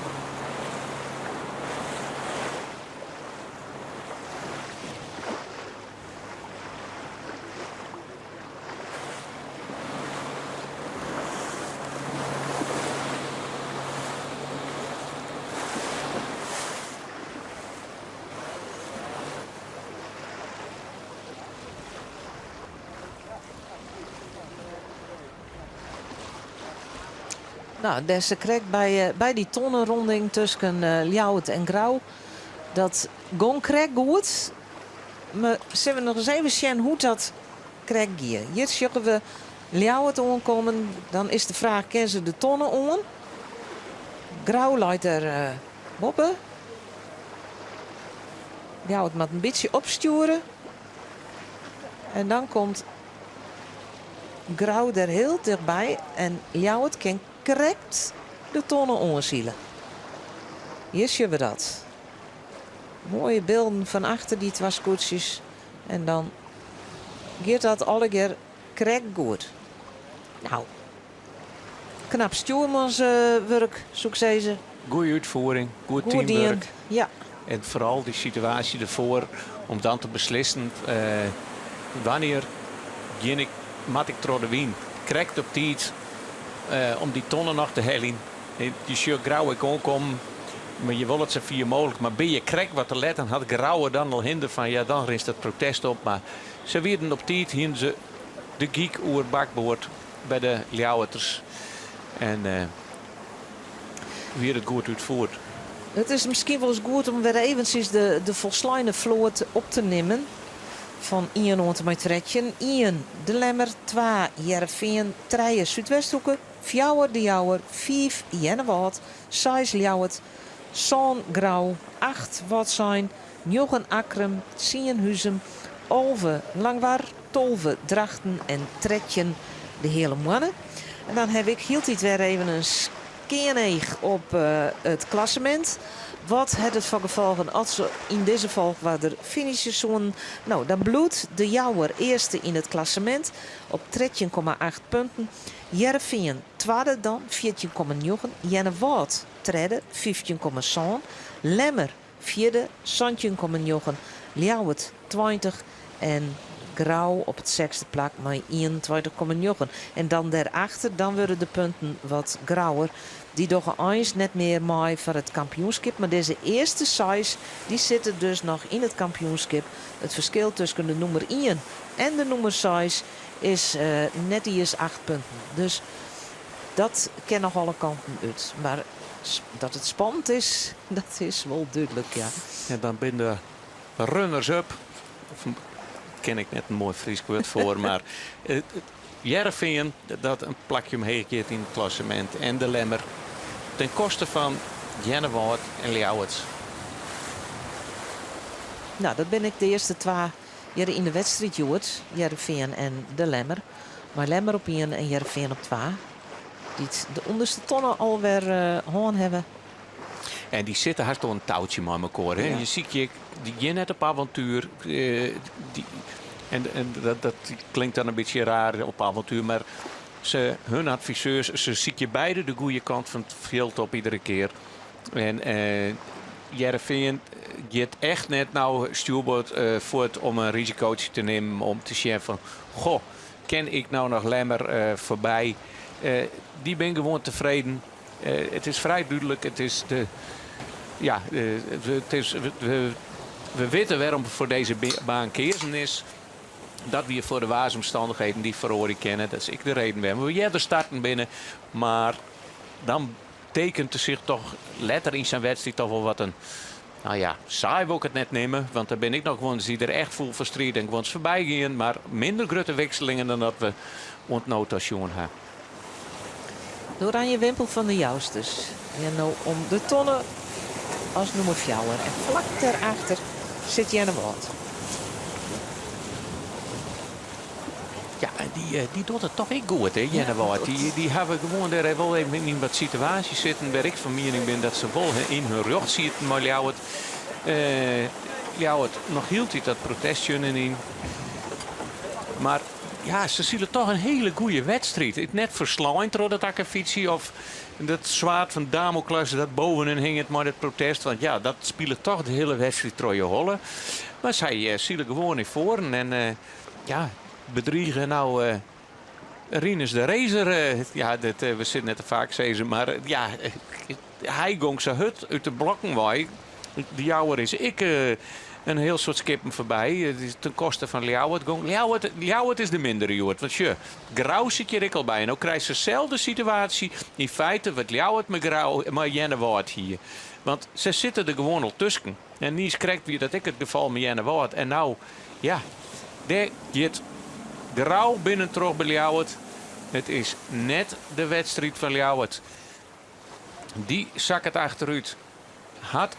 Nou, dêr se krekt by, eh, by dy tonnenronding tusken eh, Ljouwert en Grou. Dat gong krekt goed. Mar sille we noch ris even sjen hoe't dat krekt gie. Hjir sjogge we Ljouwert oankommen. Dan is de fraach, kinne se de tonne oan? Grou leit der eh, boppe. Ljouwert moat in bytsje opstjoere. En dan komt Grou der hiel tichtby en Ljouwert kin krekt de tonne oansile. Hjir sjogge we dat. Moaie bylden fan achter dy twa skûtsjes. En dan giet dat allegear krekt goed. Nou, knap stjoermanswurk, soe ik sizze. Goede útfiering, goed Goed dien, teamwurk. ja. En foaral dy situaasje derfoar om dan te beslissen wannear gean ik, moat ik troch de wyn. Krekt op tiid om dy tonne noch te heljen. Je sjocht Grou ek oankommen, mar je wolle it sa fier mooglik. Mar bin je krekt wat te let, dan hat Grou der dan al hinder fan. Ja, dan rinst it protest op. Mar se wienen op tiid, hienen se de gyk oer bakboard by de Ljouwerters. En eh, wie it goed útfierd. It is miskien wolris goed om wer eventsjes de, de folsleine float op te nimmen. Fan ien oant en mei 13. Ien De Lemmer, twa Hearrenfean, trije Súdwesthoeke, Fjouwer De Jouwer, fiif Earnewâld, seis Ljouwert, sân Grou, acht Wâldsein, njoggen Akkrum, tsien Huzum, 11 Langwar, 12 Drachten en 13 de Heale Moanne. En dan haw ik hieltyd wer even in skean each op it klassemint. Wat hat it foar gefolgen as se yn dizze folchoarder finishe soenen? No, dan bliuwt De Jouwer earste yn it klassemint op 13,8 punten. Hearrenfean twadde dan, 14,9. Earnewâld tredde, 15,7. Lemmer fjirde, 17,9. Ljouwert 20 en Grou op it sechsde plak mei 21,9. En dan dêrachter, dan wurde de punten wat grouwer. Dy dogge eins net mear mei foar it kampioenskip, mar dizze earste seis dy sitte dus noch yn it kampioenskip. It ferskil tusken de nûmer ien en de nûmer seis is net iens acht punten. Dus dat kin noch alle kanten út. Mar dat it spannend is, dat is wol dúdlik, ja. En dan binne de runners-up, of ken ik net in moai Frysk wurd foar, mar Hearrenfean dat in plakje omheech giet yn it klassemint en De Lemmer ten koste fan Earnewâld en Ljouwert. No, dat binne ek de earste twa hjir yn de wedstriid hjoed, Hearrenfean en De Lemmer. Mei Lemmer op ien en Hearrenfean op twa. Dy't de ûnderste tonne alwer hân hawwe. En dy sitte hast oan in toutsje mei mekoar. Hè? Je sykje, dy gean net op avontuer. Dy, en en dat, dat klinkt dan in bytsje raar op avontuer, mar se, hun adviseurs, se sykje beide de goede kant fan it fjild op iedere kear. En eh, Hearrenfean giet echt net no stjoerboard eh, fuort om in risikootje te nimmen om te sjen fan, goh, kin ik no noch Lemmer eh, foarby? Eh, dy binne gewoan tefreden. Eh, it is frij dúdlik, it is de, ja, it is, we, we witte wêrom foar dizze baan keazen is. Dat wie foar de waarsomstannichheden dy't feroarje kinne. Dat is ek de reden wêrom we earder starten binne. Mar dan tekent der sich toch letter yn sa'n wedstriid toch wol wat in... No ja, saai wol ik it net neame, want der binne ek noch guon dy't der echt fûl foar stride en guon foarby gean. Mar minder grutte wikselingen dan dat we oant no ta sjoen ha. De oranje wimpel fan de Jousters gean no om de tonne as nûmer fjouwer en flak dêrachter sit Earnewâld. Ja, en dy, eh, dy docht it toch ek goed, hè, Earnewâld. Dy, dy hawwe gewoan dêr wol even yn wat situaasjes sitten wêr ik fan miening bin dat se wol yn hun rjocht sieten mei Ljouwert. Eh, Ljouwert noch hieltyd dat protest yn. Mar ja, se sile toch in hiele goede wedstriid. It net ferslein troch dat akkefytsje of dat swaard fan Damocles dat boven hun hinget mei dat protest. Want ja, dat spilet toch de hiele wedstriid troch je holle. Mar sy eh, sile gewoan yn foaren en eh, ja, bedrige no eh, Rinus de Racer. Eh, ja, dat, eh, we sitte net te faak sizzen, mar eh, ja, hy gong sa hurd út de blokken wei. De Jouwer is ek in hiel soad skippen foarby. It is ten koste fan Ljouwert gong. Ljouwert, Ljouwert is de mindere hjoed. Want sjoch, Grou sit hjir ek al by. En no krijst deselde situaasje yn feite wat Ljouwert mei Grou, mei Earnewâld hie. Want se sitte der gewoan al tusken. En niis krekt wie dat ek it gefal mei Earnewâld. En no, ja, dêr giet Grou binnentroch by Ljouwert. It is net de wedstriid fan Ljouwert. Dy sakket achterút. Hat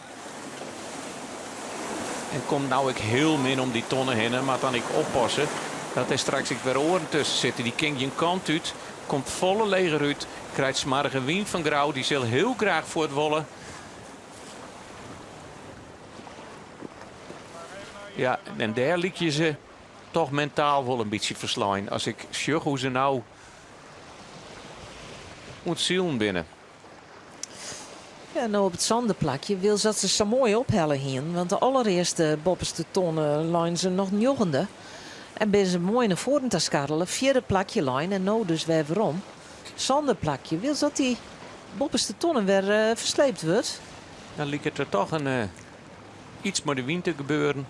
en komt no ek hiel min om dy tonne hinne. Moat dan ek oppasse dat der straks ek wer oaren tusken sitte. Dy kin gjin kant út. Komt folle leger út. Krijt smoarge wyn fan Grou. Dy sil hiel graach fuort wolle. Ja, en dêr lykje se toch mentaal wol in bytsje ferslein. As ik sjoch hoe se no oan it silen binne. Ja, no op it sânde plakje wylst dat se sa moai ophelle hienen, want de allerearste boppeste tonne leinen se noch njoggende en binne se moai nei foaren ta skarrele, fjirde plakje lein en no dus wer werom. Sânde plakje, wylst dat dy boppeste tonne wer eh, fersleept wurdt. Dan liket der toch in, eh, iets mei de wyn te gebeuren.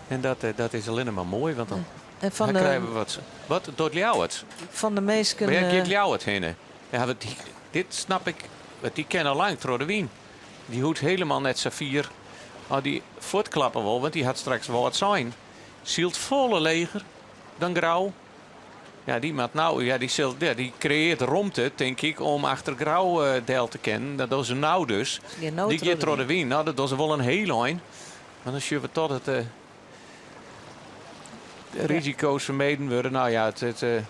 En dat, eh, dat is allinne mar moai, want dan, En fan dan de, krije we wat. Wat docht Ljouwert? Fan de minsken. Wêr giet Ljouwert hinne? Ja, want dy, dit snap ik, want dy kin al lang troch de wyn. Dy hoecht hielendal net sa fier as dy fuortklappe wol, want dy hat straks Wâldsein. Sylt folle leger dan Grou. Ja, dy moat no, ja, dy sil, ja, dy kreëart romte, tink ik, om achter Grou eh, del te kinnen. Dat dogge se no dus. Gean no Dy troch giet de troch de wyn. No, dat dogge se wol in hiel ein. Mar dan sjogge we toch dat de risiko's fermeden wurde. No ja, it, it, eh,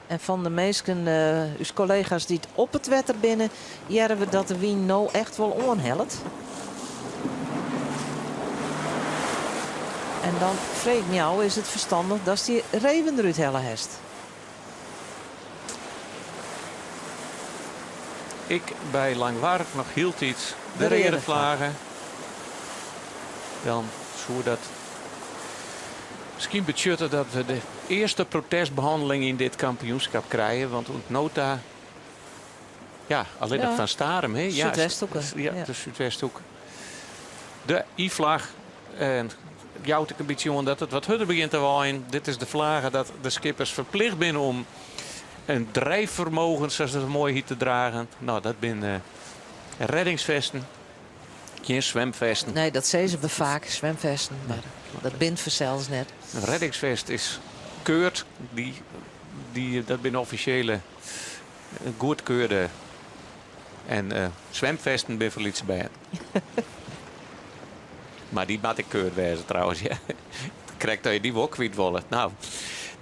En fan de minsken, eh, ús kollega's dy't op it wetter binne, hearre we dat de wyn no echt wol oanhellet. En dan freeg ik my ôf, is it ferstannich datst dy reven derút helle hast? Ik by Langwar noch hieltyd de De reade reade flagge. flagge. Dan soe dat. Miskien betsjut it dat we de earste protestbehanneling yn dit kampioenskip krije, want oant no ta, ja, allinnich fan Starum, hè? Ja, Súdwesthoeke. Ja, de Súdwesthoeke. De I-flagge en jout ek in bytsje oan dat it wat hurder begjint te waaien. Dit is de flage dat de skippers ferplicht binne om in drijfvermogen, sa't dat moai hjit, te dragen. No, dat binne reddingsfesten. Gjin swimfesten. Nee, dat sizze we faak, swimfesten, mar dat bint fansels net. In reddingsfest is keurd, dy, dy, dat binne offisjele goedkeurde en uh, swimfesten binne foar lytse bern. mar dy moat ek keurd wêze trouwens. Ja. Krekt dat je dy wol kwyt wolle. Nou,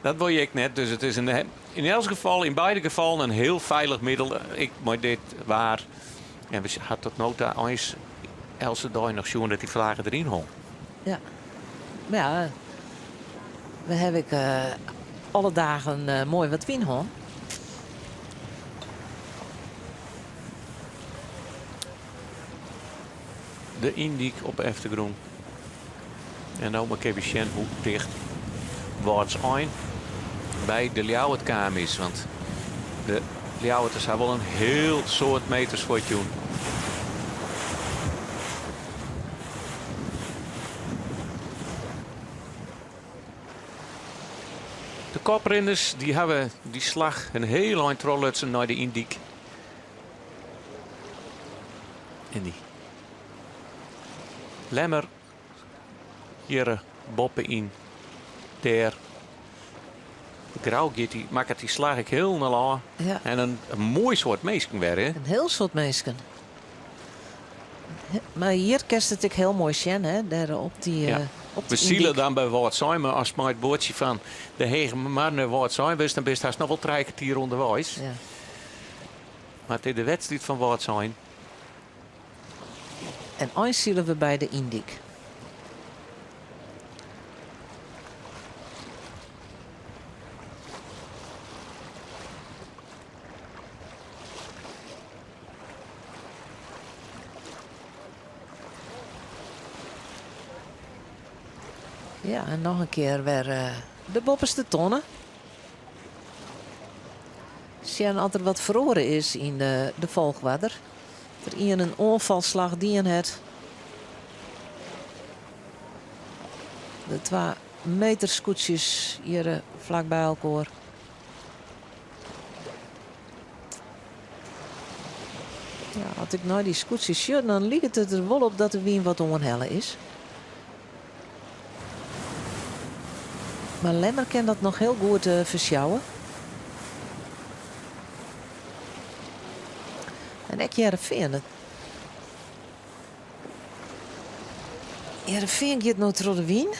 dat wol je ek net. Dus it is in, yn elts gefal, yn beide gefallen in hiel feilich middel. Ek mei dit waar. En we ha tot no ta eins eltse dei noch sjoen dat dy flage deryn hong. Ja. Mar ja, we hawwe ek alle dagen moai wat wyn hân. De Yndyk op de eftergrûn. En no moat ik even sjen hoe ticht Wâldsein by de Ljouwert kaam is. Want de Ljouwerters ha wol in hiel soad meters fuortjûn. De koprinners dy hawwe dy slach in hiel ein trochlutsen nei de Yndyk. En dy Lemmer hjir boppe-yn dêr. Grou giet dy, makket dy slach ek hielendal ôf. Ja. En in, in moai soad minsken wer, hè? In hiel soad minsken. Mar hjir kinst it ek hiel moai sjen, hè? Dêr op dy, Ja. eh, op We dy sile yndyk. dan by Wâldsein, mar ast mei it boatsje fan de Hegemer nei Wâldsein wurdst, dan bist hast noch wol trije kertier ûnderweis. Ja. Mar it is de wedstriid fan Wâldsein. En eins sile we by de Yndyk. Ja, en noch in kear wer de boppeste tonne. Sjen oft der wat feroare is yn de folchoarder. Der ien in oanfalsslach dien hat. De twa meterskûtsjes hjir flak by elkoar. Ja, as ik nei dy skûtsjes sjoch, dan liket it der wol op dat de wyn wat oanhelle is. Mar Lemmer kin dat noch hiel goed fersjouwe. En ek Hearrenfean. Hearrenfean giet no troch de wyn.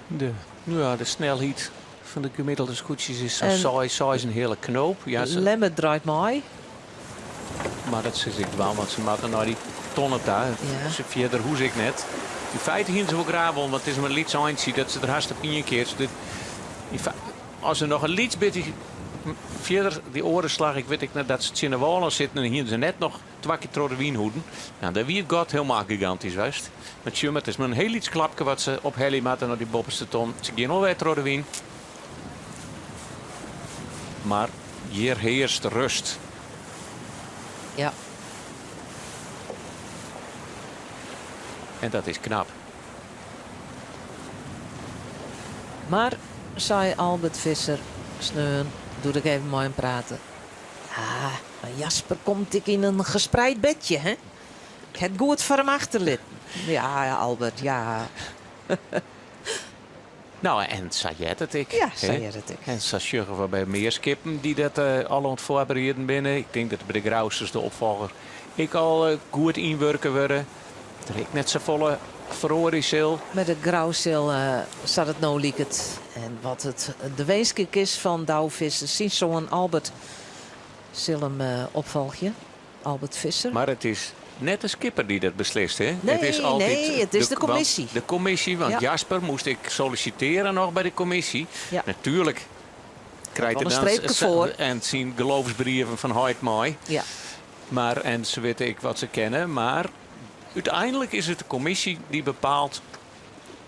De, ja, de snelheid fan de gemiddelde skûtsjes is sa'n 6, 6 en in heale knoop. Ja, se, Lemmer draait mei. Mar dat sis ik dwaan, want se moatte nei dy tonne ta. Ja. Se fierder hoech ik net. Yn feite hiene se wol graach wollen, want it is mar in lyts eintsje dat se der hast op ien kear. Dus as se noch in lyts bytsje fierder dy oare slach, ik wit ek net dat se tsjin de wâl oan sitten en hiene se net noch twa kear troch de wyn hoeden. Nou, dêr wie it gat hielendal gigantysk west. Mar tsjum, it is mar in hiel lyts klapke wat se ophelje moatte nei dy boppeste ton. Se gean alwer troch de wyn. Mar hjir hearst rust. Ja. En dat is knap. Mar, sei Albert Visser sneon doe't ik even mei him prate, ja, mar Jasper komt ek yn in gespreid bedje, hè? Ik ha it goed foar him achterlitten. Ja, Albert, ja. No, en sa heart it ek. Ja, sa heart it ek. En sa sjogge we by mear skippen dy't dat eh, al oan it foarberieden binne. Ik tink dat by de Grousters de opfolger ek al eh, goed ynwurke wurde. Der ek net safolle feroarje sil. Mar de Grou sil, eh, sa't it no liket en wat it de winsk ek is fan Douwe Visser, syn soan Albert sil him opfolgje. Albert Visser. Mar it is net de skipper dy't dat beslist, hè? Nee, it is altyd nee, it is de kommisje. Want de kommisje, want Ja. Jasper moast ek sollisitearje noch by de kommisje. Ja. Natuerlik krijt Wol er in dan streepke foar. en syn geloofsbrieven fan heit mei. Ja. Mar, en se witte ek wat se kenne, mar. Uteinlik is it de kommisje dy't bepaalt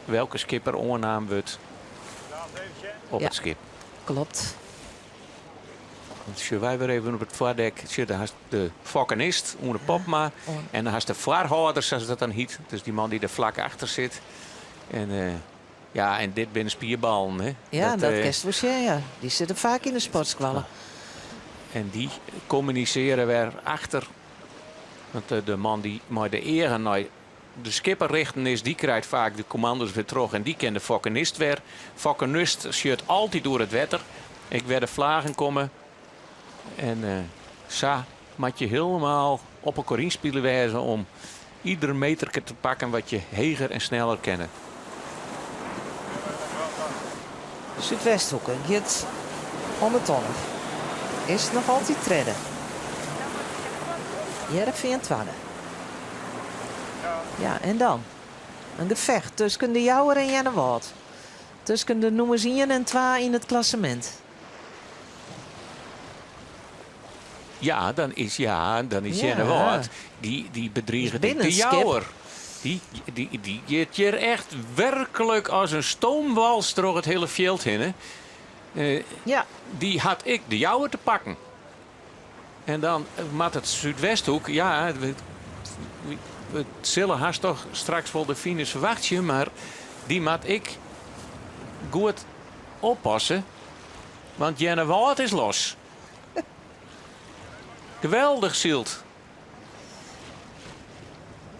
welke skipper oannaam wurdt op it skip. Klopt. Dan sjogge wy wer even op it foardek. Sjoch, dêr hast de fokkenist Oene Popma. En dan hast de foarhâlder, sa't dat dan hyt. Dus dy man dy't der flak achter sit. En eh, ja, en dit binne spierballen. Hè? Ja, dat, dat kinst wol sjen, ja. Dy sitte faak yn de sportskoalle. En dy kommunisearje wer achter. Want eh, de man dy't mei de eagen nei de skipper richten is, dy krijt faak de kommando's wer troch en dy ken de fokkenist wer. Fokkenist sjocht altyd oer it wetter, ek wêr de flagen komme. En eh, sa moat je hielendal op elkoar ynspile wêze om ieder meterke te pakken wat je heger en sneller kinne. Súdwesthoeke giet om 'e tonne. Is noch altyd tredde. Hearrenfean twadde. Ja, en dan? In gefecht tusken De Jouwer en Earnewâld. Tusken de nûmers ien en twa yn it klassemint. Ja, dan is, ja, dan is Earnewâld, dy, dy bedriget ek De Jouwer. Dy, dy, dy giet hjir echt werklik as in stoomwals troch it hiele fjild hinne. Ja. Dy hat ek De Jouwer te pakken. En dan moat it Súdwesthoek, ja, we, we sille hast toch straks wol de finish ferwachtsje, mar dy moat ek goed oppasse, want Earnewâld is los. Geweldich syld.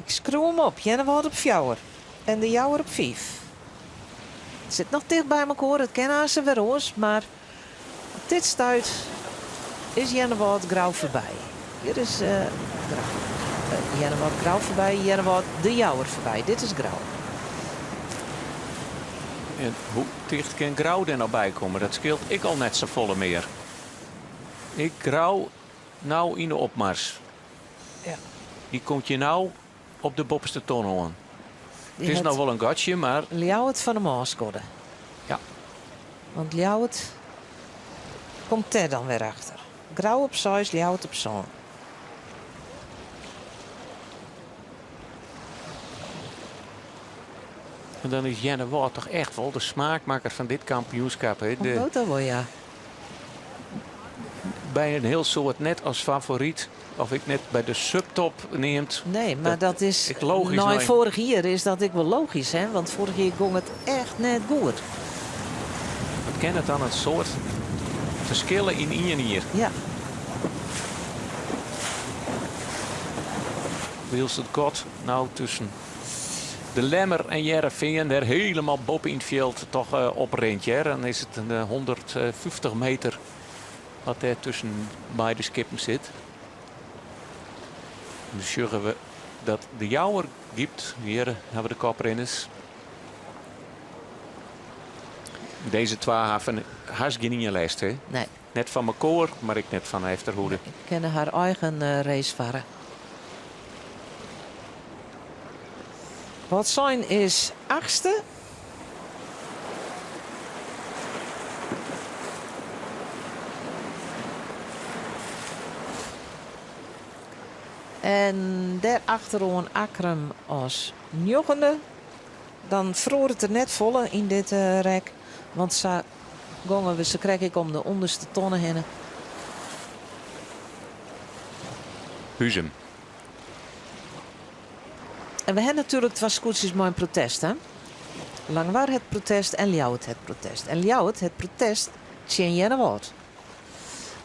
Ik skriuw him op, Earnewâld op fjouwer en De Jouwer op fiif. It sit noch ticht by mekoar, it kin aanst wer oars, mar op dit stuit is Earnewâld Grou foarby. Hjir is Grou. Earnewâld Grou foarby, Earnewâld De Jouwer foarby. Dit is Grou. En hoe ticht kin Grou dêr noch by komme? Dat skeelt ek al net safolle mear. Ek Grou no yn de opmars. Ja. Dy komt hjir no op de boppeste tonne oan. Dy It is hat noch wol in gatsje, mar. Ljouwert fan him ôfskodde. Ja. Want Ljouwert komt dêr dan wer achter. Grou op seis, Ljouwert op sân. En dan is Earnewâld toch echt wol de smaakmakker fan dit kampioenskip. Hè? De, Dat wol, ja. By in hiel soad net as favoryt, of ek net by de subtop neamd. Nee, mar dat is ek logysk. Nei nei- foarich jier is dat ek wol logysk, hè? Want foarich jier gong it echt net goed. Wat kin it dan in soad ferskille yn ien jier? Ja. Wylst it gat no tusken De Lemmer en Hearrenfean dêr hielendal boppe yn it fjild toch oprint. Hear. Dan is it in 150 meter wat dêr tusken beide skippen sit. Dan sjogge we dat de Jouwer gypt. Hjir hawwe we de koprinners. Dizze twa hawwe hast gjin ien lêst. Hè? Nee. Net fan mekoar, mar ek net fan efterhoede. Nee, kinne har eigen race farre. Wâldsein is achtste. En dêr achteroan Akkrum as njoggende. Dan feroaret der net folle yn dit rek, want sa gongen we sakrekt ek om de ûnderste tonne hinne. Huzum. En we ha natuerlik twa skûtsjes mei in protest, hè? Langwar hat protest en Ljouwert hat protest. En Ljouwert hat protest tsjin Earnewâld.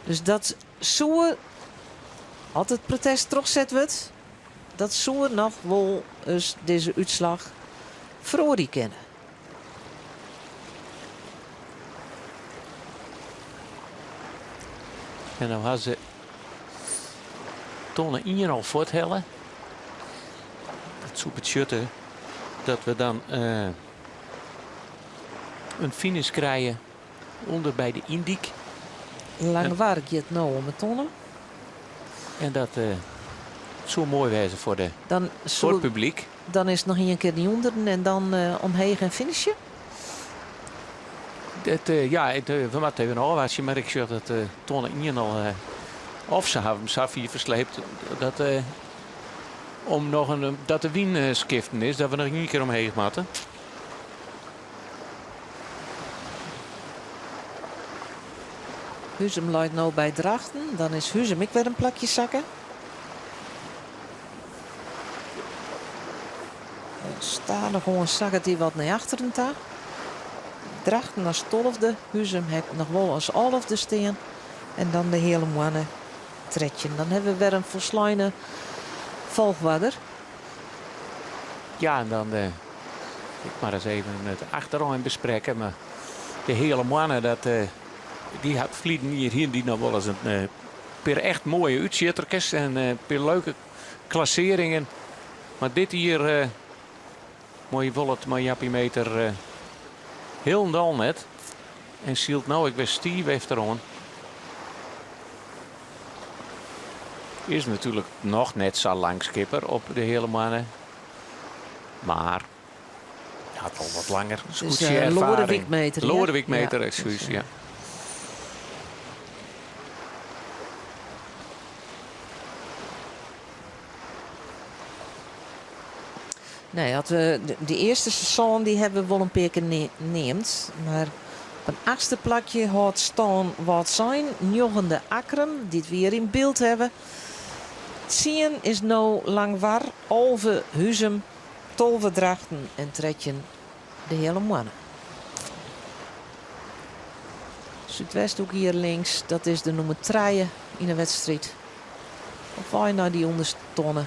Dus dat soe, as it protest trochset wurdt, dat soe noch wol ris dizze útslach feroarje kinne. En dan ha se tonne ien al fuorthelle. Dat soe betsjutte dat we dan eh, in finish krije ûnder by de Yndyk. Langwar giet no om 'e tonne. En dat eh, soe moai wêze foar, de, Dan foar it publyk. Dan is it noch ien kear dy ûnderen en dan eh, omheech en finishe. Dat, eh, ja, it, eh, we moatte even ôfwachtsje, mar ik sjoch dat eh, tonne ien al... eh, of se hawwe him sa fier fersleept dat... eh, Om noch in, dat de wyn skiften is, dat we noch ien kear omheech moatte. Huzum leit no by Drachten, dan is Huzum ek wer in plakje sakke. Stadichoan sakket dy wat nei achteren ta. Drachten as tolfde, Huzum hat noch wol as alfde stean. En dan de Heale Moanne 13. Dan hawwe we wer in folsleine folchoarder. Ja, en dan eh, ik mar ris even it achterein besprekke. Mar de Heale Moanne, dat, eh, dy hat ferleden jier hiene dy noch wol ris in eh, pear echt moaie útsjitterkes en in pear leuke klassearringen. Mar dit jier eh, moai wol it mei Jappie Meeter eh, hielendal net. En sylt no ek wer stiif efteroan. Is natuerlik noch net sa lang skipper op de Heale Moanne. Mar hat al wat langer skûtsje-erfaring. Loadewyk Meeter. Loadewyk Meeter, ekskuus, ja. Nee, at we de earste seizoen dy hawwe we wol in pear kear neamd. Mar op in achtste plakje hâldt stân Wâldsein, njoggende Akkrum, dy't we hjir yn byld hawwe. Tsien is no Langwar, 11 Huzum, 12 Drachten en 13 de Heale Moanne. Súdwesthoek hjir links, dat is de nûmer trije yn de wedstriid. Op wei nei dy ûnderste tonne.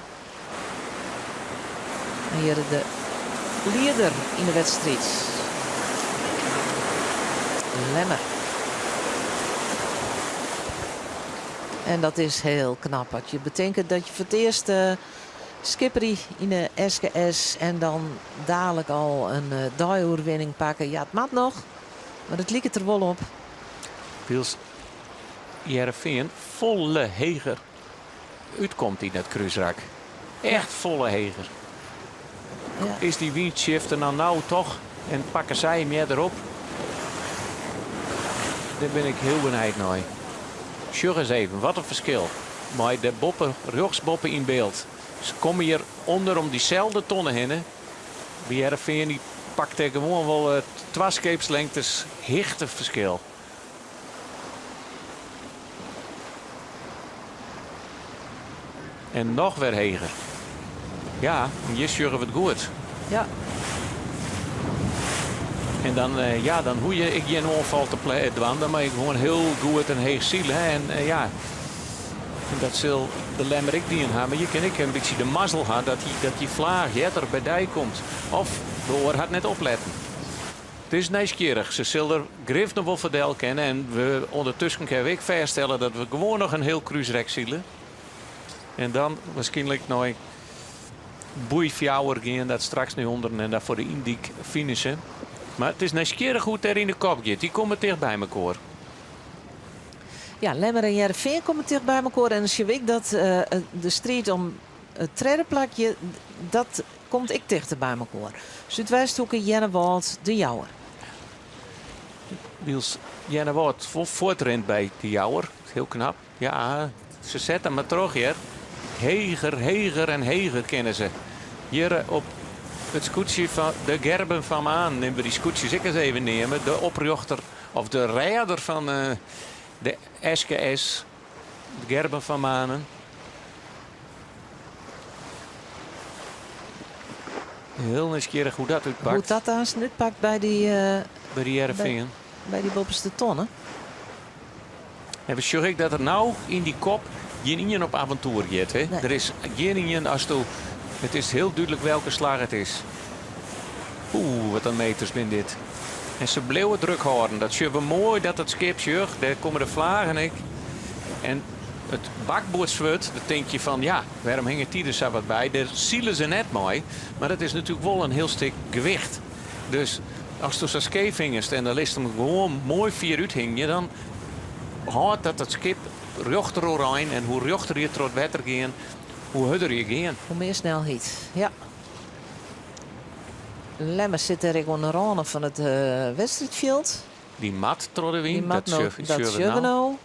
En hjir de lieder yn de wedstriid. Lemmer. En dat is hiel knap as je betinke dat je foar it earst skipperje yn de SKS en dan dalik al in deioerwinning pakke. Ja, it moat noch, mar it liket der wol op. Wylst Hearrenfean folle heger útkomt yn dat krúsrak. Echt folle heger. Is dy wynshifter dan no toch en pakke sy him earder op? Dêr bin ik hiel benijd nei. Sjoch ris even, wat in ferskil. Mei de boppe, rjochts boppe yn byld. Se komme hjir ûnder om dyselde tonne hinne. By Hearrenfean dy pakt dêr gewoan wol twa skeepslengtes hichteferskil. En noch wer heger. Ja, hjir sjogge we it goed. Ja. En dan, eh, ja, dan hoech je ek gjin oanfal te dwaan. Dan moat je gewoan hiel goed en heech sile. En eh, ja, en dat sil de Lemmer ek dien ha. Mar je kin ek in bytsje de mazzel ha dat dy, dat dy flaach earder by dy komt. Of de oar hat net opletten. It is nijsgjirrich. Se sil der grif noch wol foar del kinne. En we ûndertusken kinne we ek fêststelle dat we gewoan noch in hiel krúsrek sile. En dan wierskynlik nei boei fjouwer gean, dat straks nei ûnderen en dan foar de yndyk finishe. Mar it is nijsgjirrich hoe't dêr yn de kop giet. Dy komme ticht by mekoar. Ja, Lemmer en Hearrenfean komme ticht by mekoar. En dan sjogge we ek dat de striid om it tredde plakje, dat komt ek tichter by mekoar. Súdwesthoeke, Earnewâld, De Jouwer. Wylst Earnewâld wol fuortrint by De Jouwer. Hiel knap. Ja, se sette mar troch hjir. Heger, heger en heger kinne se. Hjir op it skûtsje fan de Gerben van Maan, nimme we dy skûtsjes ek ris even neame. De oprjochter of de rêder fan de SKS, Gerben van Manen. Hiel nijsgjirrich hoe dat útpakt. Hoe dat aanst útpakt by dy... By dy Hearrenfean. By dy boppeste tonne. En we sjogge ek dat der no yn dy kop gjin ien op aventoer giet. Hè? Nee. Der is gjin ien asto. It is hiel dúdlik welke slach it is. Oeh, wat in meters binne dit. En se bliuwe druk hâlden. Dat sjogge we moai dat it skip sjoch. Dêr komme de flagen ek. En it bakboardswurd, dan tink je fan ja, wêrom hinget dy der sa wat by? Dêr sile se net mei. Mar dat is natuerlik wol in hiel stik gewicht. Dus asto sa skeef hingest en dan litst him gewoan moai fier úthingje, dan hâldt dat it skip rjochter oerein. En hoe rjochter je troch it wetter gean, hoe hurder je gean. Hoe mear snelheid, ja. Lemmer sit dêr ek oan de râne fan it wedstriidfjild. Dy moat troch de wyn, Dy moat dat no, dat sjogge we no. no.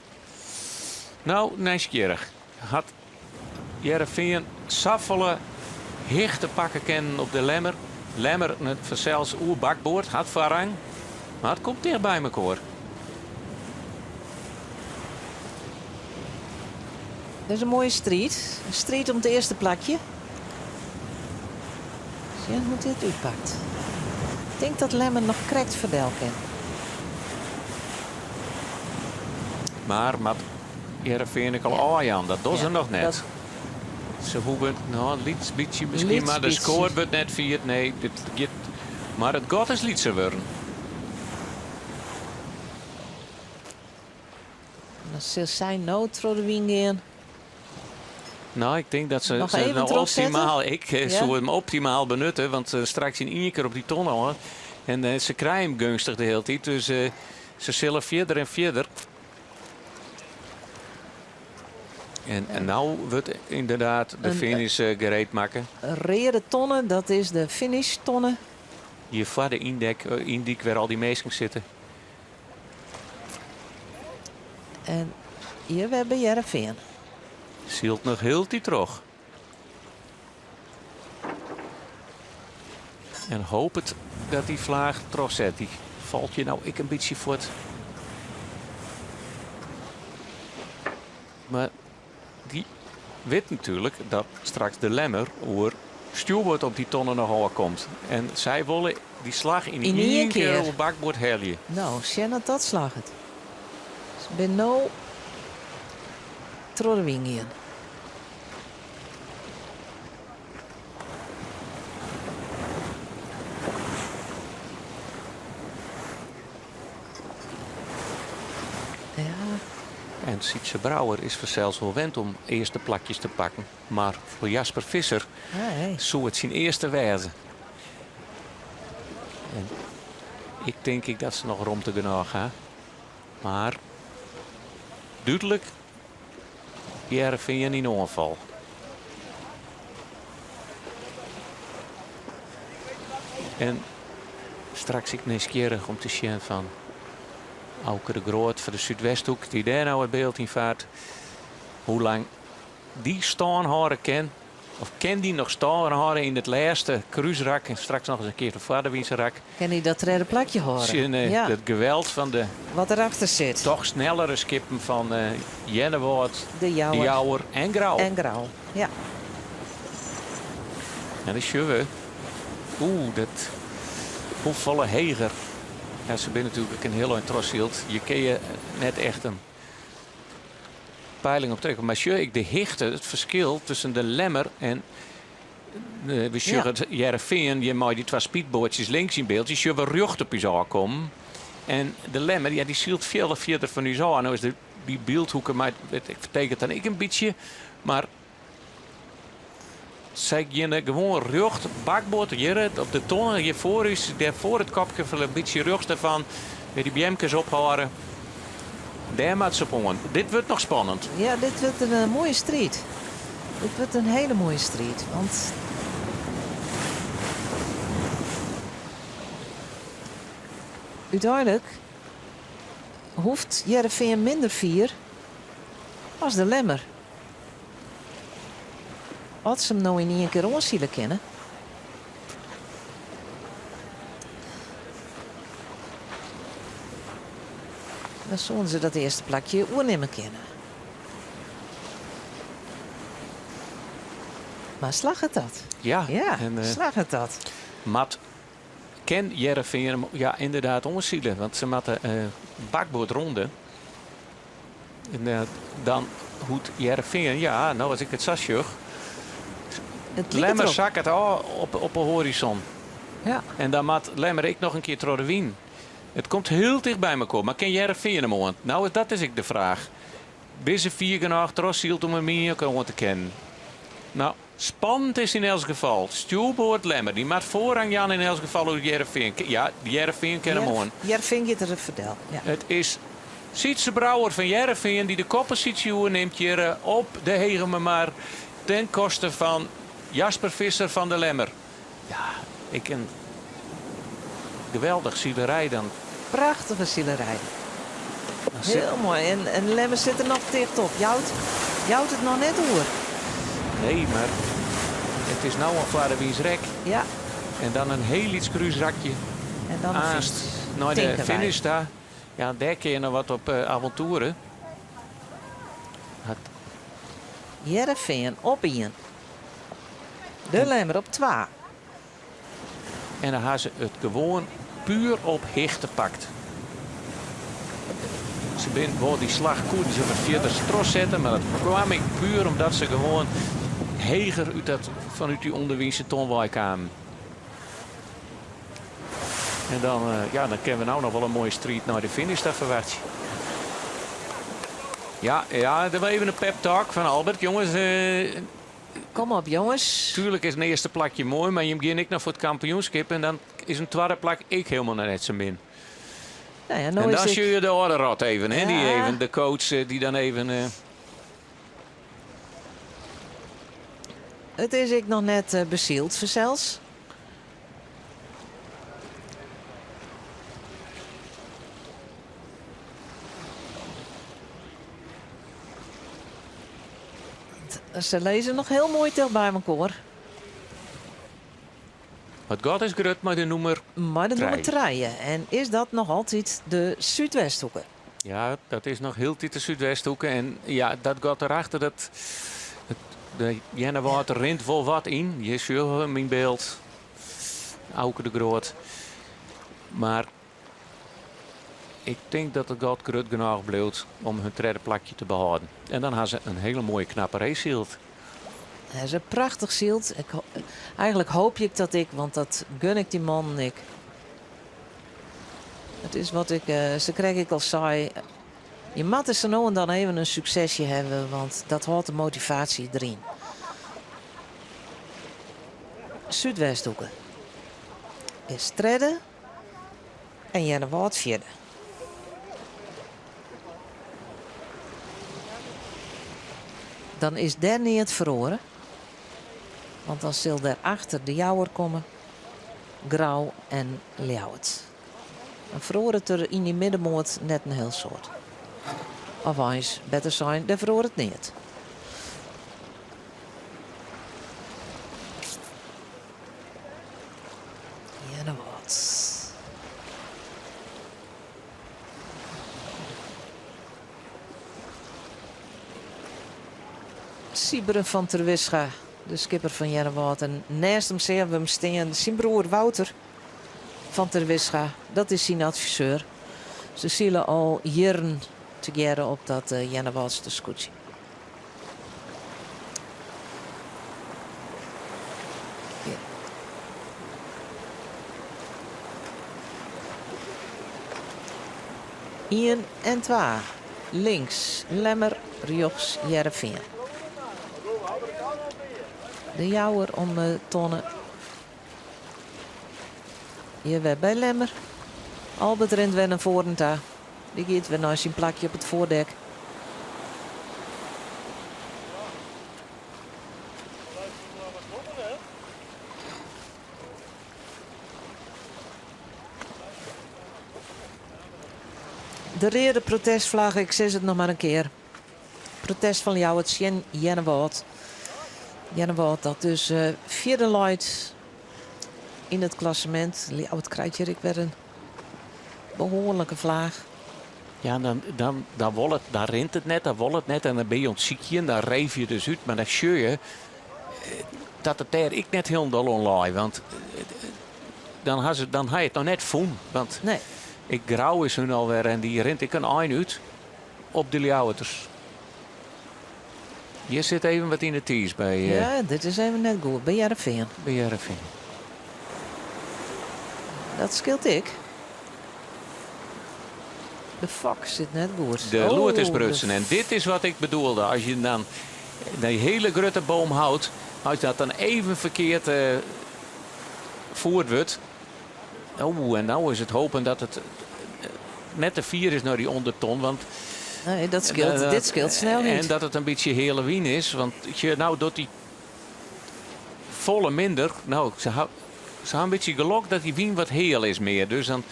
No, nijsgjirrich. Hat Hearrenfean safolle. Hichte pakke kinnen op de Lemmer. Lemmer fansels oer bakboard, hat foarrang. Mar it komt ticht by mekoar. Dat is in moaie striid. In striid om it earste plakje. Sjen hoe't dit útpakt. Ik tink dat Lemmer noch krekt foardel kin. Mar moat Hearrenfean ek al ôfjaan? Dat dogge se noch net. Se hoege no in lyts bytsje miskien, mar de skoar wurdt net fierd. Nee, dit giet, mar it gat is lytser wurden. Dan sil sy no troch de wyn gean. No, ik tink dat se, Noch se even no trochsette? optimaal, ik Ja? soe him optimaal benutte, want straks yn ien kear op dy tonne ôf. En se krije him geunstich de hiele tiid, dus se sille fierder en fierder. En, en no wurdt ynderdaad de finish gereed makke. Reade tonne, dat is de finishtonne. Hjir foar de yndek, yndyk wêr al dy minsken sitte. En hjir wer by Hearrenfean. Sylt noch hieltyd troch. En hopet dat dy flaach trochset. Dy falt hjir no ek in bytsje fuort. Mar dy wit natuerlik dat straks de Lemmer oer stjoerboard op dy tonne noch ôfkomt. En sy wolle dy slach yn ien kear oer bakboard helje. No, sjen oft dat slagget. Se binne no troch de wyn gien. En Sytze Brouwer is fansels wol wend om earste plakjes te pakken. Mar foar Jasper Visser soe it syn earste wêze. En ik tink ek dat se noch romte genôch ha. Mar dúdlik Hearrenfean yn oanfal. En straks ek nijsgjirrich om te sjen fan Auke de Groot foar de Súdwesthoek, dy't dêr no it byld yn faart, hoe lang dy stân hâlde kin. Of kin dy noch stân hâlde yn it lêste krúsrak en straks noch ris in kear foar de wynserak. Kin hy dat tredde plakje hâlde? Tsjin it geweld fan de. Wat derachter sit. Toch snellere skippen fan Earnewâld, De Jouwer en Grou. En Grou, ja. En dan sjogge we. Oeh, dat. Hoefolle heger. Ja, se binne natuerlik ek in hiel ein trochsyld. Je kinne net echt in peiling op trekke. Mar sjoch ik de hichte, it ferskil tusken de Lemmer en we sjogge it Hearrenfean hjir mei dy twa speedboatsjes links yn byld. Dy sjogge we rjocht op ús ôfkommen. En de Lemmer, ja, dy sylt folle fierder fan ús ôf. No is de, dy byldhoeke mei, ik fertekent dan ek in bytsje, mar sy geane gewoan rjocht bakboard hjir op de tonne hjir foar ús, dêr foar it kopke fan in bytsje rjochts dêrfan, wêr dy beamkes ophâlde. Dêr moat se op oan. Dit wurdt noch spannend. Ja, dit wurdt in moaie striid. Dit wurdt in hiele moaie striid, want úteinlik hoecht Hearrenfean minder fier as de Lemmer. As se him no yn ien kear oansile kinne. Dan soene se dat earste plakje oernimme kinne. Mar slagget dat? Ja, Ja, en, slagget dat? Moat kin Hearrenfean ja, ynderdaad oansile, want se moatte bakboard ronde. En dan hoe't Hearrenfean, ja, no as ik it sa sjoch, Lemmer sakket ôf op 'e hoarizon. Ja. En dan moat Lemmer ek noch in kear troch de wyn. It komt hiel ticht by mekoar, mar kin Hearrenfean him oan? No, dat is ek de fraach. Binne se fier genôch trochsyld om him ien kear oan te kinnen? No, spannend is yn elts gefal. Stjoerboard Lemmer, dy moat foarrang jaan yn elts gefal oer Hearrenfean. Ja, Hearrenfean kin him oan. Hearrenfean giet der fordel. Ja. It is Sytze Brouwer fan Hearrenfean dy't de kopposysje oernimt hjir op de Hegemermar ten koste fan Jasper Visser fan de Lemmer. Ja, ek in geweldich silerij dan. Prachtige silerij. Hiel moai. En, en Lemmer sit der noch ticht op. Jout, jout it noch net oer. Nee, mar. It is no al foar de wynsrek. Ja. En dan in hiel lyts krúsrakje. En dan Aanst nei de tinke wy. finish ta. Ja, dêr kinne je noch wat op avontoeren. Hat Hearrenfean op ien. De Lemmer op twa. En dan ha se it gewoan puer op hichte pakt. Se binne wol dy slach koenen se wat fierder trochsette, mar dat kwam ek puer omdat se gewoan heger út dat, fanút dy ûnderwynse ton wei kamen. En dan, eh, ja, dan kinne we no noch wol in moaie striid nei de finish ta ferwachtsje. Ja, ja, der wie even in pep talk fan Albert. Jonges, eh, Kom op, jonges. Tuurlijk is in earste plakje moai, mar jim gean ek noch foar it kampioenskip en dan is in twadde plak ek hielendal net sa min. Nou ja, no en is dan ik- sjoch je de âlde rot even, hè? Die Ja. even, de coach eh, die dan even. eh, It is ek noch net eh, besyld fansels. Se lizze noch hiel moai ticht by mekoar. It gat is grut mei de nûmer Mei de nûmer trije. trije. En is dat noch altyd de Súdwesthoeke? Ja, dat is noch hieltyd de Súdwesthoeke. En ja, dat gat derachter, dat, it, de Earnewâld rint wol wat yn. Hjir sjogge we him yn byld. Auke de Groot. Mar ik tink dat it gat grut genôch bliuwt om hun tredde plakje te behâlden. En dan ha se in hiele moaie knappe race syld. Ha se prachtich syld. Ik, eigenlik hoopje ik dat ek, want dat gun ik dy mannen ek. It is wat ik eh, sakrekt ek al sei. Je moatte sa no en dan even in suksesje hawwe, want dat hâldt de motivaasje deryn. Súdwesthoeke is tredde en Earnewâld fjirde. Dan is dêr neat feroare, want dan sil dêr achter de Jouwer komme, Grou en Ljouwert. Dan feroaret der yn dy middenmoat net in hiel soad. Of eins, better sein, der feroaret neat. Earnewâld. Sybren van Terwisga, de skipper fan Earnewâld. En neist him seagen we him stean syn broer Wouter van Terwisga. Dat is syn adviseur. Se sile al jierren tegearre op dat Earnewâldster skûtsje. Ien en twa. Links Lemmer, rjochts Hearrenfean. De Jouwer om de tonne. Hjir wer by Lemmer. Albert rint wer nei foaren ta. Dy giet wer nei syn plakje op it foardek. De reade protestflagge, ik sis it noch mar in kear. Protest fan Ljouwert tsjin Earnewâld. Earnewâld dat dus eh, fjirde leit yn it klassemint. Ljouwert krijt hjir ek wer in behoarlike flaach. Ja, dan, dan, dan, wol it, dan rint it net, dan wol it net. En dan binne je oan it sykjen, dan reeve je dus út. Mar dan sjoch je eh, dat it dêr ek net hielendal oan lei. Want eh, dan ha se, dan ha je it noch net fûn. Want nee. ek Grou is hun alwer en dy rint ek in ein út op de Ljouwerters. Hjir sit even wat yn de tiis by. Eh, ja, dit is even net goed. By Hearrenfean. By Hearrenfean. Dat skeelt ek. De fok sit net goed. De loed is Oh, brutsen. En dit is wat ik bedoelde. As je dan die hiele grutte boom houdt, as dat dan even ferkeard eh, fierd wurdt. Oh, en no is it hoopjen dat it eh, net te fier is nei dy ûnderton. Want Nee, dat skeelt, dit skeelt snel En niet. dat it in bytsje heale wyn is. Want je, no docht dy folle minder. No, se ha, se ha in bytsje gelok dat dy wyn wat heal is mear. Dus dan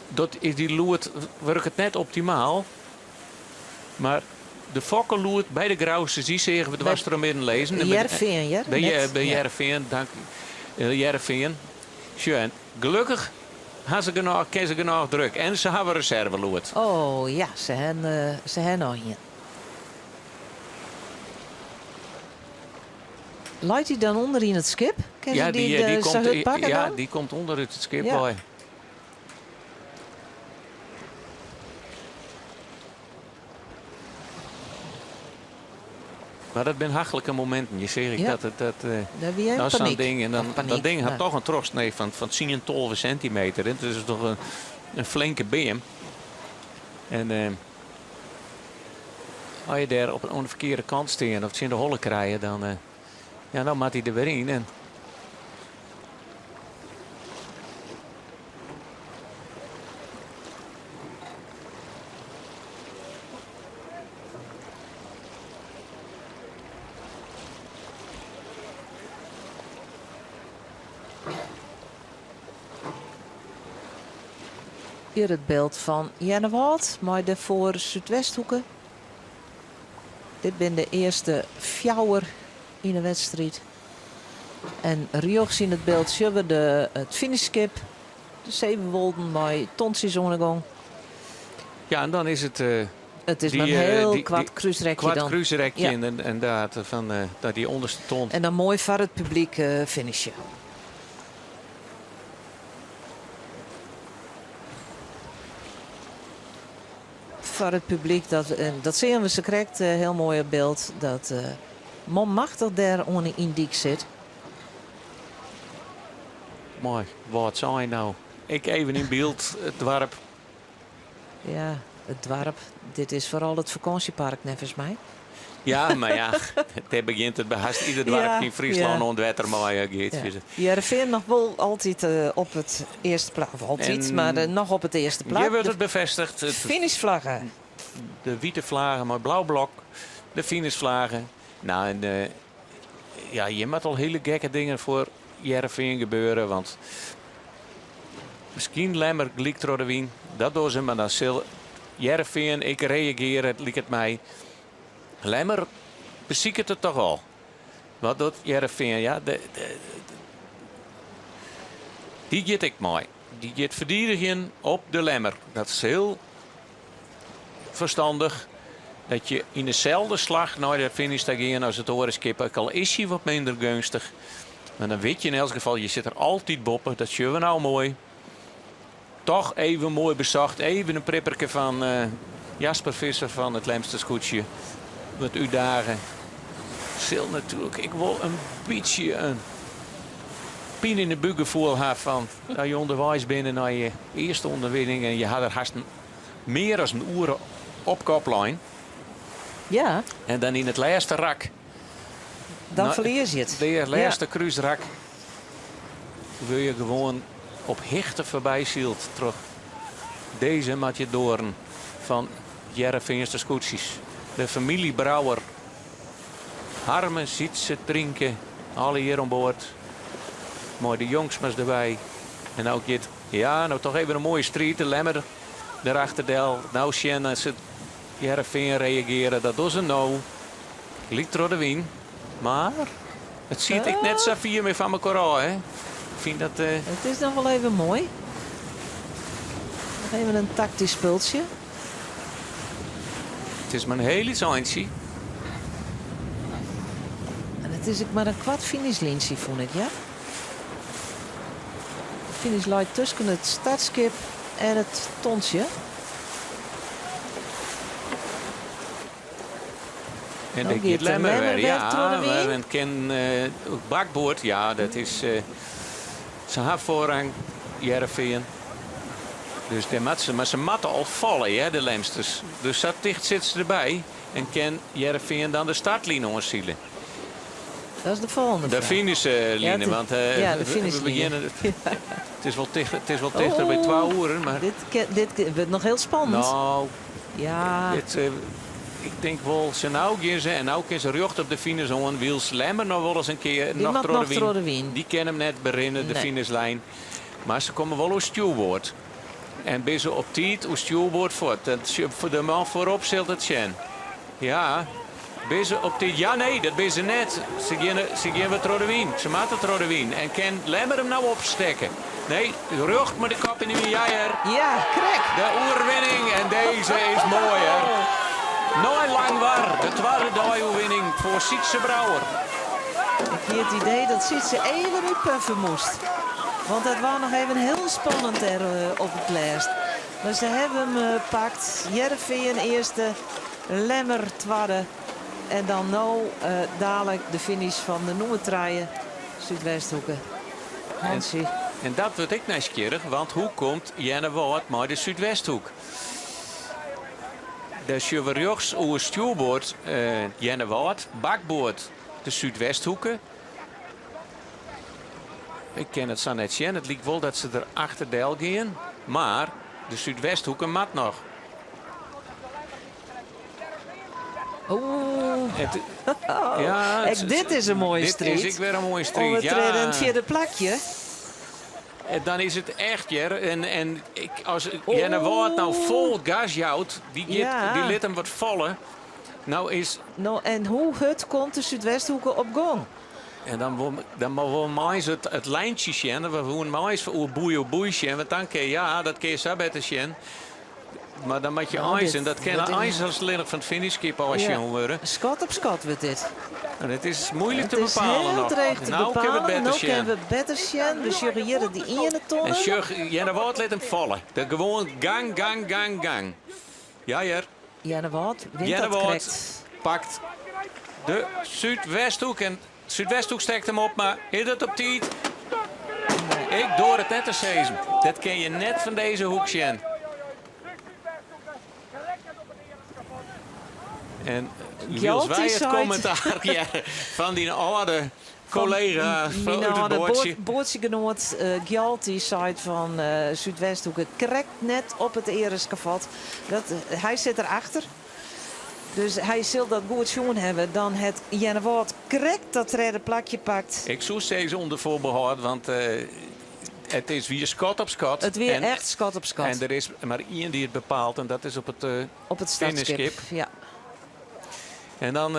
dat is dy lûd wurket net optimaal. Mar De fokkelloerd by de Grousters, dy seagen we dwars troch midden lizzen. Hearrenfean, hear. By, by Hearrenfean, dank. Hearrenfean. Sjoch, en gelokkich ha se genôch, kin se genôch druk. En se hawwe reservelûd. Oh ja, se ha, se ha noch ien. Leit hy dan ûnder yn it skip? Kin ja, se dy, die, die sa komt, hurd pakke ja, dan? dy komt ûnder út it skip Ja. wei. Mar dat binne hachlike mominten. Je seach ek Ja. dat het dat, eh, Dêr wie even nou, sa'n panyk. ding en dan, Of panyk, dat ding hat ja. toch in trochsnee fan 10, 12 sintimeter. Hè. Dus it is toch in flinke beam. En eh, as je dêr op oan de ferkearde kant stean of tsjin de holle krije, dan, eh, ja, dan moat hy der wer yn. En Hjir it byld fan Earnewâld mei dêrfoar Súdwesthoeke. Dit binne de earste fjouwer yn de wedstriid. En rjochts yn it byld sjogge we de, it finishskip, de Sevenwolden mei tontsjes oan de gong. Ja, en dan is it. eh, It is die, mar in eh, hiel die- koart die- krúsrekje Koart dan. krúsrekje Ja. en, inderdaad, fan eh, dat dy ûnderste ton. En dan moai foar it publyk eh finishe. Foar it publyk, dat, eh, dat seagen we sakrekt eh, hiel moai op byld, dat eh manmachtich dêr oan de Yndyk sit. Moai, Wâldsein no. Ik even yn byld, it doarp. Ja, it doarp. Dit is foaral it fakânsjepark neffens my. Ja, mar ja, dêr begjint it by hast ieder doarp Ja, yn Fryslân ja. oan it wetter mei, Geert. Ja. Hearrenfean noch wol altyd eh, op it earste plak. Of altyd, En mar eh, noch op it earste plak. Hjir wurdt De it befêstige. It, finishflagge. de wite flagge mei blau blok, de finishflagge. No, en eh, ja, hjir moatte al hiele gekke dingen foar Hearrenfean gebeure, want miskien Lemmer gelyk troch de wyn. Dat dogge se, mar dan sil Hearrenfean ek reagearje, liket my. Lemmer besiket it toch al. Wat docht Hearrenfean? Ja, de, de, dy giet ek mei. Dy giet ferdigenjen op de Lemmer. Dat is hiel ferstannich. Dat je yn deselde slach nei de finish ta gean as it oare skip. Ek al is hy wat minder geunstich. Mar dan wit je yn elts gefal, je sit der altyd boppe. Dat sjogge we no moai. Toch even moai besocht. Even in pripperke fan eh, Jasper Visser fan it Lemster skûtsje. Wat útdage. Sil natuerlik ek wol in bytsje in pine yn de búk gefoel ha fan dat je ûnderweis binne nei je earste oerwinning en je ha der hast mear as in oere op kop lein. Ja. En dan yn it lêste rak. Dan Nou, ferlies je it. De lêste krúsrak wurde je gewoan op hichte foarby syld troch dizze matadoaren fan Hearrenfeanster skûtsjes. De famylje Brouwer. Harmen, Sietse, Trynke, allegear oan board. Mei de Jongsma's derby. En no giet, ja, no toch even in moaie striid. De Lemmer derachter del. No sjen as it Hearrenfean reagearje. Dat dogge se no. Gelyk troch de wyn. Mar it siet ek net sa fier mear fan mekoar ôf, hè. Ik fyn dat... eh, It is noch wol even moai. Noch even in taktysk spultsje. It is mar in hiel lyts eintsje. En it is ek mar in koart finishlyntsje, fûn ik, ja. De finish leit tusken it startskip en it tontsje. En No dêr giet giet de Lemmer Lemmer wer. wer Ja, troch de wyn. en kin eh, bakboard, ja, dat is. eh, se ha foarrang Hearrenfean. Dus dêr moatte se, mar se moatte al falle, hè, de Lemsters. Dus sa ticht sitte se derby en kin Hearrenfean dan de startline oansile. Dat is de folgjende De fraach. finishline, Ja, het- want eh, ja, de we- we finishline. begjinne. It is wol ticht, it is wol tichter by Oh, twa oeren, mar. Dit, dit wurdt noch hiel spannend. No, Ja. Dit, eh, ik tink wol, se no gean se en no kin se rjocht op de finish oan. Wylst Lemmer noch wolris in kear Dy noch moat troch de noch wyn. troch de wyn. Dy kin him net berinnen, de Nee. finishlijn. Mar se komme wol oer stjoerboard. En binne se op tiid oer stjoerboard fuort. Dat, foar de man foarop sil it sjen. Ja, binne se op tiid? Ja, nee, dat binne se net. Se geane, se geane wer troch de wyn. Se moatte troch de wyn. En kin Lemmer him nou opstekke? Nee, rjocht mei de kop yn de wyn. Ja hear. Ja, krekt. De oerwinning en dizze is moai hear. Nei lang war, de twadde dei-oerwinning foar Sytze Brouwer. Ik hie it idee dat Sytze even útpuffe moast. Want dat was noch even hiel spannend dêr op it lêst. Mar se hawwe him pakt. Hearrenfean earste, Lemmer twadde. En dan no dalik de finish fan de nûmer trije, Súdwesthoeke. Hansie. En dat wurdt ek nijsgjirrich, want hoe komt Earnewâld mei de Súdwesthoek? Dêr sjogge we rjochts oer stjoerboard Earnewâld, bakboard de Súdwesthoeke. Ik kin it sa net sjen. It liket wol dat se der achterdel gean, mar de Súdwesthoeke moat noch. Oeh. Ja, Ek dit is in moaie striid. Dit is ek wer in moaie striid. Om it tredde en fjirde plakje. En dan is it echt, hear. En ik, as Earnewâld no fol gas jout, dy, giet, ja. dy lit him wat falle. No is... No, en hoe hurd komt de Súdwesthoeke op gong? En dan wol, dan wol meis it, it lijntsje sjen. We woene meis oer boei oer boei sjen. Want dan kin ja, dat kin je sa better sjen. Mar dan moat je no, eins, en dat kin eins as allinnich fan it finishskip ôf sjoen wurde. Skot op skot wurdt dit. En it is moeilik te bepalen heel noch. dreech te No kinne we bepalen. better No sjen. kinne we better sjen. We sjogge hjir de iene tonne. En sjoch, Earnewâld lit him falle. De gewoan gang, gang, gang, gang. Ja hear. Earnewâld wint dat Earnewâld krekt. pakt de Súdwesthoek. En Súdwesthoek stekt him op, mar is dat op tiid? Ik doar it net te sizzen. Dat kin je net fan dizze hoek sjen. En wylst wy it kommentaar hearre fan dyn âlde kollega Myn út it âlde boatsje. boatsjegenoat Gjalt dy seit fan Súdwesthoeke krekt net op it eareskafot. Dat, hy sit der achter. Dus hy sil dat goed sjoen hawwe. Dan hat Earnewâld krekt dat tredde plakje pakt. Ik soe sizze ûnder foarbehâld, want it is wier skot op skot. It wie echt skot op skot. En der is mar ien dy't it bepaalt en dat is op it Op it startskip, finishskip. ja. En dan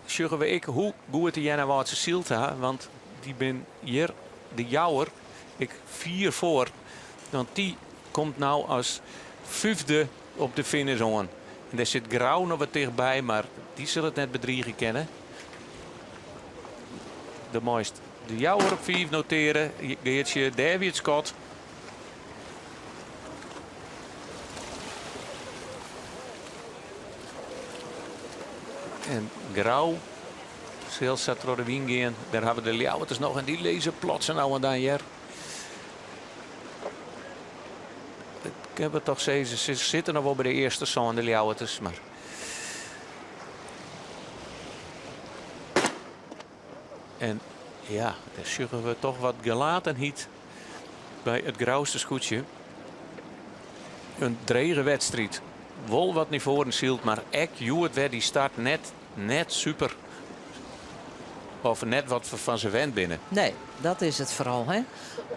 sjogge we ek hoe goed de Earnewâldse syld ha, want dy bin hjir de Jouwer ek fier foar. Want dy komt no as fyfde op de finish oan. En dêr sit Grou noch wat tichtby, mar dy sil it net bedrige kinne. Do meist de Jouwer op fiif noteare. Geartsje, dêr wie it skot. En Grou sil sa troch de wyn gean. Dêr hawwe de Ljouwerters noch en dy lizze plotse no en dan hear. Kinne we toch sizze, se sitte noch wol by de earste sân, de Ljouwerters, mar. En ja, dêr sjogge we toch wat gelatenheid by it Grouster skûtsje. In drege wedstriid. Wol wat nei foaren syld, mar ek hjoed wer dy start net, net super. Of net wat we fan se wend binne. Nee, dat is it foaral. Hè?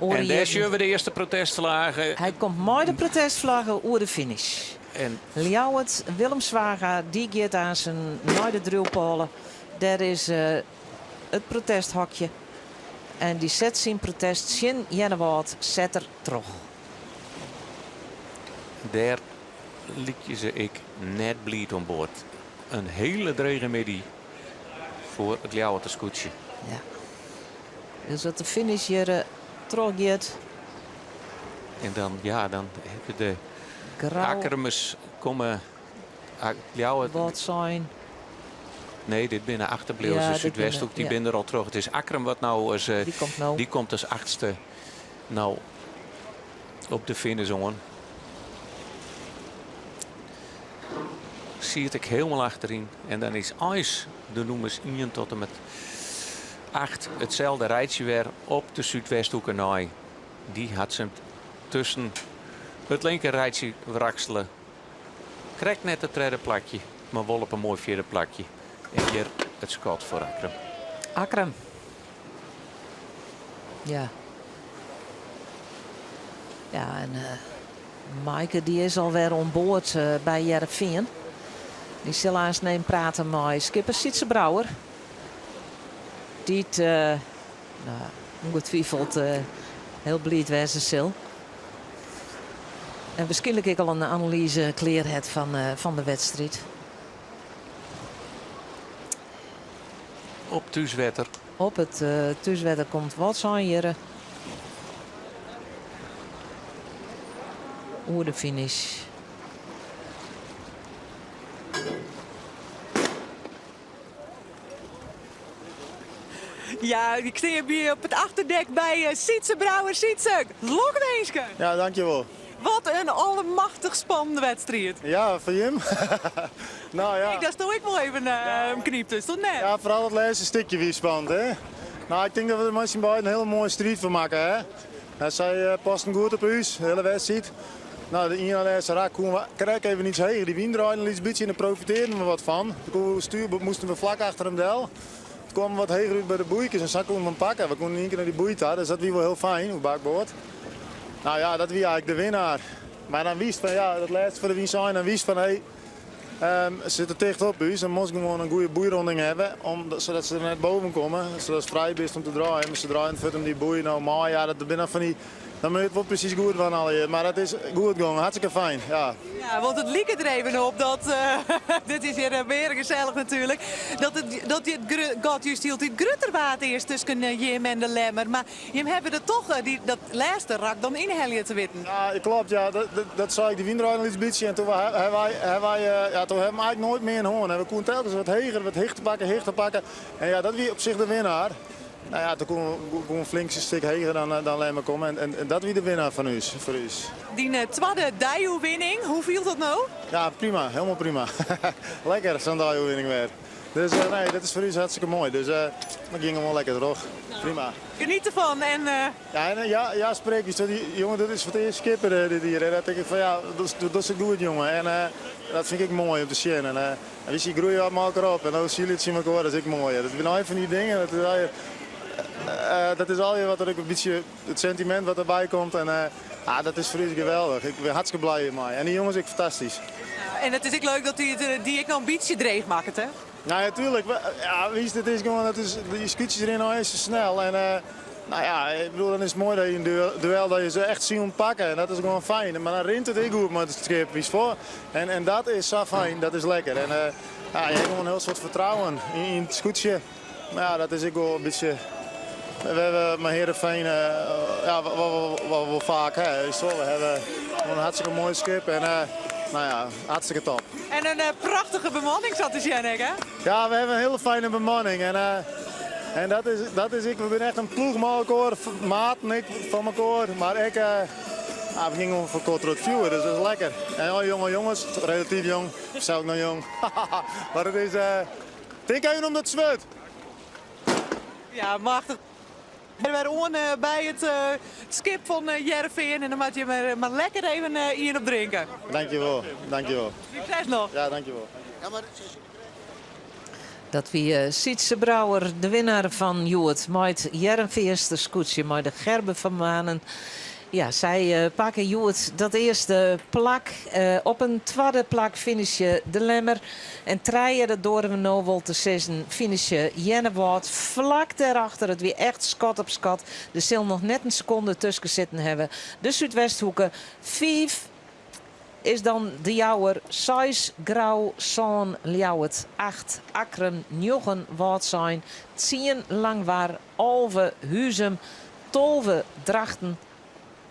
En dêr sjogge we de earste protestflagge. Hy komt mei de protestflagge oer de finish. En Ljouwert, Willem Zwaga, dy giet aansen nei de driuwpôle. Dêr is it protesthokje. En dy set syn protest tsjin Earnewâld set er troch. Dêr lykje se ek net bliid oan board. In hiele drege middei foar it Ljouwerter skûtsje. Ja. Dus dat de finish hjir trochgiet. En dan, ja, dan hawwe de Akkermers komme Ljouwert. Wâldsein. Nee, dit binne achterbliuwers. Ja, de Súdwesthoek, dy binne der al troch. It is Akkrum wat no as, Dy komt no. Dy komt as achtste no op de finish oan. Siet ik hielendal achteryn. En dan is eins de nûmers ien tot en met acht itselde rijtsje wer op de Súdwesthoeke nei. Dy hat se tusken it linker rijtsje wraksele. Krekt net it tredde plakje, mar wol op in moai fjirde plakje. En hjir it skot foar Akkrum. Akkrum. Ja. Ja, en Maaike dy is alwer oan board by Hearrenfean. Dy sil aanst even prate mei skipper Sytze Brouwer. Dy't no, ûngetwifeld hiel bliid wêze sil. En wierskynlik ek al in analyze klear hat fan de wedstriid. Op thúswetter. Op it thúswetter komt Wâldsein hjir oer de finish. Ja, ik stean hjir op it achterdek by Sytze Brouwer. Sytze, lokwinske! Ja, dankjewol. Wat in allemachtich spannende wedstriid. Ja, foar jim? nou ja. Ik dat ik wol even uh, knypt, is toch net? Ja, foaral it lêste stikje wie spannend, hè? Nou, ik tink dat we der mei syn beiden in hiele moaie striid fan makken, hè? Ja, sy uh, pasten goed op ús, de hiele wedstriid. Nou, de iene lêste rak koene we krekt even iets heger. Dy wyn draaide in lyts bytsje en dêr profitearden we wat fan. Toen stuur, moasten we flak achter him del. It kwam wat heger út by de boeikes en sa koene we him pakke. We koene yn ien kear nei dy boei ta, dus dat wie wol hiel fijn, oer bakboard. Nou ja, dat wie eigentlik de winnaar. Mar dan wist fan, ja, dat lêste foar de wyn sein, dan wist fan, hé, um, se sitte ticht op ús. Dan moast gewoan in goede boeironding hawwe, om, sadat se der net boven komme. Sadatst frij bist om te draaien. Mar se draaiden fuort om dy boei no mei. Ja, dat binne fan dy Dan moat je it wol presys goed dwaan allegear, mar it is goed gongen, hartstikke fijn, ja. Ja, want it liket der even op dat, dit is hjir mear gesellich natuerlik, dat it dat dit gat just hieltyd grutter waard earst tusken jim en de Lemmer. Mar jim hawwe der toch dy, dat lêste rak dan ynhelje te witten. Ja, klopt, ja. Dat, dat, dat sei ik, dy wyn draaide in lyts bytsje en toen ha wy, ha wy, ja, toen ha we him eigentlik noait mear hân. En we koene telkens wat heger, wat hichte pakke, hichte pakke. En ja, dat wie op sich de winnaar. Nou ja, toen koene we in flink stik heger dan, dan Lemmer komme. En, en, en dat wie de winnaar fan ús, foar ús. Dyn twadde deioerwinning, hoe fielt dat no? Ja, prima, hielendal prima. Lekker, sa'n deioerwinning wer. Dus uh, nee, dat is foar ús hartstikke moai. Dus uh, we gyngen gewoan lekker troch. Prima. Geniet derfan en... Uh... Ja, en, ja, ja, spreek. Die, jongen, dat is foar it earst skipper dit jier. En dat tink ik fan ja, dat, dat is goed, jongen. En dat fyn ik moai om te sjen. En, En wy groeie wat mei elkoar op en no sile tsjin elkoar, dat is ek moai. Dat binne ein fan dy dingen, dat is allegear, dat is allegear wat der ek in bytsje it sentimint wat derby komt en ah, dat is foar ús geweldich. Ik bin hartstikke blij hjirmei. En dy jonges ek fantastysk. En it is ek leuk dat dy it dy ek noch in bytsje dreech makket, hè? Nou ja, tuurlijk. Ja, witst, it is gewoan, dat is, dy skûtsjes rinne al sa snel en nou ja, ik bedoel, dan is it moai dat je in duel dat je se echt zien pakken en dat is gewoan fijn. Mar dan rint it ek goed mei it skip, witst wol. En, en dat is sa fijn, dat is lekker. En uh, ja, je hebt gewoan in hiel soad fertrouwen yn, yn it skûtsje. Mar ja, dat is ek wol in bytsje. We hawwe mei Heerenveen uh, ja, wol faak. Hè. We hawwe in hartstikke moai skip en uh, nou ja, hartstikke top. En in prachtige bemanning sa te sjen ek, hè? Ja, we hawwe in hiele fijne bemanning. En, uh, en dat is, dat is ek, we binne echt in ploech mei elkoar, maten ek fan elkoar, mar ek Ah, we gyngen gewoan foar elkoar troch it fjoer, dus dat is lekker. En al jonge jonges, relatyf jong, sels noch jong. Mar it is, uh, tink even om dat swurd. Ja, machtich. We wer oan by it skip fan Hearrenfean en dan moatte je mar, mar lekker even ien op drinke. Dankjewol, dankjewol. Sukses noch. Ja, dankjewol. Dat wie Sytze Brouwer, de winnaar fan hjoed mei it Hearrenfeanster skûtsje mei de Gerben van Manen. Ja, sy pakke hjoed dat earste plak. Op in twadde plak finishe de Lemmer. En trije, dat doare we no wol te sizzen, finishe Earnewâld. Flak dêrachter, it wie echt skot op skot. Der sil noch net in sekonde tusken sitten hawwe. De Súdwesthoeke, fiif is dan De Jouwer, seis Grou, sân Ljouwert, acht Akkrum, njoggen Wâldsein, tsien Langwar, 11 Huzum, 12 Drachten,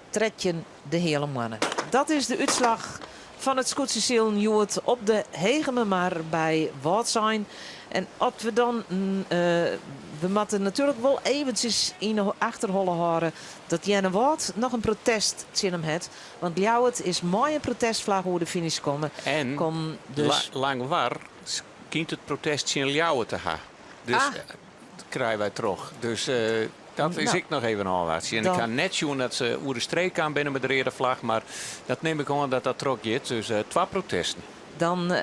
13 de Heale Moanne. Dat is de útslach fan it skûtsjesilen hjoed op de Hegemermar by Wâldsein. En as we dan, we moatte natuerlik wol eventsjes yn 'e achterholle hâlde dat Earnewâld noch in protest tsjin him hat. Want Ljouwert is mei in protestflagge oer de finish kommen. En Kom dus. Langwar skynt it protest tsjin Ljouwert te ha. Dus Ah. dat krije wy troch. Dus dat is Nou, ek noch even ôfwachtsjen. En ik dan ha net sjoen dat se oer de streek kaam binne mei de reade flagge, mar dat nim ik oan dat dat trochgiet. Dus twa protesten. Dan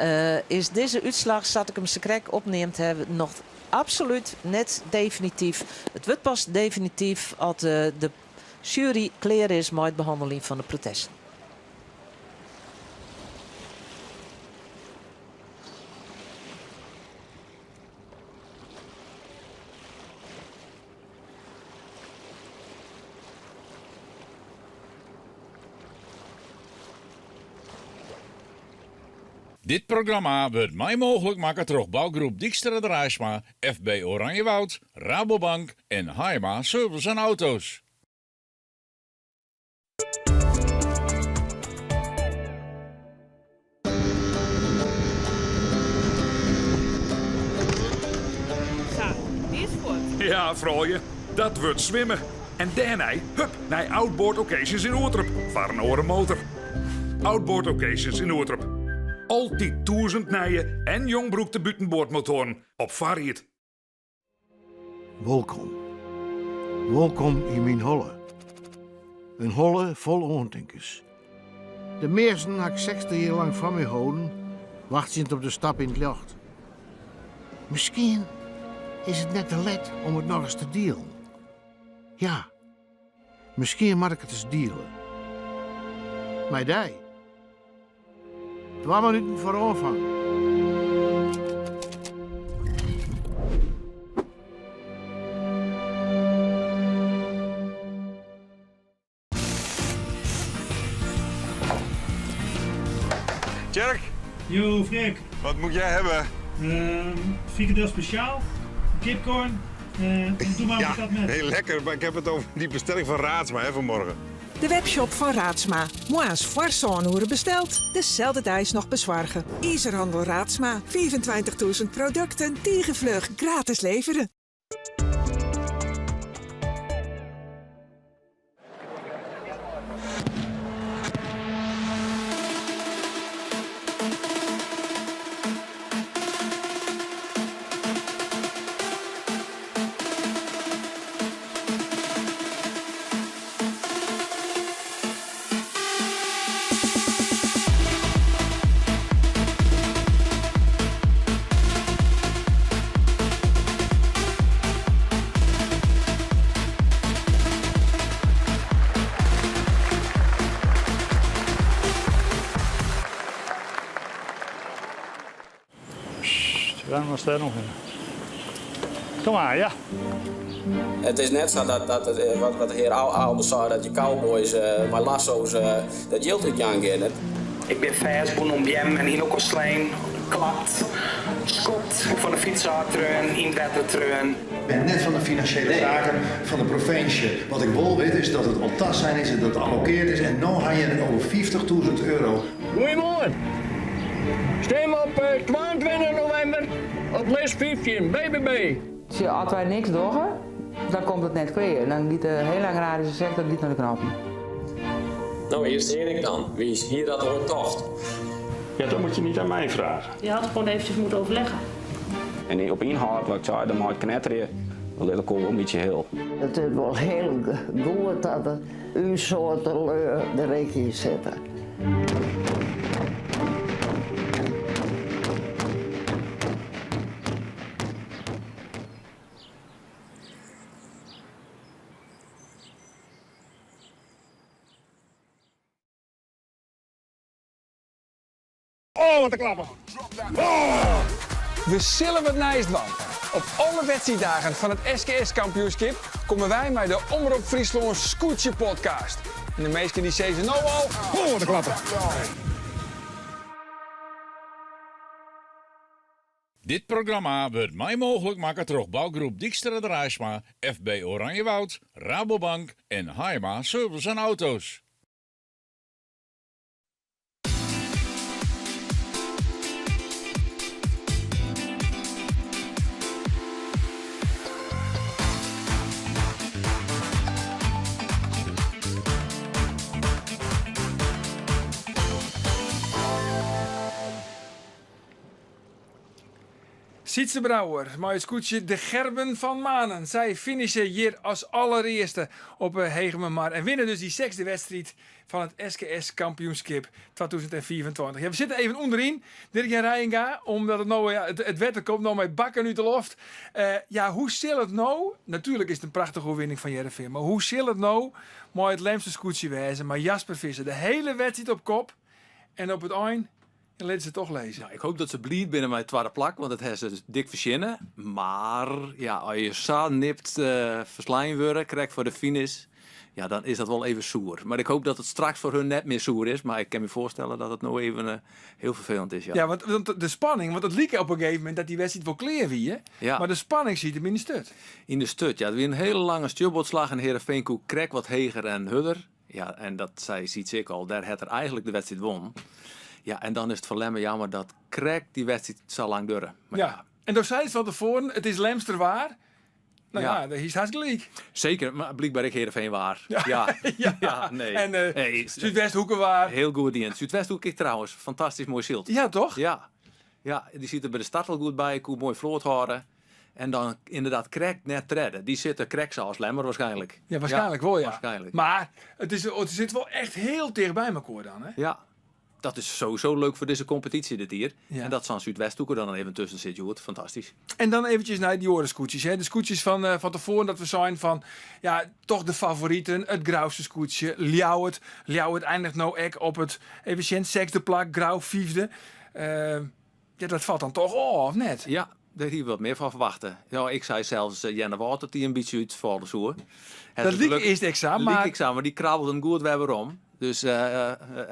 is dizze útslach, sa't ik him sakrekt opneamd haw, noch absolút net definityf. It wurdt pas definityf as de sjuery klear is mei it behanneljen fan de protesten. Dit programma wurdt mei mooglik makke troch bougroep Dykstra Draaisma, FB Oranjewoud, Rabobank en Haaima Service en Auto's. Sa, dy is fuort. Ja, froulju, dat wurdt swimme. En dêrnei, hup, nei Outboard Occasions yn Oerterp foar in oare motor. Outboard Occasions yn Oerterp. Altyd 1000 nije en jong brûkte bûtenboardmotoaren op foarried. Wolkom. Wolkom yn myn holle. In holle fol oantinkens. De measten ha ik 60 jier lang foar my holden, wachtsjend op de stap yn it ljocht. Miskien is it net te let om it nochris te dielen. Ja, miskien moat ik it ris diele. Mei dy. Twa minuten foar oanfang. Tjerk. Yo, Freark. Wat moet jij hebben? Frikadel speciaal, kipcorn en doe maar Ja, patat met. heel lekker, maar ik heb het over die bestelling van Raadsma hè, vanmorgen. De webshop fan Raadsma. Moarns foar sân oere besteld, deselde deis noch besoarge. Izerhandel Raadsma, 25.000 produkten tige fluch gratis levere. Sst, wêr moatst dêr noch hinne? Kom mar, ja. It is net sa dat, dat eh, wat, wat de hear Aalbers sei, dat je cowboys uh, mei lasso's uh, dat jild útjaan geane. Ik bin fêstbûn oan beammen en yn elkoar slein, klapt, skopt, fan de fyts ôftreaun, yn it wetter treaun. Ik ben net fan de finansjele saken fan de provinsje. Wat ik wol wit is dat it al tasein is en dat it allokeard is en no ha je it over 50.000 euro. Goeiemoarn. Stim op 22 novimber op list 15, BBB. Sjoch, as wy niks dogge, dan komt it net klear. Dan giet de hiele agraryske sektor giet nei de knoppen. No, earst ear ik dan. Wie hie dat oait tocht? Ja, dat moet je niet aan mij vragen. Je had gewoon eventjes moeten overleggen. En op ynhâld, wat ik sei, dan mei it knetterje, dan lit elkoar wol in bytsje hiel. It is wol hiel goed dat der ús soarte lju der ek yn sitte. Oh, wat in klapper! Oh! We sille wat nijs dwaan. Op alle wedstriiddagen fan it SKS-kampioenskip komme wy mei de Omrop Fryslân Skûtsje Podcast. En de minsken dy sizze no al, oh, wat in klapper! Dit programma wurdt mei mooglik makke troch bougroep Dykstra Draaisma, FB Oranjewoud, Rabobank en Haaima Service en Auto's. Sytze Brouwer mei it skûtsje De Gerben van Manen. Sy finishe hjir as allerearste op 'e Hegemermar en winne dus dy sechsde wedstriid fan it SKS kampioenskip 2025. Ja, we sitte even ûnderyn, Dirk Jan Reijenga, omdat it no, ja, it, it wetter komt no mei bakken út de loft. Uh, ja, hoe sil it no? Natuerlik is it in prachtige oerwinning fan Hearrenfean, mar hoe sil it no mei it Lemster skûtsje wêze, mei Jasper Visser de hiele wedstriid op kop en op it ein? Dan litte se it toch lizze. Nou, ik hoop dat se bliid binne mei it twadde plak, want dat ha se dik fertsjinne. Mar ja, as je sa nipt ferslein wurde, krekt foar de finish, ja, dan is dat wol even soer. Mar ik hoop dat it straks foar hun net mear soer is, mar ik kin my foarstelle dat it no even hiel ferfelend is. Ja, ja want de spanning, want it like op in gegeven momint dat dy wedstriid wol klear wie, ja. Mar de spanning siet him yn de sturt. Yn de sturt, ja. It wie in hiele lange stjoerboardslach en Heerenveen koe krekt wat heger en hurder. Ja, en dat sei Sietse ek al, dêr hat er eigentlik de wedstriid wûn. Ja, en dan is it foar Lemmer jammer dat krekt dy wedstriid sa lang duorre. Mar ja. En do seist fan tefoaren, it is Lemster waar. No ja, dêr hiest hast gelyk. Seker, mar blykber ek Heerenveen waar. Ja. Ja. Ja, nee. En Nee. Súdwesthoeke waar. Hiel goed dien. Súdwesthoeke ek trouwens, fantastysk moai syld. Ja, toch? Ja. Ja, dy siet der by de start al goed by, koe moai float hâlde. En dan ynderdaad krekt net tredde. Dy sitte krekt sa as Lemmer waarskynlik. Ja, waarskynlik wol, ja. Waarskynlik. Mar it is, it sit wol echt hiel ticht by mekoar dan, hè? Ja, dat is sowieso leuk foar dizze kompetysje dit jier. Ja. En dat sa'n Súdwesthoeke dan even tusken sit, hjoed, fantastysk. En dan eventjes nei dy oare skûtsjes, hè? De skûtsjes fan, fan tefoaren dat we seinen fan, ja, toch de favoriten. It Grouster skûtsje, Ljouwert. Ljouwert einiget no ek op it, even sjen, sechsde plak, Grou fyfde. Ja, dat falt dan toch ôf, of net? Ja, dêr hie ik wat mear fan ferwachte. Ja, ik sei sels Earnewâld dat dy in bytsje útfalle soe. Het Dat like earst ek sa, mar Like ek sa, mar dy krabbelden goed wer werom. Dus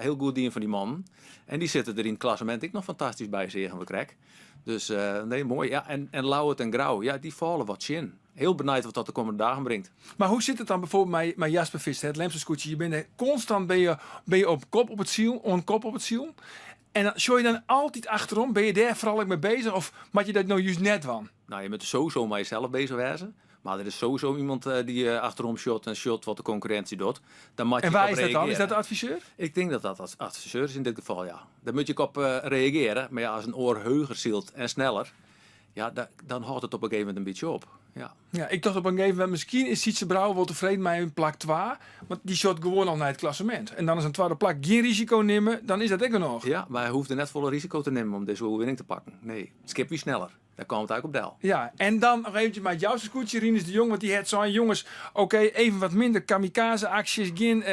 hiel goed dien fan dy mannen. En dy sitte der yn it klassemint ek noch fantastysk by, seagen we krekt. Dus nee, moai. Ja, en Ljouwert en Grou, ja, dy falle wat tsjin. Hiel benijd wat dat de kommende dagen bringt. Mar hoe sit it dan byfoarbyld mei Jasper Visser, it Lemster skûtsje? Je binne konstant binne je, binne je op kop op it silen, oan kop op it silen. En dan sjogge je dan altyd achterom? Binne je dêr foaral ek mei bezich of moat je dat no just net dwaan? Nou, je moatte sowieso mei jesels bezich wêze. Mar der is sowieso iemand dy't achterom sjocht en sjocht wat de konkurrinsje docht. Dan moat je En wa op is dat dan? Is reagearje. dat de adviseur? Ik tink dat dat adviseur is yn dit gefal, ja. Dêr moat je ek op reagearje. Mar ja, as in oar heger sylt en sneller, ja, dan hâldt it op in gegeven momint in bytsje op. Ja. Ja, ik tocht op in gegeven momint, miskien is Sytze Brouwer wol tefreden mei in plak 2, want dy sjocht gewoan al nei it klassemint. En dan is in twadde plak gjin risiko nimme, dan is dat ek genôch. Ja, mar hy hoegde net folle risiko te nimmen om dizze oerwinning te pakken. Nee, it skip wie sneller. Dêr kaam it eigentlik op del. Ja, en dan noch eventsjes mei it Jouster skûtsje, Rinus de Jong, want dy hat sein, jonges, oké, even wat minder kamikaze-aksjes, gjin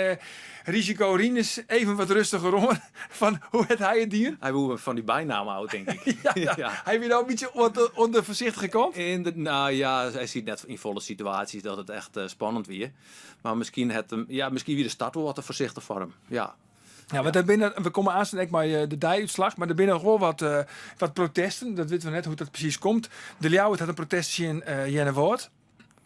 risiko. Rinus, even wat rêstiger oan. Fan, hoe hat hy it dien? Hy woe fan dy bynamme ôf, tink ik. Ja, Ja. hy wie no in bytsje wat oan de foarsichtige kant. In de, nou ja, hy siet net yn folle situaasjes dat it echt spannend wie. Mar miskien hat him, ja, miskien wie de start wol wat te foarsichtich foar him. Ja. Ja, want der binne, we komme aanst ek mei de deiútslach, mar der binne noch wol wat protesten. Dat witte we net hoe't dat presys komt. De Ljouwert hat in protest tsjin Earnewâld.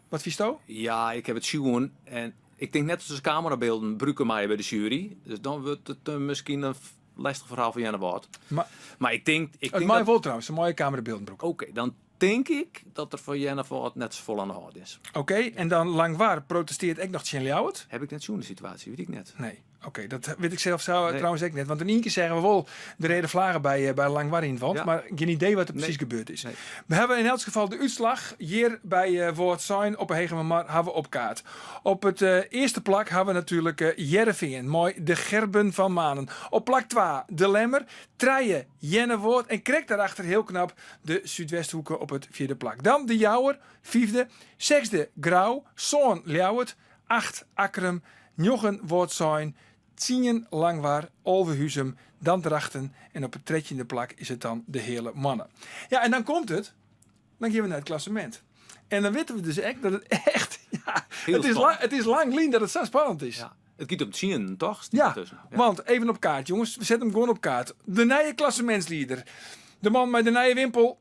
Wat fynsto? Ja, ik ha it sjoen en ik tink net dat se kamerabylden brûke meie by de sjuery. Dus dan wurdt it miskien in lestich ferhaal foar Earnewâld. Mar, Mar ik tink, ik it tink mei dat wol trouwens, se meie kamerabylden brûke. Oké, dan tink ik dat der foar Earnewâld net safolle oan de hân is. Oké, en dan Langwar protestearret ek noch tsjin Ljouwert. Haw ik net sjoen de situaasje, wit ik net. Nee. Oké, dat wit ik sels zo Nee. trouwens ek net. Want in ien kear seagen we wol de reade flagge by Langwar yn it want, Ja. mar gjin idee wat der Nee. presys gebeurd is. Nee. We hawwe yn elts gefal de útslach hjir by Wâldsein op 'e Hegemermar hawwe we op kaart. Op it earste plak hawwe we natuerlik Hearrenfean mei de Gerben van Manen. Op plak 2 de Lemmer, 3 Earnewâld en krekt dêrachter hiel knap de Súdwesthoeke op it fjirde plak. Dan de Jouwer, fyfde, sechsde Grou, sân Ljouwert, 8 Akkrum, njoggen Wâldsein, tsien Langwar, 11 Huzum, dan Drachten en op it trettjinde plak is it dan de Heale Moanne. Ja, en dan komt it, dan gean we nei it klassemint. En dan witte we dus ek dat it echt, ja, Hiel it is spannend. lang, it is lang lyn dat it sa spannend is. Ja, it giet om tsienen, toch? Stiet Ja, dertusken. Ja. want even op kaart, jonges. We sette him gewoan op kaart. De nije klassemintslieder. De man mei de nije wimpel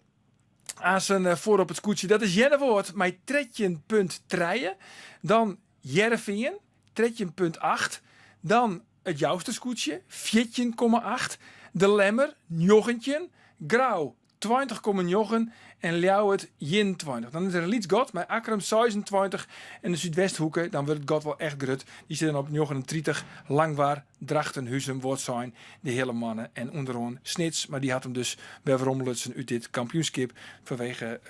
aanst foar op it skûtsje. Dat is Earnewâld mei 13,3. Dan Hearrenfean, 13,8. Dan it Jouster skûtsje, 14,8. De Lemmer, 19. Grou, 20,9. En Ljouwert, 21. Dan is der in lyts gat mei Akkrum, 26. En de Súdwesthoeke, dan wurdt it gat wol echt grut. Dy sit dan op 39. Langwar, Drachten, Huzum, Wâldsein, de Heale Moanne en ûnderoan Snits. Mar dy hat him dus wer weromlutsen út dit kampioenskip fanwege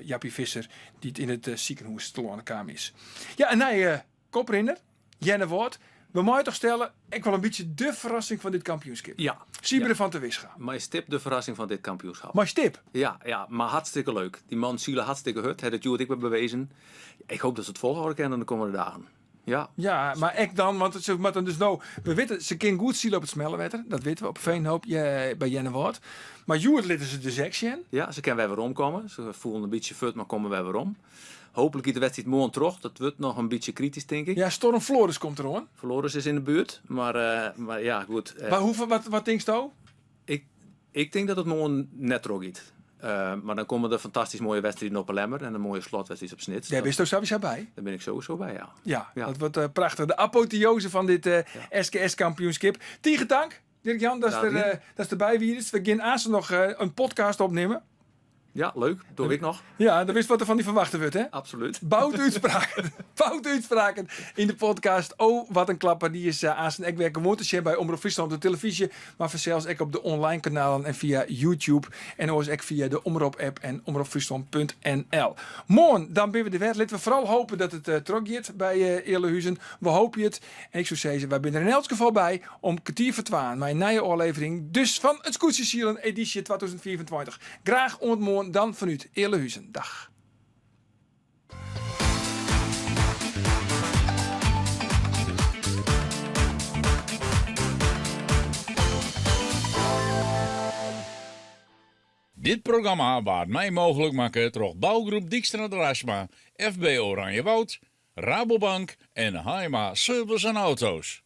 Jappie Visser, dy't yn it sikehûs telâne kaam is. Ja, in nije koprinner, Earnewâld. We meie toch stelle, ek wol in bytsje de ferrassing fan dit kampioenskip. Ja. Siebren Ja. van Terwisga. Mei stip de ferrassing fan dit kampioenskip. Mei stip? Ja, ja, mar hartstikke leuk. Dy man sile hartstikke hurd, hat it hjoed ek wer bewezen. Ik hoopje dat se it folhâlde kinne de kommende dagen. Ja. Ja, mar ek dan, want se moatte dus no, we witte, se kin goed sile op it smelle wetter, dat witte we, op Veenhoop, ja, by Earnewâld. Mar hjoed litte se dus ek sjen. Ja, se kin wer werom komme. Se foelen in bytsje fuort, mar komme wer werom. Hooplik giet de wedstriid moarn troch. Dat wurdt noch in bytsje kritysk, tink ik. Ja, Storm Floris komt deroan. Floris is yn de buert, mar, eh, mar ja, goed. Eh, mar hoeveel, wat, wat tinksto? Ik, ik tink dat it moarn net trochgiet. Uh, mar dan komme der fantastysk moaie wedstriden op 'e Lemmer en in moaie slotwedstriid op Snits. Dêr bisto sawiesa by. Dêr bin ik sowieso by, ja. Ja, ja. dat wurdt uh, prachtich. De apotheose fan dit uh, ja. SKS-kampioenskip. Tige tank, Dirk-Jan, dat der, dat derby wiest. We gean aanst noch in podcast opnimme. Ja, leuk. Doch ik noch. Ja, dan witst wat der fan dy ferwachte wurdt, hè? Absolút. Boute útspraken. Boute útspraken yn de podcast. Oh, wat in klapper. Dy is uh, aanst ek wer gewoan te sjen by Omrop Fryslân op de televyzje. Mar fansels ek op de online kanalen en fia YouTube. En oars ek fia de Omrop app en omropfryslân.nl. Moarn, dan binne we der wer. Litte we foaral hoopje dat it uh, trochgiet by uh, Ealahuzen. We hoopje it. En ik soe sizze, wy binne der yn elts gefal by om kertier foar twaen mei in nije ôflevering dus fan it Skûtsjesilen edysje 2025. Graach oant moarn dan fanút Ealahuzen. Dag. Dit programma waard mei mooglik makke troch Bouwgroep Dykstra Draisma, FB Oranjewoud, Rabobank en Haima Service en Auto's.